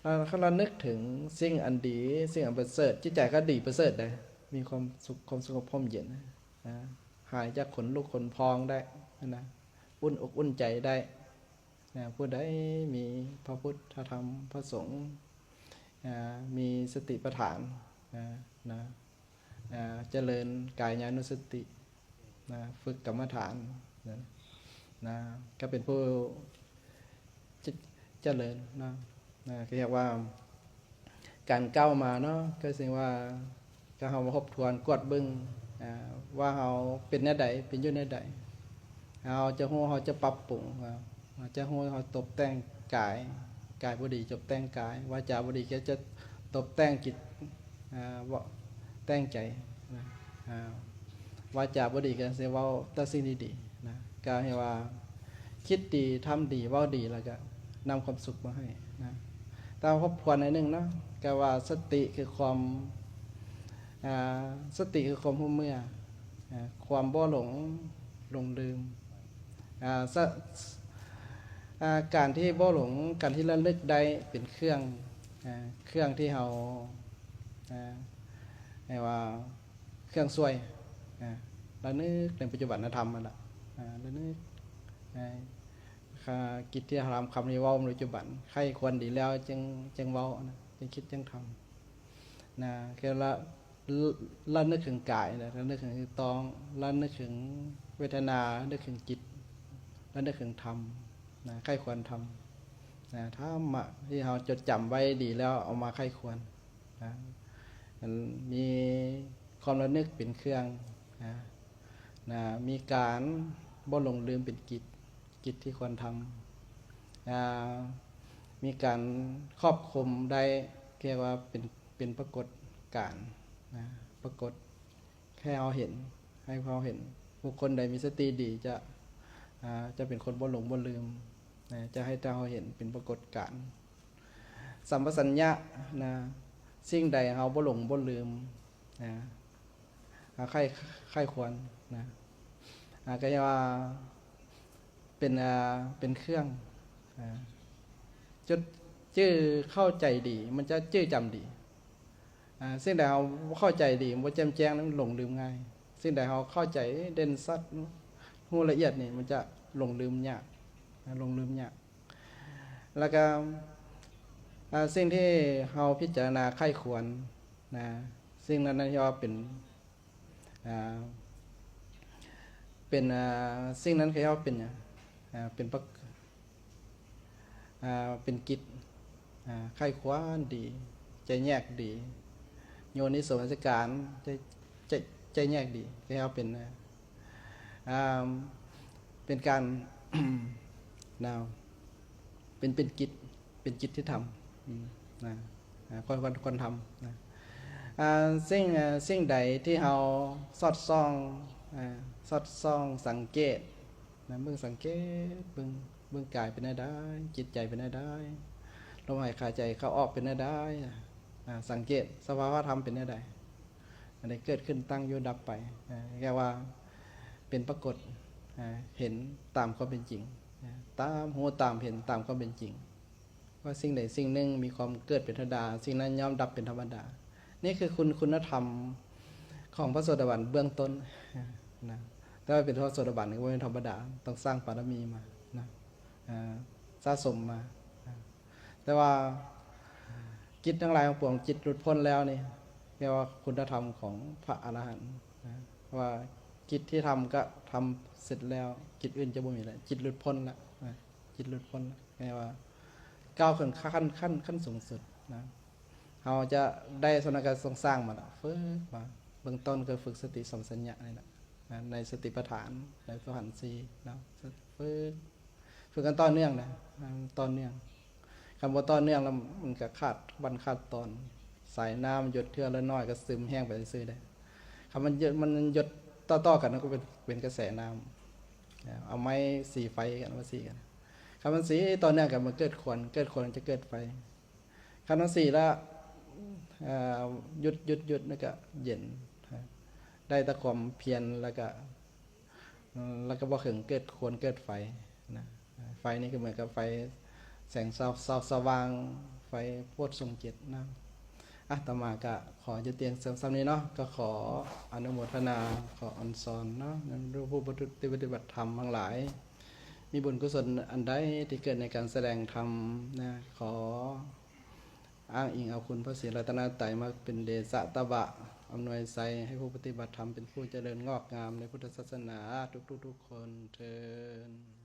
ແລ້ວຄັນລະນຶກເຖິງສິ່ງອັນດີ ສິ່ງອັນປະເສີດ, ຈິດໃຈກໍດີປະເສີດໄດ໋, ມີຄວາມສຸກ ຄວາມສະຫງົບຮົ່ມເຢັນນະ, ຫາຍຈາກຂົນລຸກຂົນພອງໄດ້ນະ, ອຸ່ນອົກອຸ່ນໃຈໄດ້ນະ. ຜູ້ໃດມີພະພຸດທະທຳພະສົງ ອາ ມີສະຕິປະທານນະ ນະ ອາ ຈະເລີນກາຍານຸສະຕິນະ, ຝຶກກຳມະຖານນະ ນະ ກໍເປັນຜູ້ ຈະ ຈະເລີນເນາະ ນະ ກໍຮຽກວ່າການກ້າວມາເນາະ, ກໍເຊິ່ງວ່າ ກໍເຮົາມາທົບທວນກວດເບິ່ງ ອາ ວ່າເຮົາເປັນແນວໃດ ເປັນຢູ່ແນວໃດ, ເຮົາຈະຮູ້ ເຮົາຈະປັບປຸງ ເຮົາຈະຮູ້ ເຮົາຕົບແຕ່ງກາຍ, ກາຍບໍ່ດີຕົບແຕ່ງກາຍ, ວາຈາບໍ່ດີກໍຈະຕົບແຕ່ງຈິດ ອາ ເວົ້າແຕ່ງໃຈນະ, ອາ ວາຈາບໍ່ດີກໍຊິເວົ້າແຕ່ສິ່ງດີໆນະ, ກໍໃຫ້ວ່າຄິດດີ ທຳດີ ເວົ້າດີ ແລ້ວກໍນຳຄວາມສຸກມາໃຫ້ນະ. ແຕ່ທົບທວນໜ້ອຍໜຶ່ງເນາະ, ກໍວ່າສະຕິຄືຄວາມ ອາ ສະຕິຄືຄວາມຮູ້ເມື່ອ ອາ ຄວາມບໍ່ຫຼົງ ຫຼົງລືມ ອາ ສະ ອາ ການທີ່ບໍ່ຫຼົງ ການທີ່ລະນຶກໄດ້ເປັນເຄື່ອງ ອາ ເຄື່ອງທີ່ເຮົາ ອາ ໃຫ້ວ່າເຄື່ອງຊ່ວຍ ອາ ລະນຶກໃນປັດຈຸບັນນະທຳຫັ້ນລະ ອາ ລະນຶກໃນ ອາ ກິດທີ່ເຮົາທຳ ຄຳທີ່ເວົ້າໃນປັດຈຸບັນ ໃຄ່ຄວນດີແລ້ວຈຶ່ງ ຈຶ່ງເວົ້ານະ ຈຶ່ງຄິດຈຶ່ງທຳນະ ຄືລະ ລະນຶກເຖິງກາຍນະ ລະນຶກເຖິງຕ້ອງ ລະນຶກເຖິງເວທະນາ ລະນຶກເຖິງຈິດ ລະນຶກເຖິງທຳນະ ໃຄ່ຄວນທຳນະ ທຳມະທີ່ເຮົາຈົດຈຳໄວ້ດີແລ້ວເອົາມາໃຄ່ຄວນນະ ມັນມີຄວາມລະນຶກເປັນເຄື່ອງນະ ນະ ມີການບໍ່ຫຼົງລືມເປັນກິດ ກິດທີ່ຄວນທຳ ອາ ມີການຄອບຄຸມໄດ້ ເອີ້ນວ່າເປັນ ເປັນປາກົດການນະ ປາກົດໃຫ້ເຮົາເຫັນ ໃຫ້ເຮົາເຫັນ ບຸກຄົນໃດມີສະຕິດີຈະ ອາ ຈະເປັນຄົນບໍ່ຫຼົງບໍ່ລືມນະ ຈະໃຫ້ເຮົາເຫັນເປັນປາກົດການ ສຳປະສັນຍະນະ ສິ່ງໃດເຮົາບໍ່ຫຼົງບໍ່ລືມນະ ອາ ໃຄ່ ໃຄ່ຄວນນະ ອາ ກໍເອີ້ນວ່າເປັນ ອາ ເປັນເຄື່ອງ ອາ ຈົດຈື່ເຂົ້າໃຈດີ ມັນຈະຈື່ຈຳດີ ອາ ສິ່ງໃດເຮົາບໍ່ເຂົ້າໃຈດີ ບໍ່ແຈ່ມແຈ້ງ ມັນຫຼົງລືມງ່າຍ ສິ່ງໃດເຮົາເຂົ້າໃຈເດັ່ນຊັດ ຮູ້ລະອຽດນີ້ ມັນຈະຫຼົງລືມຍາກນະ ຫຼົງລືມຍາກ ແລ້ວກໍ ອາ ສິ່ງທີ່ເຮົາພິຈາລະນາໃຄ່ຄວນນະ ສິ່ງນັ້ນເອີ້ນວ່າເປັນ ອາ ເປັນ ອາ ສິ່ງນັ້ນເຂົາເອີ້ນວ່າເປັນຫຍັງ ອາ ເປັນປະ ອາ ເປັນກິດ ອາ ໃຄ່ຄວນດີ ຈະແຍກດີ ໂຍນິໂສມນະສິການ ຈະ ຈະ ຈະແຍກດີ ເຂົາເອີ້ນວ່າເປັນ ອາ ເປັນການ ນາວ ເປັນ ເປັນກິດ ເປັນກິດທີ່ທຳ ອາ ຄວນ ຄວນ ຄວນທຳນະ ອາ ສິ່ງ ອາ ສິ່ງໃດທີ່ເຮົາສອດສ່ອງ ອາ ສອດສ່ອງສັງເກດນະ ເບິ່ງສັງເກດ ເບິ່ງ ເບິ່ງກາຍເປັນແນວໃດ ຈິດໃຈເປັນແນວໃດ ລົມຫາຍໃຈເຂົ້າອອກເປັນແນວໃດ ອາ ສັງເກດສະພາວະທຳເປັນແນວໃດ ອັນໃດເກີດຂຶ້ນ ຕັ້ງຢູ່ ດັບໄປ ອາ ຮຽກວ່າເປັນປາກົດ ອາ ເຫັນຕາມຄວາມເປັນຈິງ ອາ ຕາມ ຮູ້ຕາມເຫັນຕາມຄວາມເປັນຈິງ ວ່າສິ່ງໃດສິ່ງໜຶ່ງມີຄວາມເກີດເປັນທຳມະດາ, ສິ່ງນັ້ນຍ່ອມດັບເປັນທຳມະດາ. ນີ້ຄືຄຸນ ຄຸນນະທຳຂອງພະໂສດາບັນເບື້ອງຕົ້ນນະ. ແຕ່ວ່າເປັນພະໂສດາບັນກໍບໍ່ແມ່ນທຳມະດາ, ຕ້ອງສ້າງບາລະມີມານະ, ເອີ ສະສົມມານະ. ແຕ່ວ່າກິດທັງຫຼາຍທັງປວງ, ຈິດຫຼຸດພົ້ນແລ້ວນີ້ ເອີ້ນວ່າຄຸນນະທຳຂອງພະອະລະຫັນນະ, ວ່າກິດທີ່ທຳກໍທຳເສັດແລ້ວ, ກິດອື່ນຈະບໍ່ມີແລ້ວ, ຈິດຫຼຸດພົ້ນແລ້ວນະ, ຈິດຫຼຸດພົ້ນແລ້ວ. ເອີ້ນວ່າກ້າວຂຶ້ນຂັ້ນ ຂັ້ນ ຂັ້ນສູງສຸດນະ. ເຮົາຈະໄດ້ສ່ຳນັ້ນກໍຕ້ອງສ້າງມາລະ, ຝຶກມາ. ເບື້ອງຕົ້ນກໍຝຶກສະຕິສຳປະຊັນຍະນີ້ແຫຼະນະ, ໃນສະຕິປະທານ ໃນໂສດາບັນສີ່ເນາະ, ຝຶກ ຝຶກກັນຕໍ່ເນື່ອງນະ, ຕໍ່ເນື່ອງ. ຄັນບໍ່ຕໍ່ເນື່ອງແລ້ວມັນກໍຂາດວັນຂາດຕອນ, ສາຍນ້ຳຢົດເທື່ອລະໜ້ອຍກໍຊຶມແຫ້ງໄປຊື່ໆເດ້. ຄັນມັນຢົດ ມັນຢົດຕໍ່ໆກັນ ມັນກໍເປັນ ເປັນກະແສນ້ຳ. ເອົາໄມ້ສີໄຟກັນ ມາສີກັນ. ຄັນມັນສີຕໍ່ເນື່ອງກັນ ມັນເກີດຄວັນ, ເກີດຄວັນຈະເກີດໄຟ. ຄັນມັນສີແລ້ວ ເອີ ຢຸດ ຢຸດ ຢຸດ ແລ້ວກໍເຢັນ, ໄດ້ແຕ່ຄວາມພຽນ ແລ້ວກໍ ແລ້ວກໍບໍ່ເຖິງເກີດຄວັນເກີດໄຟນະ. ໄຟນີ້ກໍເໝືອນກັບໄຟແສງສະ ສະ ສະຫວ່າງ, ໄຟໂພດຊົງເຈັດນະ. ອາ ອາດຕະມາກໍຂໍຢຸດພຽງສ່ຳນີ້ເນາະ, ກໍຂໍອະນຸໂມທະນາ, ຂໍອອນຊອນເນາະ, ນຳຜູ້ປະຕິບັດທຳທັງຫຼາຍ ມີບຸນກຸສົນອັນໃດທີ່ເກີດໃນການສະແດງທຳນະ, ຂໍອ້າງອີງເອົາຄຸນພະສີລັດຕະນະໄຕມາເປັນເດຊະຕະບະ ອຳນວຍໄຊໃຫ້ຜູ້ປະຕິບັດທຳເປັນຜູ້ຈະເລີນງອກງາມໃນພຸດທະສາສະໜາທຸກໆຄົນເທີ້ນ.